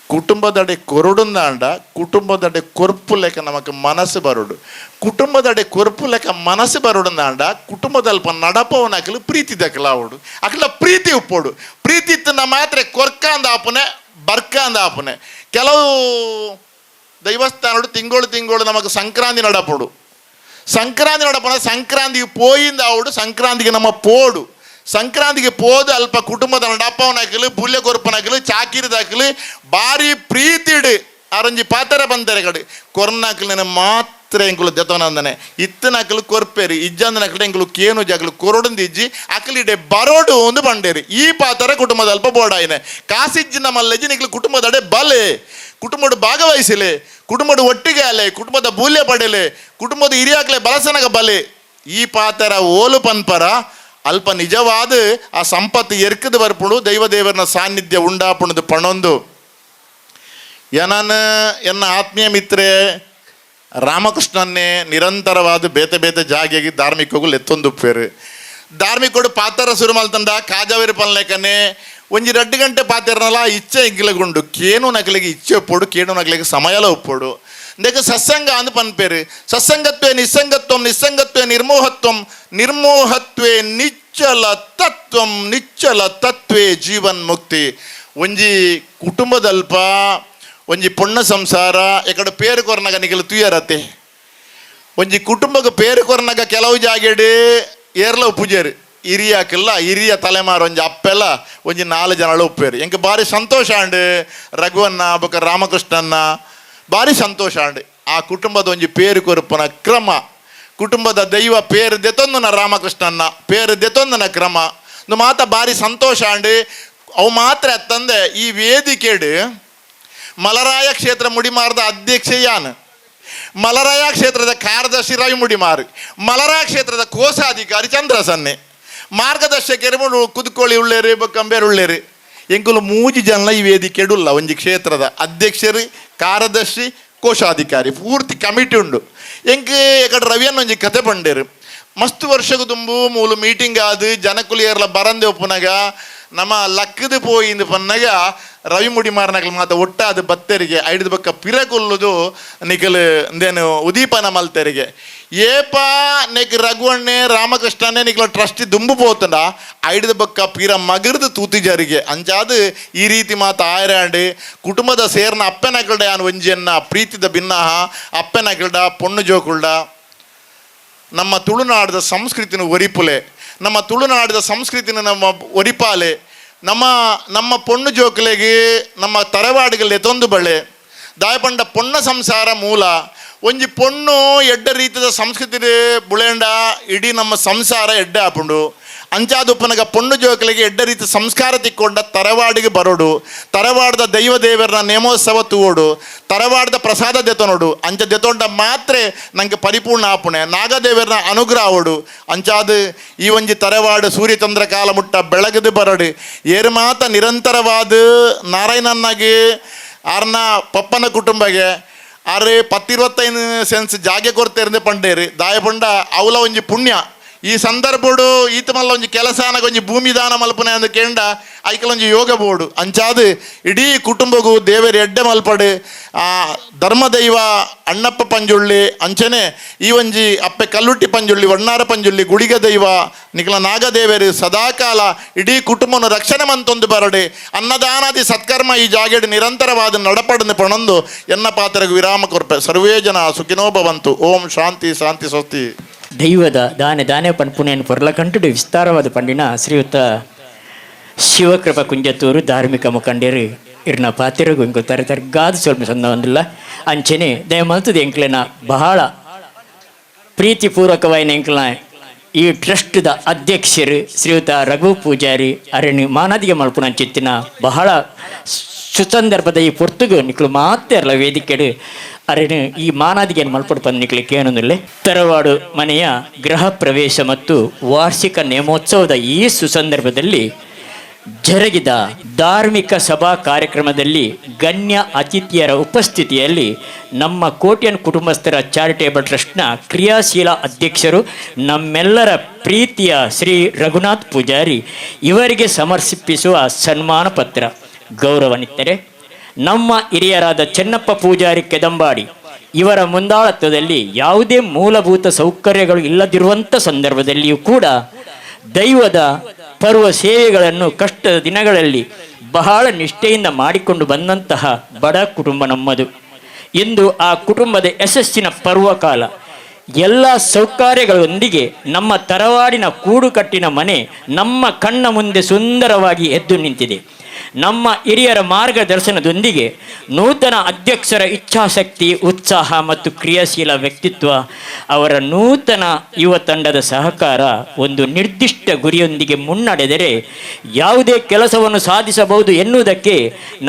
J: ಕುಟುಂಬದಡೆ ಕೊರಡುಂದಾಂಡ ಕುಟುಂಬದಡೆ ಕೊರ್ಪು ಲೆಕ್ಕ ನಮಕ್ ಮನಸ್ಸು ಬರುಡು, ಕುಟುಂಬದಡೆ ಕೊರ್ಪು ಲೆಕ್ಕ ಮನಸ್ಸು ಬರುಡುಂದಾಂಡ ಕುಟುಂಬದಲ್ಪ ನಡಪವನ ಅಕಲು ಪ್ರೀತಿ ದಕ್ಕಲ ಅವಡು ಅಕಲ ಪ್ರೀತಿ ಉಪ್ಪೋಡು. ಪ್ರೀತಿ ಇತ್ತಂದ ಮಾತ್ರ ಕೊರ್ಕಂದ ಆಪುನೆ ಬರ್ಕಂದ ಆಪುನೆ. ಕೆಲವು ದೈವಸ್ಥಾನಡು ತಿಂಗಳು ತಿಂಗಳು ನಮಕ್ ಸಂಕ್ರಾಂತಿ ನಡಪೋಡು, ಸಂಕ್ರಾಂತಿ ನಡಪನ ಸಂಕ್ರಾಂತಿಗೆ ಪೋಯಿಂದ ಅವಡು ಸಂಕ್ರಾಂತಿಗೆ ನಮ್ಮ ಪೋಡು, ಸಂಕ್ರಾಂತಿಗೆ ಪೋದು ಅಲ್ಪ ಕುಟುಂಬದ ನಡಪವನಾಕಲು ಬುಲ್ಯ ಕೊರ್ಪನಾಕಲು ಚಾಕಿರಿದಾಕಲು ಭಾರಿ ಪ್ರೀತಿಡು ಅರಂಜಿ ಪಾತರ ಬಂದರೆ ಕಡೆ ಕೊರ್ನಾಕಲು ಮಾತ್ರ ಎಂಕುಲು ದೆತವನಂದನೆ ಇತ್ತನಕಲು ಕೊರ್ಪೇರಿ ಇಜ್ಜಂದನಕಲು ಎಂಕುಲು ಕೇನು ಜಾಗಲು ಕೊರೊಡಂದು ಇಜ್ಜಿ ಅಕಲಿಡೆ ಬರೋಡು ಒಂದು ಬಂಡೇರಿ ಈ ಪಾತರ ಕುಟುಂಬದ ಅಲ್ಪ ಬೋಡಾಯಿನೆ ಕಾಸಿಜ್ಜಿನ ಮಲ್ಲೆಜ್ಜಿ ನಿಕ್ಲು ಕುಟುಂಬದಡೆ ಬಲೆ ಕುಟುಂಬದ ಭಾಗವಹಿಸಲೆ ಕುಟುಂಬದ ಒಟ್ಟಿಗೆ ಅಲೆ ಕುಟುಂಬದ ಬೂಲ್ಯ ಪಡೆಲೆ ಕುಟುಂಬದ ಹಿರಿಯಾಕ್ಲೆ ಬಲಸನಗ ಬಲೆ ಈ ಪಾತರ ಓಲು ಪನ್ಪರ ಅಲ್ಪ ನಿಜವಾದ ಆ ಸಂಪತ್ತು ಎರ್ಕದ ಬರ್ಪುಣು ದೈವದೇವರನ ಸಾನ್ನಿಧ್ಯ ಉಂಡಾಪುಣದು ಪಣೊಂದು. ಎನ್ನ ಎನ್ನ ಆತ್ಮೀಯ ಮಿತ್ರೆ ರಾಮಕೃಷ್ಣನ್ನೇ ನಿರಂತರವಾದ ಬೇತೆ ಬೇತೆ ಜಾಗೆಗೆ ಧಾರ್ಮಿಕಗಳು ಎತ್ತೊಂದುಪ್ಪೇರು ಧಾರ್ಮಿಕಡು ಪಾತರ ಸುರುಮಲ್ತಂಡ ಕಾಜಾವೇರಿ ಪನ್ಲೇಕನೆ ಒಂಜಿ 2 ಗಂಟೆ ಪಾತೆರ್ನಲ ಇಚ್ಛೆ ಇಂಗಿಲಗುಂಡು ಕೇನು ನಕಲಿಗೆ ಇಚ್ಛೆ ಒಪ್ಪೋಡು ಕೇನು ನಕಲಿಗೆ ಸಮಯಲ ಒಪ್ಪೋಡು. ಇಂದಕ್ಕೆ ಸತ್ಸಂಗ ಅಂದು ಪನ್ಪೇರು. ಸತ್ಸಂಗತ್ವೇ ನಿಸ್ಸಂಗತ್ವಂ ನಿಸ್ಸಂಗತ್ವೇ ನಿರ್ಮೋಹತ್ವಂ ನಿರ್ಮೋಹತ್ವೇ ನಿಚ್ಚಲ ತತ್ವಂ ನಿಚ್ಚಲ ತತ್ವೇ ಜೀವನ್ ಮುಕ್ತಿ. ಒಂಜಿ ಕುಟುಂಬದಲ್ಪ ಒಂಜಿ ಪೊಣ್ಣ ಸಂಸಾರ ಎಕಡೆ ಪೇರು ಕೊರ್ನಗ ನಿಗಲು ತುಯರತೆ ಒಂಜಿ ಕುಟುಂಬಕ್ಕೆ ಪೇರು ಕೊರ್ನಗ ಕೆಲವು ಜಾಗೆಡ್ ಏರ್ಲ ಪೂಜೇರು ಹಿರಿಯಾಕಿಲ್ಲ ಹಿರಿಯ ತಲೆಮಾರು ಒಂಜಿ ಅಪ್ಪೆಲ್ಲ ಒಂಜಿ 4 ಜನಳು ಉಪ್ಪೇರು. ಎಂಕ್ ಭಾರಿ ಸಂತೋಷ ಆಂಡ್ ರಘುವನ್ನ ಬೊಕ್ಕ ರಾಮಕೃಷ್ಣನ್ನ ಭಾರಿ ಸಂತೋಷ ಆಂಡ್. ಆ ಕುಟುಂಬದ ಒಂಜಿ ಪೇರು ಕೊರ್ಪುನ ಕ್ರಮ ಕುಟುಂಬದ ದೈವ ಪೇರು ದೆತೊಂದುನ ರಾಮಕೃಷ್ಣನ್ನ ಪೇರು ದೆತೊಂದುನ ಕ್ರಮ ಮಾತ ಭಾರಿ ಸಂತೋಷ ಆಂಡ್. ಅವು ಮಾತ್ರ ಅತ್ತಂದೆ ಈ ವೇದಿಕೆಡು ಮಲರಾಯ ಕ್ಷೇತ್ರ ಮುಡಿಮಾರದ ಅಧ್ಯಕ್ಷ ಯಾನ್, ಮಲರಾಯ ಕ್ಷೇತ್ರದ ಕಾರ್ಯದರ್ಶಿ ರವಿ ಮುಡಿಮಾರು, ಮಲರಾಯ ಕ್ಷೇತ್ರದ ಕೋಶಾಧಿಕಾರಿ ಚಂದ್ರಸನ್ನೆ. ಮಾರ್ಗದರ್ಶಕರು ಕುದುಕೋಳಿ ಉಳ್ಳೇರು ಬೊಕ್ಕಂಬೇರು ಉಳ್ಳೇರು. ಎಂಕುಲು ಮೂಜಿ ಜನಲ ಈ ವೇದಿಕೆಡುಲ್ಲ. ಒಂಜಿ ಕ್ಷೇತ್ರದ ಅಧ್ಯಕ್ಷರು, ಕಾರ್ಯದರ್ಶಿ, ಕೋಶಾಧಿಕಾರಿ, ಪೂರ್ತಿ ಕಮಿಟಿ ಉಂಡು. ಎಂಕ್ ಎಕಡೆ ರವಿಯನ್ನ ಒಂಜಿ ಕತೆ ಪಂಡೇರು. ಮಸ್ತ್ ವರ್ಷకు ದುಂಬು ಮೂಲು ಮೀಟಿಂಗ್ ಆದ್ ಜನಕುಲು ಏರ್ಲ ಬರಂದೆ ಒಪ್ಪುನಗ ನಮ್ಮ ಲಕ್ಕದ ಪೋಯಿಂದು ಪನ್ನಗ ರವಿ ಮುಡಿ ಮಾರನಗಲ್ ಮಾತ ಒಟ್ಟಾದ ಬತ್ತೆರಿಗೆ ಐಡ್ದು ಬಕ್ಕ ಪಿರಕೊಲ್ಲುದು ನಿಕಲ್ ಇಂದೇನು ಉದೀಪನ ಮಲ್ತೆರಿಗೆ. ಏಪ ನೆಕ್ ರಘುವಣ್ಣೆ ರಾಮಕೃಷ್ಣನೇ ನಿಕಲ ಟ್ರಸ್ಟಿ ದುಂಬು ಪೋತಂಡ ಐಡ್ದು ಬಕ್ಕ ಪಿರ ಮಗರ್ದು ತೂತಿಜರಿಗೆ. ಅಂಚಾದ್ ಈ ರೀತಿ ಮಾತ ಆಯರಾಂಡ್ ಕುಟುಂಬದ ಸೇರ್ನ ಅಪ್ಪೆನಕಲ್ಡ ಯಾನ್ ಒಂಜಿಯನ್ನ ಪ್ರೀತಿದ ಭಿನ್ನಾಹ ಅಪ್ಪೆನಕಲ್ಡ ಪೊಣ್ಣು ಜೋಕುಲ್ಡ ನಮ್ಮ ತುಳುನಾಡದ ಸಂಸ್ಕೃತಿನ ಒರಿಪುಲೆ, ನಮ್ಮ ತುಳುನಾಡದ ಸಂಸ್ಕೃತಿನ ನಮ್ಮ ಒರಿಪಾಲೆ, ನಮ್ಮ ನಮ್ಮ ಪೊಣ್ಣು ಜೋಕುಲೆಗೆ ನಮ್ಮ ತರವಾಡುಗಳು ಎತ್ತೊಂದು ಬಳೆ ದಾಯಪಂಡ ಪೊಣ್ಣ ಸಂಸಾರ ಮೂಲ. ಒಂಜಿ ಪೊಣ್ಣು ಎಡ್ಡ ರೀತಿದ ಸಂಸ್ಕೃತಿ ಬುಳೆಂಡ ಇಡೀ ನಮ್ಮ ಸಂಸಾರ ಎಡ್ಡೆ ಆಪುಂಡು. ಅಂಚಾದುಪ್ಪನಗ ಪೊಣ್ಣು ಜೋಕುಲೆಗೆ ಎಡ್ಡ ರೀತಿ ಸಂಸ್ಕಾರ ತಿಕ್ಕೊಂಡ ತರವಾಡಿಗೆ ಬರೋಡು, ತರವಾಡದ ದೈವ ದೇವರನ ನೇಮೋತ್ಸವ ತೂವೋಡು, ತರವಾಡದ ಪ್ರಸಾದ ದೆತೊನೋಡು. ಅಂಚ ದೆತೊಂಡ ಮಾತ್ರೆ ನಂಗೆ ಪರಿಪೂರ್ಣ ಆಪುಣೆ ನಾಗದೇವರನ ಅನುಗ್ರಹ ಆವೋಡು. ಅಂಚಾದ ಈ ಒಂಜಿ ತರವಾಡು ಸೂರ್ಯಚಂದ್ರ ಕಾಲ ಮುಟ್ಟ ಬೆಳಗದು ಬರಡು. ಏರು ಮಾತ ನಿರಂತರವಾದ ನಾರಾಯಣನ್ನಾಗಿ ಆರ್ನ ಪಪ್ಪನ ಕುಟುಂಬಗೆ ಆರು 10-25 ಸೆನ್ಸ್ ಜಾಗೆ ಕೊರ್ತೆರ್ಂದೆ ಪಂಡೇರು ದಾಯ ಪಂಡ ಅವಲ ಒಂಜಿ ಪುಣ್ಯ. ಈ ಸಂದರ್ಭಡು ಈತ ಮಲ್ಲ ಒಂಜಿ ಕೆಲಸನಗ ಒಂಜಿ ಭೂಮಿ ದಾನ ಮಲ್ಪನೆ ಅಂದ್ ಕೇಂಡ ಐಕಲ ಒಂಜಿ ಯೋಗ ಬೋಡು. ಅಂಚಾದ್ ಇಡೀ ಕುಟುಂಬಗೂ ದೇವೇರು ಎಡ್ಡೆ ಮಲ್ಪಡು. ಆ ಧರ್ಮದೈವ ಅಣ್ಣಪ್ಪ ಪಂಜುಳ್ಳಿ ಅಂಚನೆ ಈ ಒಂಜಿ ಅಪ್ಪೆ ಕಲ್ಲುಟ್ಟಿ ಪಂಜುಳ್ಳಿ ವಣ್ಣಾರ ಪಂಜುಳ್ಳಿ ಗುಡಿಗ ದೈವ ನಿಕಲ ನಾಗದೇವರು ಸದಾಕಾಲ ಇಡೀ ಕುಟುಂಬನ ರಕ್ಷಣೆ ಮಂತೊಂದು ಬರಡೆ. ಅನ್ನದಾನಾದಿ ಸತ್ಕರ್ಮ ಈ ಜಾಗೆಡ್ ನಿರಂತರವಾದ ನಡಪಡನೆ ಪಣೊಂದು ಎನ್ನ ಪಾತ್ರಗೂ ವಿರಾಮ ಕೊರ್ಪೆ. ಸರ್ವೇ ಜನ ಸುಖಿನೋ ಭವಂತು. ಓಂ ಶಾಂತಿ ಶಾಂತಿ ಸ್ವಸ್ತಿ.
A: ದೈವದ ದಾನೆ ದಾನೆ ಪನ್ಪುನೇನು ಪೊರ್ಲಕಂಟುಡು ವಿಸ್ತಾರವಾದ ಪಂಡಿನ ಶ್ರೀಯುತ ಶಿವಕೃಪ ಕುಂಜತ್ತೂರು ಧಾರ್ಮಿಕ ಮುಖಂಡರು ಇರ್ನ ಪಾತಿರಗು ಇಂಕು ತರ ತರ್ಗಾದ ಸ್ವಲ್ಪ ಸಂದ ಒಂದಿಲ್ಲ. ಅಂಚೆನೆ ದಯಮಲ್ತದ ಎಂಕ್ಲೆನ ಬಹಳ ಪ್ರೀತಿಪೂರ್ವಕವಾಯಿನ ಎಂಕ್ಲೆನ ಈ ಟ್ರಸ್ಟ್ದ ಅಧ್ಯಕ್ಷರು ಶ್ರೀಯುತ ರಘು ಪೂಜಾರಿ ಅರಣಿ ಮಾನದಿಗೆ ಮಲ್ಪುನ ಚಿತ್ತಿನ ಬಹಳ ಸುಸಂದರ್ಭದ ಈ ಪೊರ್ತುಗು ನಿಕ್ಲು ಮಾತೆರ್ಲ ವೇದಿಕೆಡು ಅರಣಿ ಈ ಮಾನಾದಿಗೆ ಮಲ್ಪಡು ಪಂದ್ ನಿಕ್ಲಿಕ್ಕೆ ಏನೊಂದಿಲ್ಲ. ತರವಾಡು ಮನೆಯ ಗೃಹ ಪ್ರವೇಶ ಮತ್ತು ವಾರ್ಷಿಕ ನೇಮೋತ್ಸವದ ಈ ಸುಸಂದರ್ಭದಲ್ಲಿ ಜರುಗಿದ ಧಾರ್ಮಿಕ ಸಭಾ ಕಾರ್ಯಕ್ರಮದಲ್ಲಿ ಗಣ್ಯ ಅತಿಥಿಯರ ಉಪಸ್ಥಿತಿಯಲ್ಲಿ ನಮ್ಮ ಕೋಟ್ಯನ್ ಕುಟುಂಬಸ್ಥರ ಚಾರಿಟೇಬಲ್ ಟ್ರಸ್ಟ್ನ ಕ್ರಿಯಾಶೀಲ ಅಧ್ಯಕ್ಷರು ನಮ್ಮೆಲ್ಲರ ಪ್ರೀತಿಯ ಶ್ರೀ ರಘುನಾಥ್ ಪೂಜಾರಿ ಇವರಿಗೆ ಸಮರ್ಪಿಸುವ ಸನ್ಮಾನ ಪತ್ರ ಗೌರವನಿತ್ತರೆ ನಮ್ಮ ಹಿರಿಯರಾದ ಚೆನ್ನಪ್ಪ ಪೂಜಾರಿ ಕೆದಂಬಾಡಿ ಇವರ ಮುಂದಾಳತ್ವದಲ್ಲಿ ಯಾವುದೇ ಮೂಲಭೂತ ಸೌಕರ್ಯಗಳು ಇಲ್ಲದಿರುವಂಥ ಸಂದರ್ಭದಲ್ಲಿಯೂ ಕೂಡ ದೈವದ ಪರ್ವ ಸೇವೆಗಳನ್ನು ಕಷ್ಟದ ದಿನಗಳಲ್ಲಿ ಬಹಳ ನಿಷ್ಠೆಯಿಂದ ಮಾಡಿಕೊಂಡು ಬಂದಂತಹ ಬಡ ಕುಟುಂಬ ನಮ್ಮದು. ಇಂದು ಆ ಕುಟುಂಬದ ಯಶಸ್ಸಿನ ಪರ್ವಕಾಲ. ಎಲ್ಲ ಸೌಕರ್ಯಗಳೊಂದಿಗೆ ನಮ್ಮ ತರವಾಡಿನ ಕೂಡುಕಟ್ಟಿನ ಮನೆ ನಮ್ಮ ಕಣ್ಣ ಮುಂದೆ ಸುಂದರವಾಗಿ ಎದ್ದು ನಿಂತಿದೆ. ನಮ್ಮ ಹಿರಿಯರ ಮಾರ್ಗದರ್ಶನದೊಂದಿಗೆ ನೂತನ ಅಧ್ಯಕ್ಷರ ಇಚ್ಛಾಶಕ್ತಿ, ಉತ್ಸಾಹ ಮತ್ತು ಕ್ರಿಯಾಶೀಲ ವ್ಯಕ್ತಿತ್ವ, ಅವರ ನೂತನ ಯುವ ತಂಡದ ಸಹಕಾರ ಒಂದು ನಿರ್ದಿಷ್ಟ ಗುರಿಯೊಂದಿಗೆ ಮುನ್ನಡೆದರೆ ಯಾವುದೇ ಕೆಲಸವನ್ನು ಸಾಧಿಸಬಹುದು ಎನ್ನುವುದಕ್ಕೆ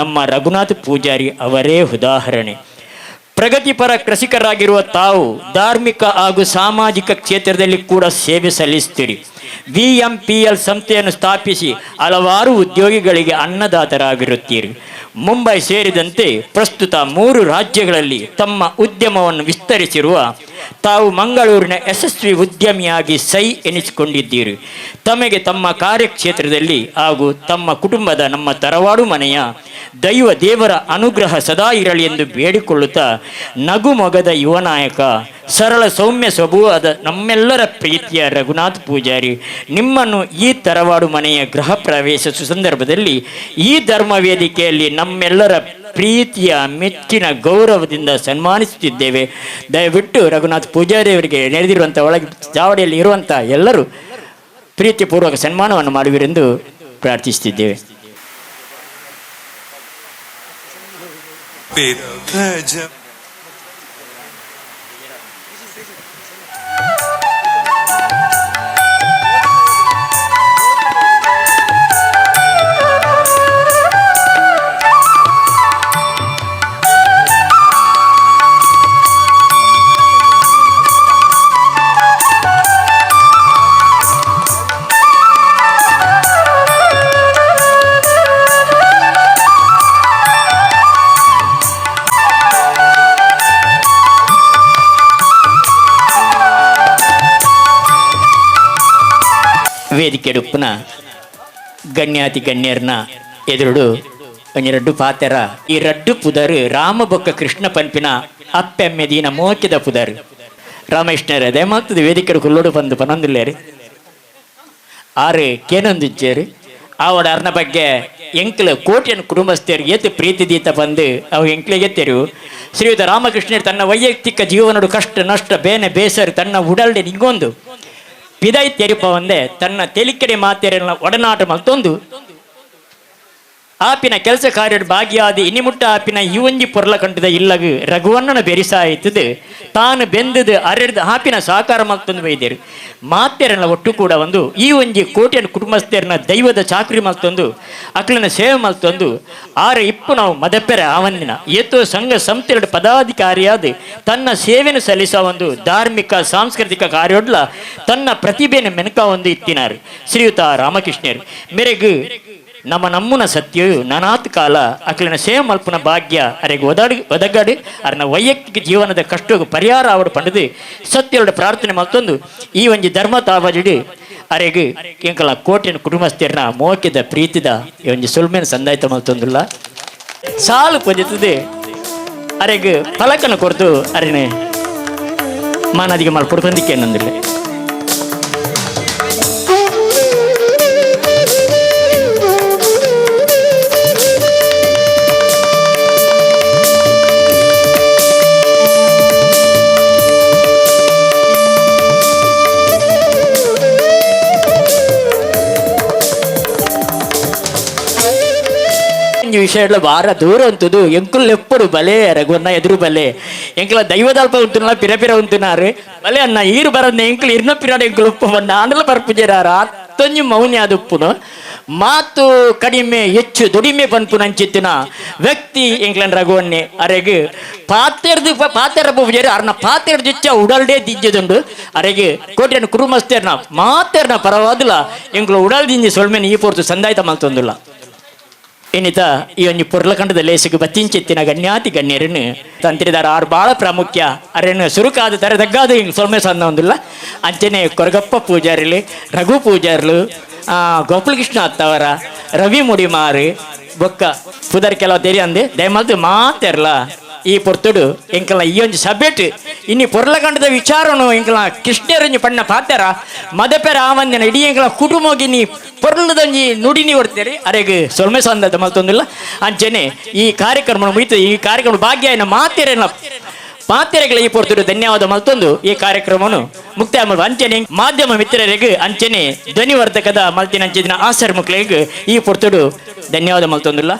A: ನಮ್ಮ ರಘುನಾಥ್ ಪೂಜಾರಿ ಅವರೇ ಉದಾಹರಣೆ. ಪ್ರಗತಿಪರ ಕೃಷಿಕರಾಗಿರುವ ತಾವು ಧಾರ್ಮಿಕ ಹಾಗೂ ಸಾಮಾಜಿಕ ಕ್ಷೇತ್ರದಲ್ಲಿ ಕೂಡ ಸೇವೆ ಸಲ್ಲಿಸುತ್ತೀರಿ. VMPL ಸಂಸ್ಥೆಯನ್ನು ಸ್ಥಾಪಿಸಿ ಹಲವಾರು ಉದ್ಯೋಗಿಗಳಿಗೆ ಅನ್ನದಾತರಾಗಿರುತ್ತೀರಿ. ಮುಂಬೈ ಸೇರಿದಂತೆ ಪ್ರಸ್ತುತ 3 ರಾಜ್ಯಗಳಲ್ಲಿ ತಮ್ಮ ಉದ್ಯಮವನ್ನು ವಿಸ್ತರಿಸಿರುವ ತಾವು ಮಂಗಳೂರಿನ ಯಶಸ್ವಿ ಉದ್ಯಮಿಯಾಗಿ ಸೈ ಎನಿಸಿಕೊಂಡಿದ್ದೀರಿ. ತಮಗೆ ತಮ್ಮ ಕಾರ್ಯಕ್ಷೇತ್ರದಲ್ಲಿ ಹಾಗೂ ತಮ್ಮ ಕುಟುಂಬದ ನಮ್ಮ ತರವಾಡು ಮನೆಯ ದೈವ ದೇವರ ಅನುಗ್ರಹ ಸದಾ ಇರಲಿ ಎಂದು ಬೇಡಿಕೊಳ್ಳುತ್ತಾ ನಗುಮೊಗದ ಯುವನಾಯಕ, ಸರಳ ಸೌಮ್ಯ ಸ್ವಭಾವದ ನಮ್ಮೆಲ್ಲರ ಪ್ರೀತಿಯ ರಘುನಾಥ್ ಪೂಜಾರಿ ನಿಮ್ಮನ್ನು ಈ ತರವಾಡು ಮನೆಯ ಗೃಹ ಪ್ರವೇಶ ಸುಸಂದರ್ಭದಲ್ಲಿ ಈ ಧರ್ಮ ವೇದಿಕೆಯಲ್ಲಿ ನಮ್ಮೆಲ್ಲರ ಪ್ರೀತಿಯ ಮೆಚ್ಚಿನ ಗೌರವದಿಂದ ಸನ್ಮಾನಿಸುತ್ತಿದ್ದೇವೆ. ದಯವಿಟ್ಟು ರಘುನಾಥ್ ಪೂಜಾರಿ ಅವರಿಗೆ ನೆರೆದಿರುವಂಥ ಒಳಗೆ ಚಾವಡಿಯಲ್ಲಿ ಇರುವಂಥ ಎಲ್ಲರೂ ಪ್ರೀತಿಪೂರ್ವಕ ಸನ್ಮಾನವನ್ನು ಮಾಡುವಿರೆಂದು ಪ್ರಾರ್ಥಿಸುತ್ತಿದ್ದೇವೆ. ವೇದಿಕೆಡುಪ್ಪುನ ಗಣ್ಯಾತಿ ಗಣ್ಯರ್ನ ಎದುರುಡು ಒಂಜಿ ರಡ್ಡು ಪಾತೆರ. ಈ ರಡ್ಡು ಪುದರ್ ರಾಮ ಬೊಕ್ಕ ಕೃಷ್ಣ ಪನ್ಪಿನ ಅಪ್ಪೆಮ್ಮೆ ದೀನ ಮೋಕೆದ ಪುದರ್. ರಾಮಕೃಷ್ಣರೇ ದಯಮಾಲ್ತದ ವೇದಿಕೆಡು ಕುಲ್ಲೋಡು ಬಂದು ಪನೊಂದುಲ್ಲೇರಿ ಆರು ಕೇನೊಂದಿಜ್ಜೇರು ಆವಡ ಅರ್ನ ಬಗ್ಗೆ ಎಂಕ್ಲ ಕೋಟ್ಯನ್ ಕುಟುಂಬಸ್ಥರು ಏತು ಪ್ರೀತಿ ದೀತ ಬಂದು ಅವು ಎಂಕ್ಲಿಗೆ ತೆರು. ಶ್ರೀಯುತ ರಾಮಕೃಷ್ಣರು ತನ್ನ ವೈಯಕ್ತಿಕ ಜೀವನಡು ಕಷ್ಟ ನಷ್ಟ ಬೇನೆ ಬೇಸರು ತನ್ನ ಉಡಲ್ಡೆ ನಿಂಗೊಂದು ಪಿದೈ ತೆರಿಪ ಒಂದೆ ತನ್ನ ತೆಲಿಕೆಡೆ ಮಾತೆರೆಲ್ಲ ಒಡನಾಟ ಮಲ್ತೊಂದು ಆಪಿನ ಕೆಲಸ ಕಾರ್ಯಡ್ ಭಾಗಿಯಾದಿ ಇನಿಮುಟ್ಟ ಆಪಿನ ಈ ಒಂಜಿ ಪೊರ್ಲ ಕಂಟದ ಇಲ್ಲಗು ರಘುವಣ್ಣನ ಬೆರಿಸಾಯ್ತದು ತಾನು ಬೆಂದದು ಅರೆಡ್ದು ಆಪಿನ ಸಾಕಾರ ಮಲ್ತೊಂದು ಬೈದೇರು. ಮಾತೆರನ ಒಟ್ಟು ಕೂಡ ಒಂದು ಈ ಒಂಜಿ ಕೋಟ್ಯನ ಕುಟುಂಬಸ್ಥರನ ದೈವದ ಚಾಕರಿ ಮಲ್ತೊಂದು ಅಕ್ಲನ ಸೇವೆ ಮಲ್ತೊಂದು ಆರ ಇಪ್ಪು ನಾವು ಮದಪೆರೆ ಆವಂದಿನ ಏತೋ ಸಂಘ ಸಂಸ್ಥೆಗಳ ಪದಾಧಿಕಾರಿಯಾದ ತನ್ನ ಸೇವೆಯನ್ನು ಸಲ್ಲಿಸುವ ಒಂದು ಧಾರ್ಮಿಕ ಸಾಂಸ್ಕೃತಿಕ ಕಾರ್ಯೊಡ್ಲ ತನ್ನ ಪ್ರತಿಭೆಯನ್ನು ಮೆನಕ ಒಂದು ಇತ್ತಿನಾರು ಶ್ರೀಯುತ ರಾಮಕೃಷ್ಣರು. ಮೇರೆಗು ನಮ್ಮ ನಮ್ಮುನ ಸತ್ಯವು ನಾನಾತ್ ಕಾಲ ಅಕ್ಲಿನ ಸೇವೆ ಮಲ್ಪುನ ಭಾಗ್ಯ ಅರೆಗೆ ಒದಾಡಿ ಒದಗಾಡಿ ಅರನ ವೈಯಕ್ತಿಕ ಜೀವನದ ಕಷ್ಟಕ್ಕೆ ಪರಿಹಾರ ಆವಡು ಪಂಡದು ಸತ್ಯരുടെ ಪ್ರಾರ್ಥನೆ ಮಲ್ತೊಂದು ಈ ಒಂಜಿ ಧರ್ಮ ತಾವಜಿಡು ಅರೆಗ್ ಎಂಕಲ ಕೋಟೆನ ಕುಟುಂಬಸ್ಥರನ ಮೋಕೆದ ಪ್ರೀತಿದ ಈ ಒಂಜಿ ಸುಲ್ಮೇನ ಸಂದಾಯ್ತ ಮಲ್ತೊಂದುಲ್ಲ ಸಾಲು ಪೊದಿತದೆ ಅರೆಗ್ ಫಲಕನ ಕೊರ್ದು ಅರೆನೆ ಮಾನದಿಗೆ ಮಲ್ಪೊಡು ಬಂದಿಕ್ಕೆ ನಂದಿಲ್ಲ. ವಿಷಯ ವಾರ ದೂರ ಉಂಟುದು ಎಂಕುಲ್ ಎಪ್ಪಡು ಬಲೆ ರಘುವನ್ನ ಎದುರು ಬಲೆ ಎಂಕಲ ದೈವದಲ್ಪ ಉಂಟುನ ಪಿರ ಪಿರ ಉಂಟುನಾರು ಬಲೆ ಅನ್ನ ಈರು ಬರಂದ ಎಂಕುಲು ಇರ್ನ ಪಿರಾಡ ಎಂಕುಲು ಉಪ್ಪು ಬಂದ ಆಂಡಲ ಬರ್ಪುಜೇರಾರ ಅತ್ತೊಂಜಿ ಮೌನಿ ಆದುಪ್ಪುನು ಮಾತು ಕಡಿಮೆ ಹೆಚ್ಚು ದುಡಿಮೆ ಪನ್ಪುನಂಚಿತ್ತಿನ ವ್ಯಕ್ತಿ ಎಂಕ್ಲನ್ ರಘುವನ್ನೇ ಅರೆಗ್ ಪಾತೆರ್ದು ಪಾತೆರ ಪೂಜಾರಿ ಅರ್ನ ಪಾತೆರ್ದು ಇಚ್ಚ ಉಡಲ್ಡೇ ದಿಂಜದುಂಡು ಅರೆಗೆ ಕೋಟೆಯನ್ನು ಕುರುಮಸ್ತೇರ್ನ ಮಾತೆರ್ನ ಪರವಾದಿಲ್ಲ ಎಂಕ್ಲು ಉಡಲ್ ದಿಂಜಿ ಸೊಲ್ಮೆನ್ ಈ ಪೊರ್ತು ಸಂದಾಯ್ತ ಮಲ್ತೊಂದುಲ್ಲ. ಇನ್ನಿತ ಈ ಒಂಜಿ ಪೊರ್ಲಕಂಡದ ಲೇಸಿಗೆ ಬತ್ತಿಂಚೆತ್ತಿನ ಗಣ್ಯಾತಿ ಗಣ್ಯರನ್ನು ತಂತ್ರಿದಾರ ಆರು ಬಾಳ ಪ್ರಾಮುಖ್ಯ ಅರೇನು ಸುರುಕಾದ ತರ ತಗ್ಗಾದ ಹಿಂಗೆ ಸೊಲ್ಮೆ ಸಂದ ಒಂದಿಲ್ಲ. ಅಂಚನೆ ಕೊರಗಪ್ಪ ಪೂಜಾರಿಲು, ರಘು ಪೂಜಾರ್ಲು, ಗೋಪಾಲಕೃಷ್ಣ ಅತ್ತವರ, ರವಿ ಮುಡಿಮಾರು ಬೊಕ್ಕ ಪುದರ್ ಕೆಲವು ತೆರಿ ಅಂದೆ ದಯಮಾಲ್ತು ಮಾತೆರ್ಲ ಈ ಪೊರ್ತುಡು ಎಂಕಲ ಈ ಒಂಜಿ ಸಬ್ಜೆಕ್ಟ್ ಇನ್ನಿ ಪೊರ್ಲಕಂಡದ ವಿಚಾರನು ಎಂಕಲ ಕೃಷ್ಣರಂಜಿ ಪಣ್ಣ ಪಾತೆರ ಮದಪೆರ ಆವಂದಿನ ಇಡೀ ಎಂಕಲ ಕುಟುಂಬಗಿನಿ ಪೊರ್ಲದಂಜಿ ನುಡಿನಿ ಕೊಡ್ತೀರಿ ಅರೆಗ್ ಸೊಲ್ಮೆ ಸಂದದ ಮಲ್ತೊಂದಿಲ್ಲ. ಅಂಚನೆ ಈ ಕಾರ್ಯಕ್ರಮ ಮುಗಿತು. ಈ ಕಾರ್ಯಕ್ರಮ ಭಾಗ್ಯ ಮಾತೆರೆನ ಪಾತೆರೆಗಳ ಈ ಪೊರ್ತುಡು ಧನ್ಯವಾದ ಮಲ್ತೊಂದು ಈ ಕಾರ್ಯಕ್ರಮವನ್ನು ಮುಕ್ತಾಯ ಮಾಡುವ. ಅಂಚನೆ ಮಾಧ್ಯಮ ಮಿತ್ರರಿಗೆ ಅಂಚನೆ ಧ್ವನಿವರ್ಧಕದ ಮಲ್ತಿನ ಅಂಚಿನ ಆಸರ್ ಮಕ್ಕಳಿಗೆ ಈ ಪೊರ್ತುಡು ಧನ್ಯವಾದ ಮಲ್ತೊಂದಿಲ್ಲ.